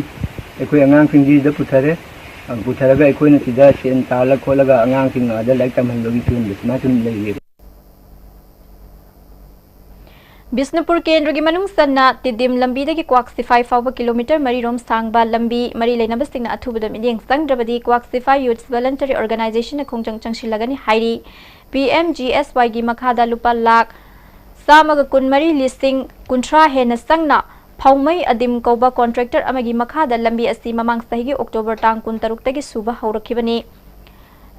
ꯑꯩꯈꯣꯏ ꯑꯉꯥꯡꯁꯤꯡꯁꯤ ꯁꯤꯗ ꯄꯨꯊꯔꯦ꯫ ꯄꯨꯊꯔꯒ ꯑꯩꯈꯣꯏꯅ ꯁꯤꯗ ꯁꯦꯟ ꯇꯥꯜꯂ ꯈꯣꯠꯂꯒ ꯑꯉꯥꯡꯁꯤꯡ ꯑꯥꯗ ꯂꯥꯏꯔꯤꯛ ꯇꯝꯍꯟꯕꯒꯤ ꯐꯤꯕꯝꯗ ꯁꯨꯃꯥꯏꯅ ꯁꯨꯝ ꯂꯩꯔꯦꯕ꯫ ꯕꯤꯁꯅꯨꯄꯨꯔ ꯀꯦꯟꯗ꯭ꯔꯒꯤ ꯃꯅꯨꯡ ꯆꯟꯅ ꯇꯤꯗꯤꯝ ꯂꯝꯕꯤꯗꯒꯤ ꯀ꯭ꯋꯥꯛ ꯁꯤꯐꯥꯏ ꯐꯥꯎꯕ ꯀꯤꯂꯣꯃꯤꯇꯔ ꯃꯔꯤ ꯔꯣꯝ ꯁꯥꯡꯕ ꯂꯝꯕꯤ ꯃꯔꯤ ꯂꯩꯅꯕꯁꯤꯡꯅ ꯑꯊꯨꯕꯗ ꯃꯤꯠꯌꯦꯡ ꯆꯪꯗ꯭ꯔꯕꯗꯤ ꯀ꯭ꯋꯥꯛ ꯁꯤꯐꯥꯏ ꯌꯨꯠꯁ ꯚꯣꯂꯟꯇꯔꯤ ꯑꯣꯔꯒꯅꯥꯏꯖꯦꯁꯟꯅ ꯈꯣꯡꯖꯪ ꯆꯪꯁꯤꯜꯂꯒꯅꯤ ꯍꯥꯏꯔꯤ꯫ ꯄꯤ ꯑꯦꯝ ꯖꯤ ꯑꯦꯁ ꯋꯥꯏꯒꯤ ꯃꯈꯥꯗ ꯂꯨꯄꯥ ꯂꯥꯈ ꯆꯥꯝꯃꯒ ꯀꯨꯟꯃꯔꯤ ꯂꯤꯁꯤꯡ ꯀꯨꯟꯊ꯭ꯔꯥ ꯍꯦꯟꯅ ꯆꯪꯅ ꯐꯧꯃꯩ ꯑꯗꯤꯝ ꯀꯧꯕ ꯀꯣꯟꯇ꯭ꯔꯦꯛꯇꯔ ꯑꯃꯒꯤ ꯃꯈꯥꯗ ꯂꯝꯕꯤ ꯑꯁꯤ ꯃꯃꯥꯡ ꯆꯍꯤꯒꯤ ꯑꯣꯛꯇꯣꯕꯔ ꯇꯥꯡ ꯀꯨꯟꯇꯔꯨꯛꯇꯒꯤ ꯁꯨꯕ ꯍꯧꯔꯛꯈꯤꯕꯅꯤ꯫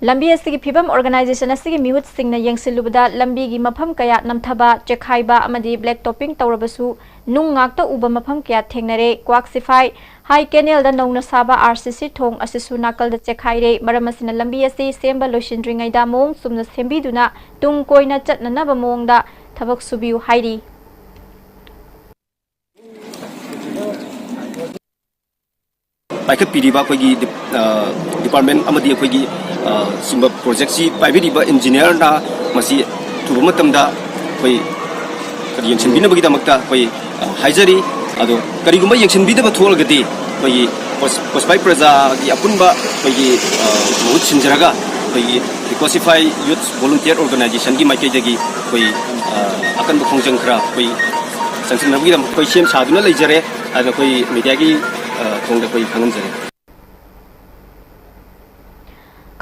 ꯂꯝꯕꯤ ꯑꯁꯤꯒꯤ ꯐꯤꯕꯝ ꯑꯣꯔꯒꯅꯥꯏꯖꯦꯁꯟ ꯑꯁꯤꯒꯤ ꯃꯤꯍꯨꯠꯁꯤꯡꯅ ꯌꯦꯡꯁꯤꯜꯂꯨꯕꯗ ꯂꯝꯕꯤꯒꯤ ꯃꯐꯝ ꯀꯌꯥ ꯅꯝꯊꯕ, ꯆꯦꯛꯈꯥꯏꯕ ꯑꯃꯗꯤ ꯕ꯭ꯂꯦꯛ ꯇꯣꯞꯄꯤꯡ ꯇꯧꯔꯕꯁꯨ ꯅꯨꯡ ꯉꯥꯛꯇ ꯎꯕ ꯃꯐꯝ ꯀꯌꯥ ꯊꯦꯡꯅꯔꯦ꯫ ꯀ꯭ꯋꯥꯛ ꯁꯤꯐꯥꯏ ꯍꯥꯏ ꯀꯦꯅꯦꯜꯗ ꯅꯧꯅ ꯁꯥꯕ ꯑꯥꯔ ꯁꯤ ꯁꯤ ꯊꯣꯡ ꯑꯁꯤꯁꯨ ꯅꯥꯀꯜꯗ ꯆꯦꯛꯈꯥꯏꯔꯦ꯫ ꯃꯔꯝ ꯑꯁꯤꯅ ꯂꯝꯕꯤ ꯑꯁꯤ ꯁꯦꯝꯕ ꯂꯣꯏꯁꯤꯟꯗ꯭ꯔꯤꯉꯩꯗ ꯃꯑꯣꯡ ꯆꯨꯝꯅ ꯁꯦꯝꯕꯤꯗꯨꯅ ꯇꯨꯡ ꯀꯣꯏꯅ ꯆꯠꯅꯅꯕ ꯃꯑꯣꯡꯗ ꯊꯕꯛ ꯁꯨꯕꯤꯌꯨ ꯍꯥꯏꯔꯤ꯫ ꯄꯥꯏꯈꯠꯄꯤꯔꯤꯕ ꯑꯩꯈꯣꯏꯒꯤ ꯗꯤꯞ-, ꯑ, ꯗꯤꯄꯥꯔꯠꯃꯦꯟ ꯑꯃꯗꯤ ꯑꯩꯈꯣꯏꯒꯤ, ꯑ, ꯁꯤꯒꯨꯝꯕ ꯄ꯭ꯔꯣꯖꯦꯛꯁꯤ ꯄꯥꯏꯕꯤꯔꯤꯕ ꯏꯟꯖꯤꯅꯤꯌꯥꯔꯅ ꯃꯁꯤ ꯑꯊꯨꯕ ꯃꯇꯝꯗ ꯑꯩꯈꯣꯏ ꯀꯔꯤ ꯌꯦꯡꯁꯤꯟꯕꯤꯅꯕꯒꯤꯗꯃꯛꯇ ꯑꯩꯈꯣꯏ, ꯑ, ꯍꯥꯏꯖꯔꯤ꯫ ꯑꯗꯣ ꯀꯔꯤꯒꯨꯝꯕ ꯌꯦꯡꯁꯤꯟꯕꯤꯗꯕ ꯊꯣꯛꯂꯒꯗꯤ ꯑꯩꯈꯣꯏꯒꯤ ꯀꯣꯁ-, ꯀꯣꯁꯤꯐꯥꯏ ꯄ꯭ꯔꯖꯥꯒꯤ ꯑꯄꯨꯟꯕ ꯑꯩꯈꯣꯏꯒꯤ, ꯑ, ꯃꯍꯨꯠ ꯁꯤꯟꯖꯔꯒ ꯑꯩꯈꯣꯏꯒꯤ ꯀꯣꯁꯤꯐꯥꯏ ꯌꯨꯠ ꯚꯣꯂꯨꯟꯇꯤꯌꯔ ꯑꯣꯔꯒꯅꯥꯏꯖꯦꯁꯟꯒꯤ ꯃꯥꯏꯀꯩꯗꯒꯤ ꯑꯩꯈꯣꯏ, ꯑ, ꯑꯀꯟꯕ ꯈꯣꯡꯖꯪ ꯈꯔ ꯑꯩꯈꯣꯏ ꯆꯪꯁꯤꯟꯅꯕꯒꯤꯗꯃꯛ ꯑꯩꯈꯣꯏ ꯁꯦꯝ ꯁꯥꯗꯨꯅ ꯂꯩꯖꯔꯦ꯫ ꯑꯗꯣ ꯑꯩꯈꯣꯏ ꯃꯦꯗꯤꯌꯥꯒꯤ, ꯑ, ꯊꯣꯡꯗ ꯑꯩꯈꯣꯏ ꯈꯪꯍꯟꯖꯔꯤ꯫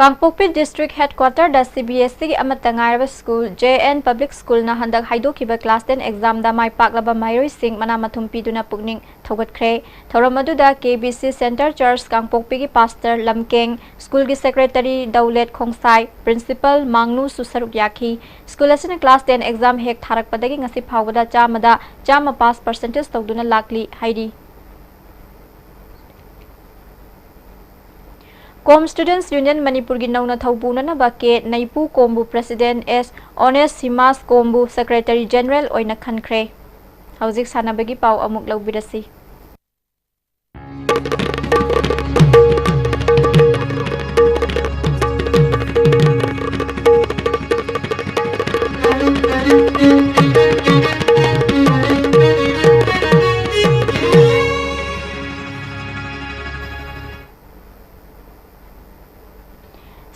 ꯀꯥꯡꯄꯣꯛꯄꯤ ꯗꯤꯁꯇ꯭ꯔꯤꯛ ꯍꯦꯗꯀ꯭ꯋꯥꯇꯔꯗ ꯁꯤ ꯕꯤ ꯑꯦꯁ ꯏꯒꯤ ꯑꯃꯠꯇ ꯉꯥꯏꯔꯕ ꯁ꯭ꯀꯨꯜ ꯖꯦ ꯑꯦꯟ ꯄꯕ꯭ꯂꯤꯛ ꯁ꯭ꯀꯨꯜꯅ ꯍꯟꯗꯛ ꯍꯥꯏꯗꯣꯛꯈꯤꯕ ꯀ꯭ꯂꯥꯁ ꯇꯦꯟ ꯑꯦꯛꯖꯥꯝꯗ ꯃꯥꯏ ꯄꯥꯛꯂꯕ ꯃꯍꯩꯔꯣꯏꯁꯤꯡ ꯃꯅꯥ ꯃꯊꯨꯝ ꯄꯤꯗꯨꯅ ꯄꯨꯛꯅꯤꯡ ꯊꯧꯒꯠꯈ꯭ꯔꯦ꯫ ꯊꯧꯔꯝ ꯑꯗꯨꯗ ꯀꯦ ꯕꯤ ꯁꯤ ꯁꯦꯟꯇꯔ ꯆꯔꯆ ꯀꯥꯡꯄꯣꯛꯄꯤꯒꯤ ꯄꯥꯁꯇꯔ ꯂꯝꯀꯦꯡ, ꯁ꯭ꯀꯨꯜꯒꯤ ꯁꯦꯀ꯭ꯔꯦꯇꯔꯤ ꯗꯧꯂꯦꯠ ꯈꯣꯡꯁꯥꯏ, ꯄ꯭ꯔꯤꯟꯁꯤꯄꯜ ꯃꯥꯡꯅꯨꯁꯨ ꯁꯔꯨꯛ ꯌꯥꯈꯤ꯫ ꯁ꯭ꯀꯨꯜ ꯑꯁꯤꯅ ꯀ꯭ꯂꯥꯁ ꯇꯦꯟ ꯑꯦꯛꯖꯥꯝ ꯍꯦꯛ ꯊꯥꯔꯛꯄꯗꯒꯤ ꯉꯁꯤ ꯐꯥꯎꯕꯗ ꯆꯥꯝꯃꯗ ꯆꯥꯝꯃ ꯄꯥꯁ ꯄꯔꯁꯦꯟꯇꯦꯖ ꯇꯧꯗꯨꯅ ꯂꯥꯛꯂꯤ ꯍꯥꯏꯔꯤ꯫ ꯀꯣꯝ ꯁ꯭ꯇꯨꯗꯦꯟꯠꯁ ꯌꯨꯅꯤꯌꯟ ꯃꯅꯤꯄꯨꯔꯒꯤ ꯅꯧꯅ ꯊꯧꯄꯨꯅꯅꯕ ꯀꯦ ꯅꯩꯄꯨ ꯀꯣꯝꯕꯨ ꯄ꯭ꯔꯦꯁꯤꯗꯦꯟꯠ, ꯑꯦꯁ ꯑꯣꯅꯦꯁ ꯁꯤꯃꯥꯁ ꯀꯣꯝꯕꯨ ꯁꯦꯀ꯭ꯔꯦꯇꯔꯤ ꯖꯦꯅꯔꯦꯜ ꯑꯣꯏꯅ ꯈꯟꯈ꯭ꯔꯦ꯫ ꯍꯧꯖꯤꯛ ꯁꯥꯟꯅꯕꯒꯤ ꯄꯥꯎ ꯑꯃꯨꯛ ꯂꯧꯕꯤꯔꯁꯤ꯫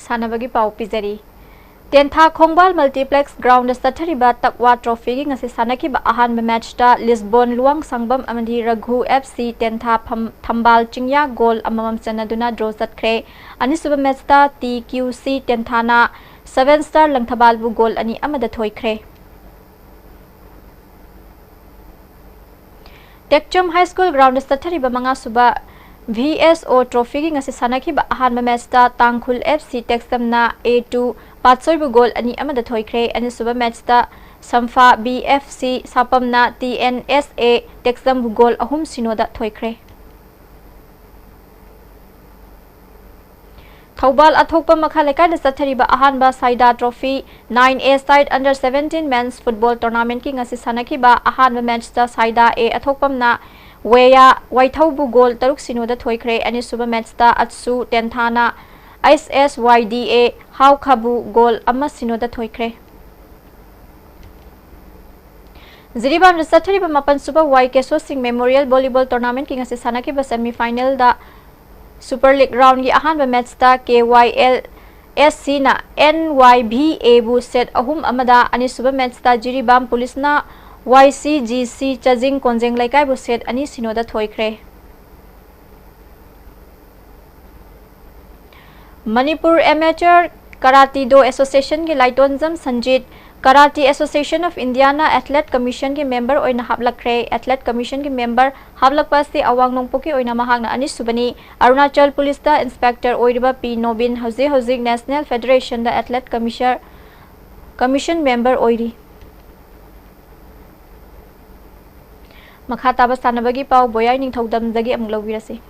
ꯁꯥꯟꯅꯕꯒꯤ ꯄꯥꯎ ꯄꯤꯖꯔꯤ꯫ ꯇꯦꯟꯊꯥ ꯈꯣꯡꯕꯥꯜ ꯃꯜꯇꯤꯄ꯭ꯂꯦꯛꯁ ꯒ꯭ꯔꯥꯎꯟꯗ ꯆꯠꯊꯔꯤꯕ ꯇꯛꯋꯥ ꯇ꯭ꯔꯣꯐꯤꯒꯤ ꯉꯁꯤ ꯁꯥꯟꯅꯈꯤꯕ ꯑꯍꯥꯟꯕ ꯃꯦꯆꯇ ꯂꯤꯁꯕꯣꯟ ꯂꯨꯋꯥꯡꯁꯪꯕꯝ ꯑꯃꯗꯤ ꯔꯘꯨ ꯑꯦꯐ ꯁꯤ ꯇꯦꯟꯊꯥ ꯐꯝ-, ꯊꯝꯕꯥꯜ ꯆꯤꯡꯌꯥ ꯒꯣꯜ ꯑꯃꯃꯝ ꯆꯟꯅꯗꯨꯅ ꯗ꯭ꯔꯣ ꯆꯠꯈ꯭ꯔꯦ꯫ ꯑꯅꯤꯁꯨꯕ ꯃꯦꯆꯇ ꯇꯤ ꯀ꯭ꯌꯨ ꯁꯤ ꯇꯦꯟꯊꯥꯅ ꯁꯚꯦꯟ ꯁ꯭ꯇꯥꯔ ꯂꯪꯊꯕꯥꯜꯕꯨ ꯒꯣꯜ ꯑꯅꯤ ꯑꯃꯗ ꯊꯣꯏꯈ꯭ꯔꯦ꯫ ꯇꯦꯛꯆꯝ ꯍꯥꯏ ꯁ꯭ꯀꯨꯜ ꯒ꯭ꯔꯥꯎꯟꯗ ꯆꯠꯊꯔꯤꯕ ꯃꯉꯥꯁꯨꯕ ꯚꯤ ꯑꯦꯁ ꯑꯣ ꯇ꯭ꯔꯣꯐꯤꯒꯤ ꯉꯁꯤ ꯁꯥꯟꯅꯈꯤꯕ ꯑꯍꯥꯟꯕ ꯃꯦꯆꯇ ꯇꯥꯡꯈꯨꯜ ꯑꯦꯐ ꯁꯤ ꯇꯦꯛꯆꯝꯅ ꯑꯦ ꯇꯨ ꯄꯥꯠꯁꯣꯏꯕꯨ ꯒꯣꯜ ꯑꯅꯤ ꯑꯃꯗ ꯊꯣꯏꯈ꯭ꯔꯦ꯫ ꯑꯅꯤꯁꯨꯕ ꯃꯦꯆꯇ ꯁꯝꯐꯥ ꯕꯤ ꯑꯦꯐ ꯁꯤ ꯁꯥꯄꯝꯅ ꯇꯤ ꯑꯦꯟ ꯑꯦꯁ ꯑꯦ ꯇꯦꯛꯆꯝꯕꯨ ꯒꯣꯜ ꯑꯍꯨꯝ ꯁꯤꯅꯣꯗ ꯊꯣꯏꯈ꯭ꯔꯦ꯫ ꯊꯧꯕꯥꯜ ꯑꯊꯣꯛꯄ ꯃꯈꯥ ꯂꯩꯀꯥꯏꯗ ꯆꯠꯊꯔꯤꯕ ꯑꯍꯥꯟꯕ Saida trophy nine a side under seventeen men's football ꯇꯣꯔꯅꯥꯃꯦꯟꯠꯀꯤ ꯉꯁꯤ ꯁꯥꯟꯅꯈꯤꯕ ꯑꯍꯥꯟꯕ ꯃꯦꯆꯇ ꯁꯥꯏꯗꯥ ꯑꯦ ꯑꯊꯣꯛꯄꯝꯅ ꯋꯦꯌꯥ ꯋꯥꯏꯊꯧꯕꯨ ꯒꯣꯜ ꯇꯔꯨꯛ ꯁꯤꯅꯣꯗ ꯊꯣꯏꯈ꯭ꯔꯦ꯫ ꯑꯅꯤꯁꯨꯕ ꯃꯦꯆꯇ ꯑꯠꯁꯨ ꯇꯦꯟꯊꯥꯅ ꯑꯩꯁ ꯑꯦꯁ ꯋꯥꯏ ꯗꯤ ꯑꯦ ꯍꯥꯎꯈꯥꯕꯨ ꯒꯣꯜ ꯑꯃ ꯁꯤꯅꯣꯗ ꯊꯣꯏꯈ꯭ꯔꯦ꯫ ꯖꯤꯔꯤꯕꯥꯝꯗ ꯆꯠꯊꯔꯤꯕ ꯃꯥꯄꯟ ꯁꯨꯕ ꯋꯥꯏ ꯀꯦꯁꯣ ꯁꯤꯡ ꯃꯦꯃꯣꯔꯤꯌꯦꯜ ꯚꯣꯂꯤꯕꯣꯜ ꯇꯣꯔꯅꯥꯃꯦꯟꯠꯀꯤ ꯉꯁꯤ ꯁꯥꯟꯅꯈꯤꯕ ꯁꯦꯃꯤ ꯐꯥꯏꯅꯦꯜꯗ ꯁꯨꯄꯔ ꯂꯤꯒ ꯔꯥꯎꯟꯒꯤ ꯑꯍꯥꯟꯕ ꯃꯦꯆꯇ ꯀꯦ ꯋꯥꯏ ꯑꯦꯜ ꯑꯦꯁ ꯁꯤꯅ ꯑꯦꯟ ꯋꯥꯏ ꯚꯤ ꯑꯦꯕꯨ ꯁꯦꯠ ꯑꯍꯨꯝ ꯑꯃꯗ, ꯑꯅꯤꯁꯨꯕ ꯃꯦꯆꯇ ꯖꯤꯔꯤꯕꯥꯝ ꯄꯨꯂꯤꯁꯅ ꯋꯥꯏ ꯁꯤ ꯖꯤ ꯁꯤ ꯆꯥꯖꯤꯡ ꯀꯣꯟꯖꯦꯡ ꯂꯩꯀꯥꯏꯕꯨ ꯁꯦꯠ ꯑꯅꯤ ꯁꯤꯅꯣꯗ ꯊꯣꯏꯈ꯭ꯔꯦ꯫ ꯃꯅꯤꯄꯨꯔ ꯑꯦꯃꯦꯆꯔ ꯀꯔꯥꯇꯤ ꯗꯣ ꯑꯦꯁꯣꯁꯤꯌꯦꯁꯟꯒꯤ Laitonjam Sanjit, karate association of ꯏꯟꯗꯤꯌꯥꯅ ꯑꯦꯊꯂꯦꯠ ꯀꯃꯤꯁꯟꯒꯤ ꯃꯦꯝꯕꯔ ꯑꯣꯏꯅ ꯍꯥꯞꯂꯛꯈ꯭ꯔꯦ꯫ ꯑꯦꯊꯂꯦꯠ ꯀꯃꯤꯁꯟꯒꯤ ꯃꯦꯝꯕꯔ ꯍꯥꯞꯂꯛꯄ ꯑꯁꯤ ꯑꯋꯥꯡ ꯅꯣꯡꯄꯣꯛꯀꯤ ꯑꯣꯏꯅ ꯃꯍꯥꯛꯅ ꯑꯅꯤꯁꯨꯕꯅꯤ꯫ ꯑꯔꯨꯅꯥꯆꯜ ꯄꯨꯂꯤꯁꯇ ꯏꯟꯁꯄꯦꯛꯇꯔ ꯑꯣꯏꯔꯤꯕ ꯄꯤ ꯅꯣꯕꯤꯟ ꯍꯧꯖꯤꯛ ꯍꯧꯖꯤꯛ ꯅꯦꯁꯅꯦꯜ ꯐꯦꯗꯔꯦꯁꯟꯗ ꯑꯦꯊꯂꯦꯠ ꯀꯃꯤꯁꯔ, ꯀꯃꯤꯁꯟ ꯃꯦꯝꯕꯔ ꯑꯣꯏꯔꯤ꯫ ꯃꯈꯥ ꯇꯥꯕ ꯁꯥꯟꯅꯕꯒꯤ ꯄꯥꯎ ꯕꯣꯌꯥꯏ ꯅꯤꯡꯊꯧꯗꯝꯗꯒꯤ ꯑꯃꯨꯛ ꯂꯧꯕꯤꯔꯁꯤ꯫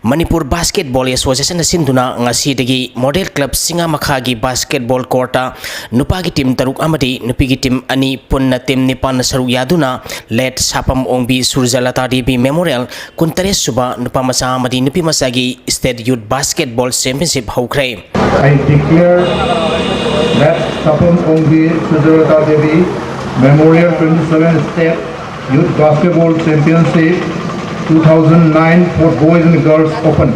ꯃꯅꯤꯄꯨꯔ ꯕꯥꯁꯀꯦꯠꯕꯣꯜ ꯑꯦꯁꯣꯁꯤꯌꯦꯁꯟꯅ ꯁꯤꯟꯗꯨꯅ ꯉꯁꯤꯗꯒꯤ ꯃꯣꯗꯦꯜ ꯀ꯭ꯂꯕ ꯁꯤꯡꯉꯥ ꯃꯈꯥꯒꯤ ꯕꯥꯁꯀꯦꯠꯕꯣꯜ ꯀꯣꯔꯠꯇ ꯅꯨꯄꯥꯒꯤ ꯇꯤꯝ ꯇꯔꯨꯛ ꯑꯃꯗꯤ ꯅꯨꯄꯤꯒꯤ ꯇꯤꯝ ꯑꯅꯤ, ꯄꯨꯟꯅ ꯇꯤꯝ ꯅꯤꯄꯥꯟꯅ ꯁꯔꯨꯛ ꯌꯥꯗꯨꯅ ꯂꯦꯠ ꯁꯥꯄꯝ ꯑꯣꯡꯕꯤ ꯁꯨꯔꯖꯂꯇꯥ ꯗꯦꯕꯤ ꯃꯦꯃꯣꯔꯤꯌꯦꯜ ꯀꯨꯟꯇꯔꯦꯠ ꯁꯨꯕ ꯅꯨꯄꯥ ꯃꯆꯥ ꯑꯃꯗꯤ ꯅꯨꯄꯤ ꯃꯆꯥꯒꯤ ꯁ꯭ꯇꯦꯠ ꯌꯨꯠ ꯕꯥꯁꯀꯦꯠꯕꯣꯜ ꯆꯦꯝꯄꯤꯌꯟꯁꯤꯞ ꯍꯧꯈ꯭ꯔꯦ꯫ I declare that Sapam Ongbi Sujata Devi Memorial twenty-seven State Youth Basketball Championship two thousand nine for Boys and Girls Open.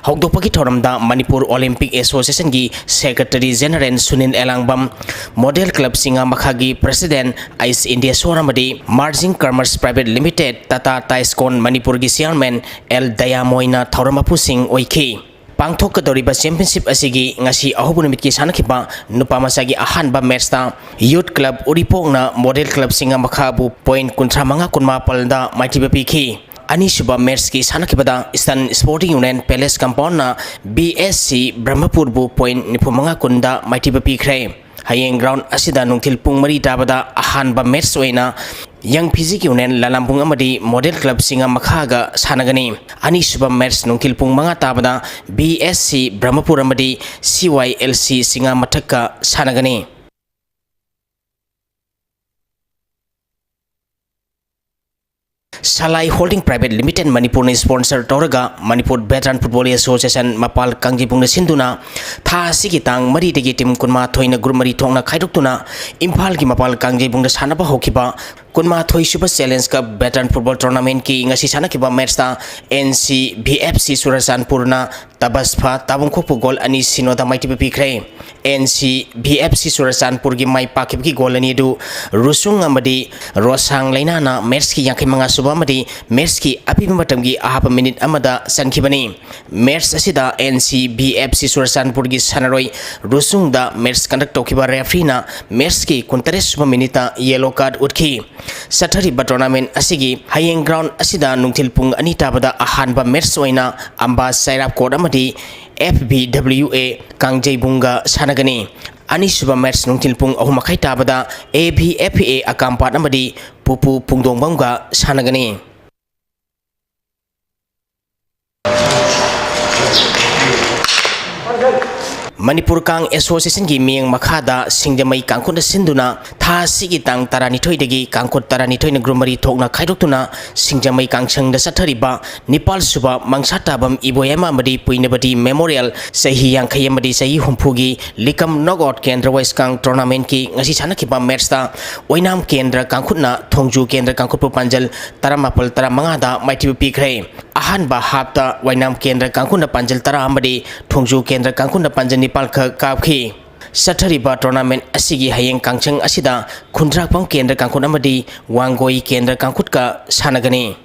ꯍꯧꯗꯣꯛꯄꯒꯤ ꯊꯧꯔꯝꯗ ꯃꯅꯤꯄꯨꯔ ꯑꯣꯂꯤꯝꯄꯤꯛ ꯑꯦꯁꯣꯁꯤꯌꯦꯁꯟꯒꯤ secretary general Sunil Elangbam, model club ꯁꯤꯡꯉꯥ ꯃꯈꯥꯒꯤ ꯄ꯭ꯔꯦꯁꯤꯗꯦꯟ ꯑꯩꯆ ꯏꯟꯗꯤꯌꯥꯁꯣꯔ ꯑꯃꯗꯤ Marjing commerce private limited, Tata Tiscon ꯃꯅꯤꯄꯨꯔꯒꯤ chairman L ꯗꯌꯥꯃꯣꯏꯅ ꯊꯧꯔꯝ ꯃꯄꯨꯁꯤꯡ ꯑꯣꯏꯈꯤ꯫ ꯄꯥꯡꯊꯣꯛꯀꯗꯧꯔꯤꯕ championship ꯑꯁꯤꯒꯤ ꯉꯁꯤ ꯑꯍꯧꯕ ꯅꯨꯃꯤꯠꯀꯤ ꯁꯥꯟꯅꯈꯤꯕ ꯅꯨꯄꯥ ꯃꯆꯥꯒꯤ ꯑꯍꯥꯟꯕ ꯃꯦꯠꯁꯇ ꯌꯨꯠ ꯀ꯭ꯂꯕ ꯎꯔꯤꯄꯣꯛꯅ ꯃꯣꯗꯦꯜ ꯀ꯭ꯂꯕ ꯁꯤꯡꯉꯥ ꯃꯈꯥꯕꯨ ꯄꯣꯏꯟ ꯀꯨꯟꯊ꯭ꯔꯥ ꯃꯉꯥ ꯀꯨꯟꯃꯥꯄꯜꯗ ꯃꯥꯏꯊꯤꯕ ꯄꯤꯈꯤ꯫ ꯑꯅꯤꯁꯨꯕ ꯃꯦꯠꯁꯀꯤ ꯁꯥꯟꯅꯈꯤꯕꯗ ꯏꯁꯇꯔꯟ ꯁ꯭ꯄꯣꯔꯇꯤꯡ ꯌꯨꯅꯤꯌꯟ ꯄꯦꯂꯦꯁ ꯀꯝꯄꯥꯎꯟꯅ ꯕꯤ ꯑꯦꯁ ꯁꯤ ꯕ꯭ꯔꯍꯃꯄꯨꯔꯕꯨ ꯄꯣꯏꯟ ꯅꯤꯐꯨ ꯃꯉꯥ ꯀꯨꯟꯗ ꯃꯥꯏꯊꯤꯕ ꯄꯤꯈ꯭ꯔꯦ꯫ ꯍꯌꯦꯡ ꯒ꯭ꯔꯥꯎꯟ ꯑꯁꯤꯗ ꯅꯨꯡꯊꯤꯜ ꯄꯨꯡ ꯃꯔꯤ ꯇꯥꯕꯗ ꯑꯍꯥꯟꯕ ꯃꯦꯠꯁ ꯑꯣꯏꯅ ꯌꯪ ꯐꯤꯖꯤꯛ ꯌꯨꯅꯤꯌꯟ ꯂꯂꯥꯝꯕꯨꯡ ꯑꯃꯗꯤ ꯃꯣꯗꯦꯜ ꯀ꯭ꯂꯕ ꯁꯤꯡꯉꯥ ꯃꯈꯥꯒ ꯁꯥꯟꯅꯒꯅꯤ꯫ ꯑꯅꯤꯁꯨꯕ ꯃꯦꯠꯁ ꯅꯨꯡꯊꯤꯜ ꯄꯨꯡ ꯃꯉꯥ ꯇꯥꯕꯗ ꯕꯤ ꯑꯦꯁ ꯁꯤ ꯕ꯭ꯔꯍꯃꯄꯨꯔ ꯑꯃꯗꯤ ꯁꯤ ꯋꯥꯏ ꯑꯦꯜ ꯁꯤ ꯁꯤꯡꯉꯥ ꯃꯊꯛꯀ ꯁꯥꯟꯅꯒꯅꯤ꯫ ꯁꯂꯥꯏ ꯍꯣꯜꯗꯤꯡ ꯄ꯭ꯔꯥꯏꯚꯦꯠ ꯂꯤꯃꯤꯇꯦꯗ ꯃꯅꯤꯄꯨꯔꯅ ꯁ꯭ꯄꯣꯟꯁꯔ ꯇꯧꯔꯒ ꯃꯅꯤꯄꯨꯔ ꯚꯦꯇꯔꯥꯟ ꯐꯨꯠꯕꯣꯜ ꯑꯦꯁꯣꯁꯤꯌꯦꯁꯟ ꯃꯄꯥꯜ ꯀꯥꯡꯖꯩꯕꯨꯡꯗ ꯁꯤꯟꯗꯨꯅ ꯊꯥ ꯑꯁꯤꯒꯤ ꯇꯥꯡ ꯃꯔꯤꯗꯒꯤ ꯇꯤꯝ ꯀꯨꯟꯃꯥꯊꯣꯏꯅ ꯒ꯭ꯔꯨꯞ ꯃꯔꯤ ꯊꯣꯛꯅ ꯈꯥꯏꯗꯣꯛꯇꯨꯅ ꯏꯝꯐꯥꯜꯒꯤ ꯃꯄꯥꯜ ꯀꯥꯡꯖꯩꯕꯨꯡꯗ ꯁꯥꯟꯅꯕ ꯍꯧꯈꯤꯕ ꯀꯨꯟꯃꯥꯊꯣꯏ ꯁꯨꯕ Challenge Cup Veteran Football Tournamentꯀꯤ ꯉꯁꯤ ꯁꯥꯟꯅꯈꯤꯕ matchꯇ N C B F C ꯆꯨꯔꯆꯥꯟꯄꯨꯔꯅ ꯇꯕꯁꯐꯥ ꯇꯥꯕꯨꯡꯈꯣꯛꯄꯨ goal ꯑꯅꯤ ꯁꯤꯅꯣꯗ ꯃꯥꯏꯊꯤꯕ ꯄꯤꯈ꯭ꯔꯦ꯫ N C B F C ꯆꯨꯔꯆꯥꯟꯄꯨꯔꯒꯤ ꯃꯥꯏ ꯄꯥꯛꯈꯤꯕꯒꯤ goal ꯑꯅꯤ ꯑꯗꯨ ꯔꯨꯁꯨꯡ ꯑꯃꯗꯤ ꯔꯣꯁꯥꯡ ꯂꯩꯅꯥꯅ matchꯀꯤ ꯌꯥꯡꯈꯩ ꯃꯉꯥ ꯁꯨꯕ ꯑꯃꯗꯤ matchꯀꯤ ꯑꯄꯤꯕ ꯃꯇꯝꯒꯤ ꯑꯍꯥꯞꯄ minute ꯑꯃꯗ ꯆꯟꯈꯤꯕꯅꯤ꯫ Match ꯑꯁꯤꯗ N C B F C ꯆꯨꯔꯆꯥꯟꯄꯨꯔꯒꯤ ꯁꯥꯟꯅꯔꯣꯏ ꯔꯨꯁꯨꯡꯗ match conduct ꯇꯧꯈꯤꯕ refereeꯅ matchꯀꯤ ꯀꯨꯟꯇꯔꯦꯠ ꯁꯨꯕ minuteꯇ yellow card ꯎꯠꯈꯤ꯫ ꯆꯠꯊꯔꯤꯕ tournament ꯑꯁꯤꯒꯤ ꯍꯌꯦꯡ ground ꯑꯁꯤꯗ ꯅꯨꯡꯊꯤꯜ ꯄꯨꯡ ꯑꯅꯤ ꯇꯥꯕꯗ ꯑꯍꯥꯟꯕ match ꯑꯣꯏꯅ ꯑꯝꯕꯥ ꯆꯩꯔꯥꯞ court ꯑꯃꯗꯤ F B W A ꯀꯥꯡꯖꯩꯕꯨꯡꯒ ꯁꯥꯟꯅꯒꯅꯤ꯫ ꯑꯅꯤꯁꯨꯕ match ꯅꯨꯡꯊꯤꯜ ꯄꯨꯡ ꯑꯍꯨꯝ ꯃꯈꯥꯏ ꯇꯥꯕꯗ A B F A ꯑꯀꯥꯝꯄꯥꯠ ꯑꯃꯗꯤ ꯄꯨꯄꯨ ꯄꯨꯡꯗꯣꯡꯕꯝꯒ ꯁꯥꯟꯅꯒꯅꯤ꯫ ꯃꯅꯤꯄꯨꯔ ꯀꯥꯡ Associationꯒꯤ ꯃꯤꯠꯌꯦꯡ ꯃꯈꯥꯗ ꯁꯤꯡꯖꯃꯩ ꯀꯥꯡꯈꯨꯠꯅ ꯁꯤꯟꯗꯨꯅ ꯊꯥ ꯑꯁꯤꯒꯤ ꯇꯥꯡ ꯇꯔꯥꯅꯤꯊꯣꯏꯗꯒꯤ ꯀꯥꯡꯈꯨꯠ ꯇꯔꯥꯅꯤꯊꯣꯏꯅ group ꯃꯔꯤ ꯊꯣꯛꯅ ꯈꯥꯏꯗꯣꯛꯇꯨꯅ ꯁꯤꯡꯖꯃꯩ ꯀꯥꯡꯁꯪꯗ ꯆꯠꯊꯔꯤꯕ ꯅꯤꯄꯥꯜ ꯁꯨꯕ ꯃꯪꯁꯥꯇꯥꯕꯝ ꯏꯕꯣꯌꯥꯏꯃ ꯑꯃꯗꯤ ꯄꯨꯏꯅꯕꯇꯤ memorial ꯆꯍꯤ ꯌꯥꯡꯈꯩ ꯑꯃꯗꯤ ꯆꯍꯤ ꯍꯨꯝꯐꯨꯒꯤ ꯂꯤꯀꯝ knockout ꯀꯦꯟꯗ꯭ꯔ ꯋꯥꯏꯁꯀꯥꯡ tournamentꯀꯤ ꯉꯁꯤ ꯁꯥꯟꯅꯈꯤꯕ matchꯇ ꯑꯣꯏꯅꯥꯝ ꯀꯦꯟꯗ꯭ꯔ ꯀꯥꯡꯈꯨꯠꯅ ꯊꯣꯡꯖꯨ ꯀꯦꯟꯗ꯭ꯔ ꯀꯥꯡꯈꯨꯠꯄꯨ ꯄꯥꯟꯖꯜ ꯇꯔꯥꯃꯥꯄꯜ ꯇꯔꯥꯃꯉꯥꯗ ꯃꯥꯏꯊꯤꯕ ꯄꯤꯈ꯭ꯔꯦ꯫ ꯑꯍꯥꯟꯕ halfꯇ ꯑꯣꯏꯅꯥꯝ ꯀꯦꯟꯗ꯭ꯔ ꯀꯥꯡꯈꯨꯠꯅ ꯄꯥꯟꯖꯜ ꯇꯔꯥ ꯑꯃꯗꯤ ꯊꯣꯡꯖꯨ ꯀꯦꯟꯗ꯭ꯔ ꯀꯥꯡꯈꯨꯠꯅ ꯄꯥꯟꯖꯜ ꯅꯤꯄꯥꯜ ꯈꯛ ꯀꯥꯞꯈꯤ꯫ ꯆꯠꯊꯔꯤꯕ tournament ꯑꯁꯤꯒꯤ ꯍꯌꯦꯡ ꯀꯥꯡꯁꯪ ꯑꯁꯤꯗ ꯈꯨꯟꯗ꯭ꯔꯥꯛꯄꯝ ꯀꯦꯟꯗ꯭ꯔ ꯀꯥꯡꯈꯨꯠ ꯑꯃꯗꯤ ꯋꯥꯡꯒꯣꯏ ꯀꯦꯟꯗ꯭ꯔ ꯀꯥꯡꯈꯨꯠꯀ ꯁꯥꯟꯅꯒꯅꯤ꯫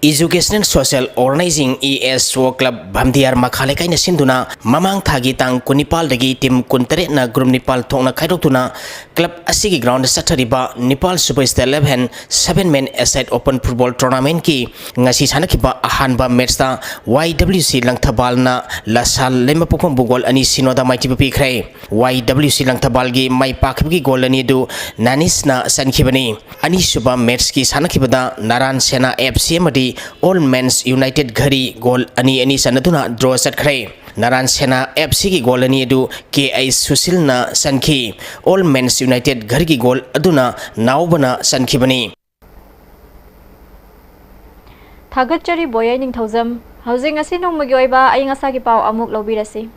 Educational Social Organizing E S O Club ꯚꯝꯗꯤꯌꯥꯔ ꯃꯈꯥ ꯂꯩꯀꯥꯏꯅ ꯁꯤꯟꯗꯨꯅ ꯃꯃꯥꯡ ꯊꯥꯒꯤ ꯇꯥꯡ ꯀꯨꯟꯅꯤꯄꯥꯜꯗꯒꯤ team ꯀꯨꯟꯇꯔꯦꯠꯅ group ꯅꯤꯄꯥꯜ ꯊꯣꯛꯅ ꯈꯥꯏꯗꯣꯛꯇꯨꯅ club ꯑꯁꯤꯒꯤ groundꯗ ꯆꯠꯊꯔꯤꯕ ꯅꯤꯄꯥꯜ ꯁꯨꯕ State eleven seven man aside open football tournamentꯀꯤ ꯉꯁꯤ ꯁꯥꯟꯅꯈꯤꯕ ꯑꯍꯥꯟꯕ matchꯇ Y W C ꯂꯪꯊꯕꯥꯜꯅ ꯂꯁꯥꯜ ꯂꯩꯃꯄꯣꯛꯐꯝꯕꯨ goal ꯑꯅꯤ ꯁꯤꯅꯣꯗ ꯃꯥꯏꯊꯤꯕ ꯄꯤꯈ꯭ꯔꯦ꯫ Y W C ꯂꯪꯊꯕꯥꯜꯒꯤ ꯃꯥꯏ ꯄꯥꯛꯈꯤꯕꯒꯤ goal ꯑꯅꯤ ꯑꯗꯨ ꯅꯥꯅꯤꯁꯅ ꯆꯟꯈꯤꯕꯅꯤ꯫ ꯑꯅꯤꯁꯨꯕ matchꯀꯤ ꯁꯥꯟꯅꯈꯤꯕꯗ ꯅꯥꯔꯥꯟ ꯁꯦꯅꯥ F C ꯑꯃꯗꯤ All Men's United ꯘꯔꯤ goal ꯑꯅꯤ ꯑꯅꯤ ꯆꯟꯅꯗꯨꯅ draw ꯆꯠꯈ꯭ꯔꯦ꯫ ꯅꯥꯔꯥꯟ ꯁꯦꯅꯥ F Cꯒꯤ goal ꯑꯅꯤ ꯑꯗꯨ K I ꯁꯨꯁꯤꯜꯅ ꯆꯟꯈꯤ꯫ All Men's United ꯘꯔꯤꯒꯤ goal ꯑꯗꯨꯅ ꯅꯥꯎꯕꯅ ꯆꯟꯈꯤꯕꯅꯤ꯫ ꯊꯥꯒꯠꯆꯔꯤ ꯕꯣꯌꯥꯏ ꯅꯤꯡꯊꯧꯖꯝ꯫ ꯍꯧꯖꯤꯛ ꯉꯁꯤ ꯅꯣꯡꯃꯒꯤ ꯑꯣꯏꯕ ꯑꯏꯪ ꯑꯁꯥꯒꯤ ꯄꯥꯎ ꯑꯃꯨꯛ ꯂꯧꯕꯤꯔꯁꯤ꯫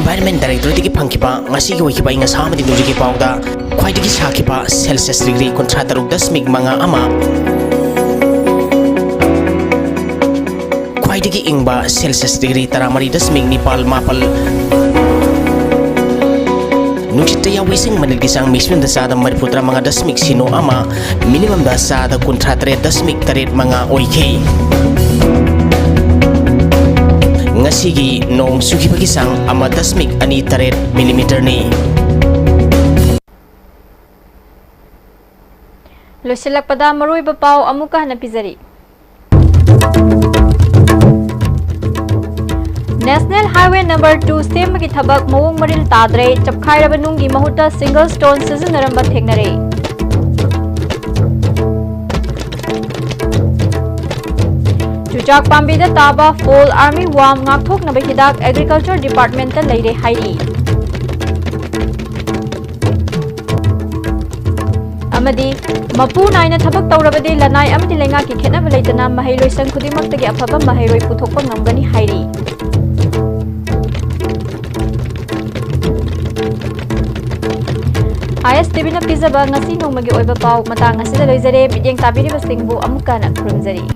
Environment Directorate ꯇꯒꯤ ꯐꯪꯈꯤꯕ ꯉꯁꯤꯒꯤ ꯑꯣꯏꯈꯤꯕ ꯑꯏꯪ ꯑꯁꯥ ꯑꯃꯗꯤ ꯅꯣꯡꯖꯨꯒꯤ ꯄꯥꯎꯗ ꯈ꯭ꯋꯥꯏꯗꯒꯤ ꯁꯥꯈꯤꯕ Celsius degree ꯀꯨꯟꯊ꯭ꯔꯥ ꯇꯔꯨꯛ ꯗꯁꯃꯤꯛ ꯃꯉꯥ ꯑꯃ, ꯈ꯭ꯋꯥꯏꯗꯒꯤ ꯏꯪꯕ Celsius degree ꯇꯔꯥꯃꯔꯤ ꯗꯁꯃꯤꯛ ꯅꯤꯄꯥꯜ ꯃꯥꯄꯜ, ꯅꯨꯡꯁꯤꯠꯇ ꯌꯥꯎꯕ ꯏꯁꯤꯡ ꯃꯅꯤꯜꯒꯤ ꯆꯥꯡ ꯃꯤꯁꯤꯟꯗ ꯆꯥꯗ ꯃꯔꯤꯐꯨ ꯇꯔꯥꯃꯉꯥ ꯗꯁꯃꯤꯛ ꯁꯤꯅꯣ ꯑꯃ, minimum ꯗ ꯆꯥꯗ ꯀꯨꯟꯊ꯭ꯔꯥ ꯇꯔꯦꯠ ꯗꯁꯃꯤꯛ ꯇꯔꯦꯠ ꯃꯉꯥ ꯑꯣꯏꯈꯤ꯫ ꯉꯁꯤꯒꯤ ꯅꯣꯡ ꯆꯨꯈꯤꯕꯒꯤ ꯆꯥꯡ ꯑꯃ ꯗꯁꯃꯤꯛ ꯑꯅꯤ ꯇꯔꯦꯠ millimeter ꯅꯤ꯫ ꯂꯣꯏꯁꯤꯜꯂꯛꯄꯗ ꯃꯔꯨꯑꯣꯏꯕ ꯄꯥꯎ ꯑꯃꯨꯛꯀ ꯍꯟꯅ ꯄꯤꯖꯔꯤ꯫ National Highway number two ꯁꯦꯝꯕꯒꯤ ꯊꯕꯛ ꯃꯑꯣꯡ ꯃꯔꯤꯜ ꯇꯥꯗ꯭ꯔꯦ, ꯆꯞꯈꯥꯏꯔꯕ ꯅꯨꯡꯒꯤ ꯃꯍꯨꯠꯇ single stone ꯁꯤꯖꯤꯟꯅꯔꯝꯕ ꯊꯦꯡꯅꯔꯦ꯫ ꯆꯨꯖꯥꯛ ꯄꯥꯝꯕꯤꯗ ꯇꯥꯕ fall army worm ꯉꯥꯛꯊꯣꯛꯅꯕ ꯍꯤꯗꯥꯛ Agriculture Department ꯇ ꯂꯩꯔꯦ ꯍꯥꯏꯔꯤ꯫ ꯑꯃꯗꯤ ꯃꯄꯨ ꯅꯥꯏꯅ ꯊꯕꯛ ꯇꯧꯔꯕꯗꯤ ꯂꯅꯥꯏ ꯑꯃꯗꯤ ꯂꯩꯉꯥꯛꯀꯤ ꯈꯦꯠꯅꯕ ꯂꯩꯇꯅ ꯃꯍꯩꯂꯣꯏꯁꯪ ꯈꯨꯗꯤꯡꯃꯛꯇꯒꯤ ꯑꯐꯕ ꯃꯍꯩꯔꯣꯏ ꯄꯨꯊꯣꯛꯄ ꯉꯝꯒꯅꯤ ꯍꯥꯏꯔꯤ꯫ ISTV ꯅ ꯄꯤꯖꯕ ꯉꯁꯤ ꯅꯣꯡꯃꯒꯤ ꯑꯣꯏꯕ ꯄꯥꯎ ꯃꯇꯥꯡ ꯑꯁꯤꯗ ꯂꯣꯏꯖꯔꯦ꯫ ꯃꯤꯠꯌꯦꯡ ꯇꯥꯕꯤꯔꯤꯕꯁꯤꯡꯕꯨ ꯑꯃꯨꯛꯀ ꯍꯟꯅ ꯈꯨꯔꯨꯝꯖꯔꯤ꯫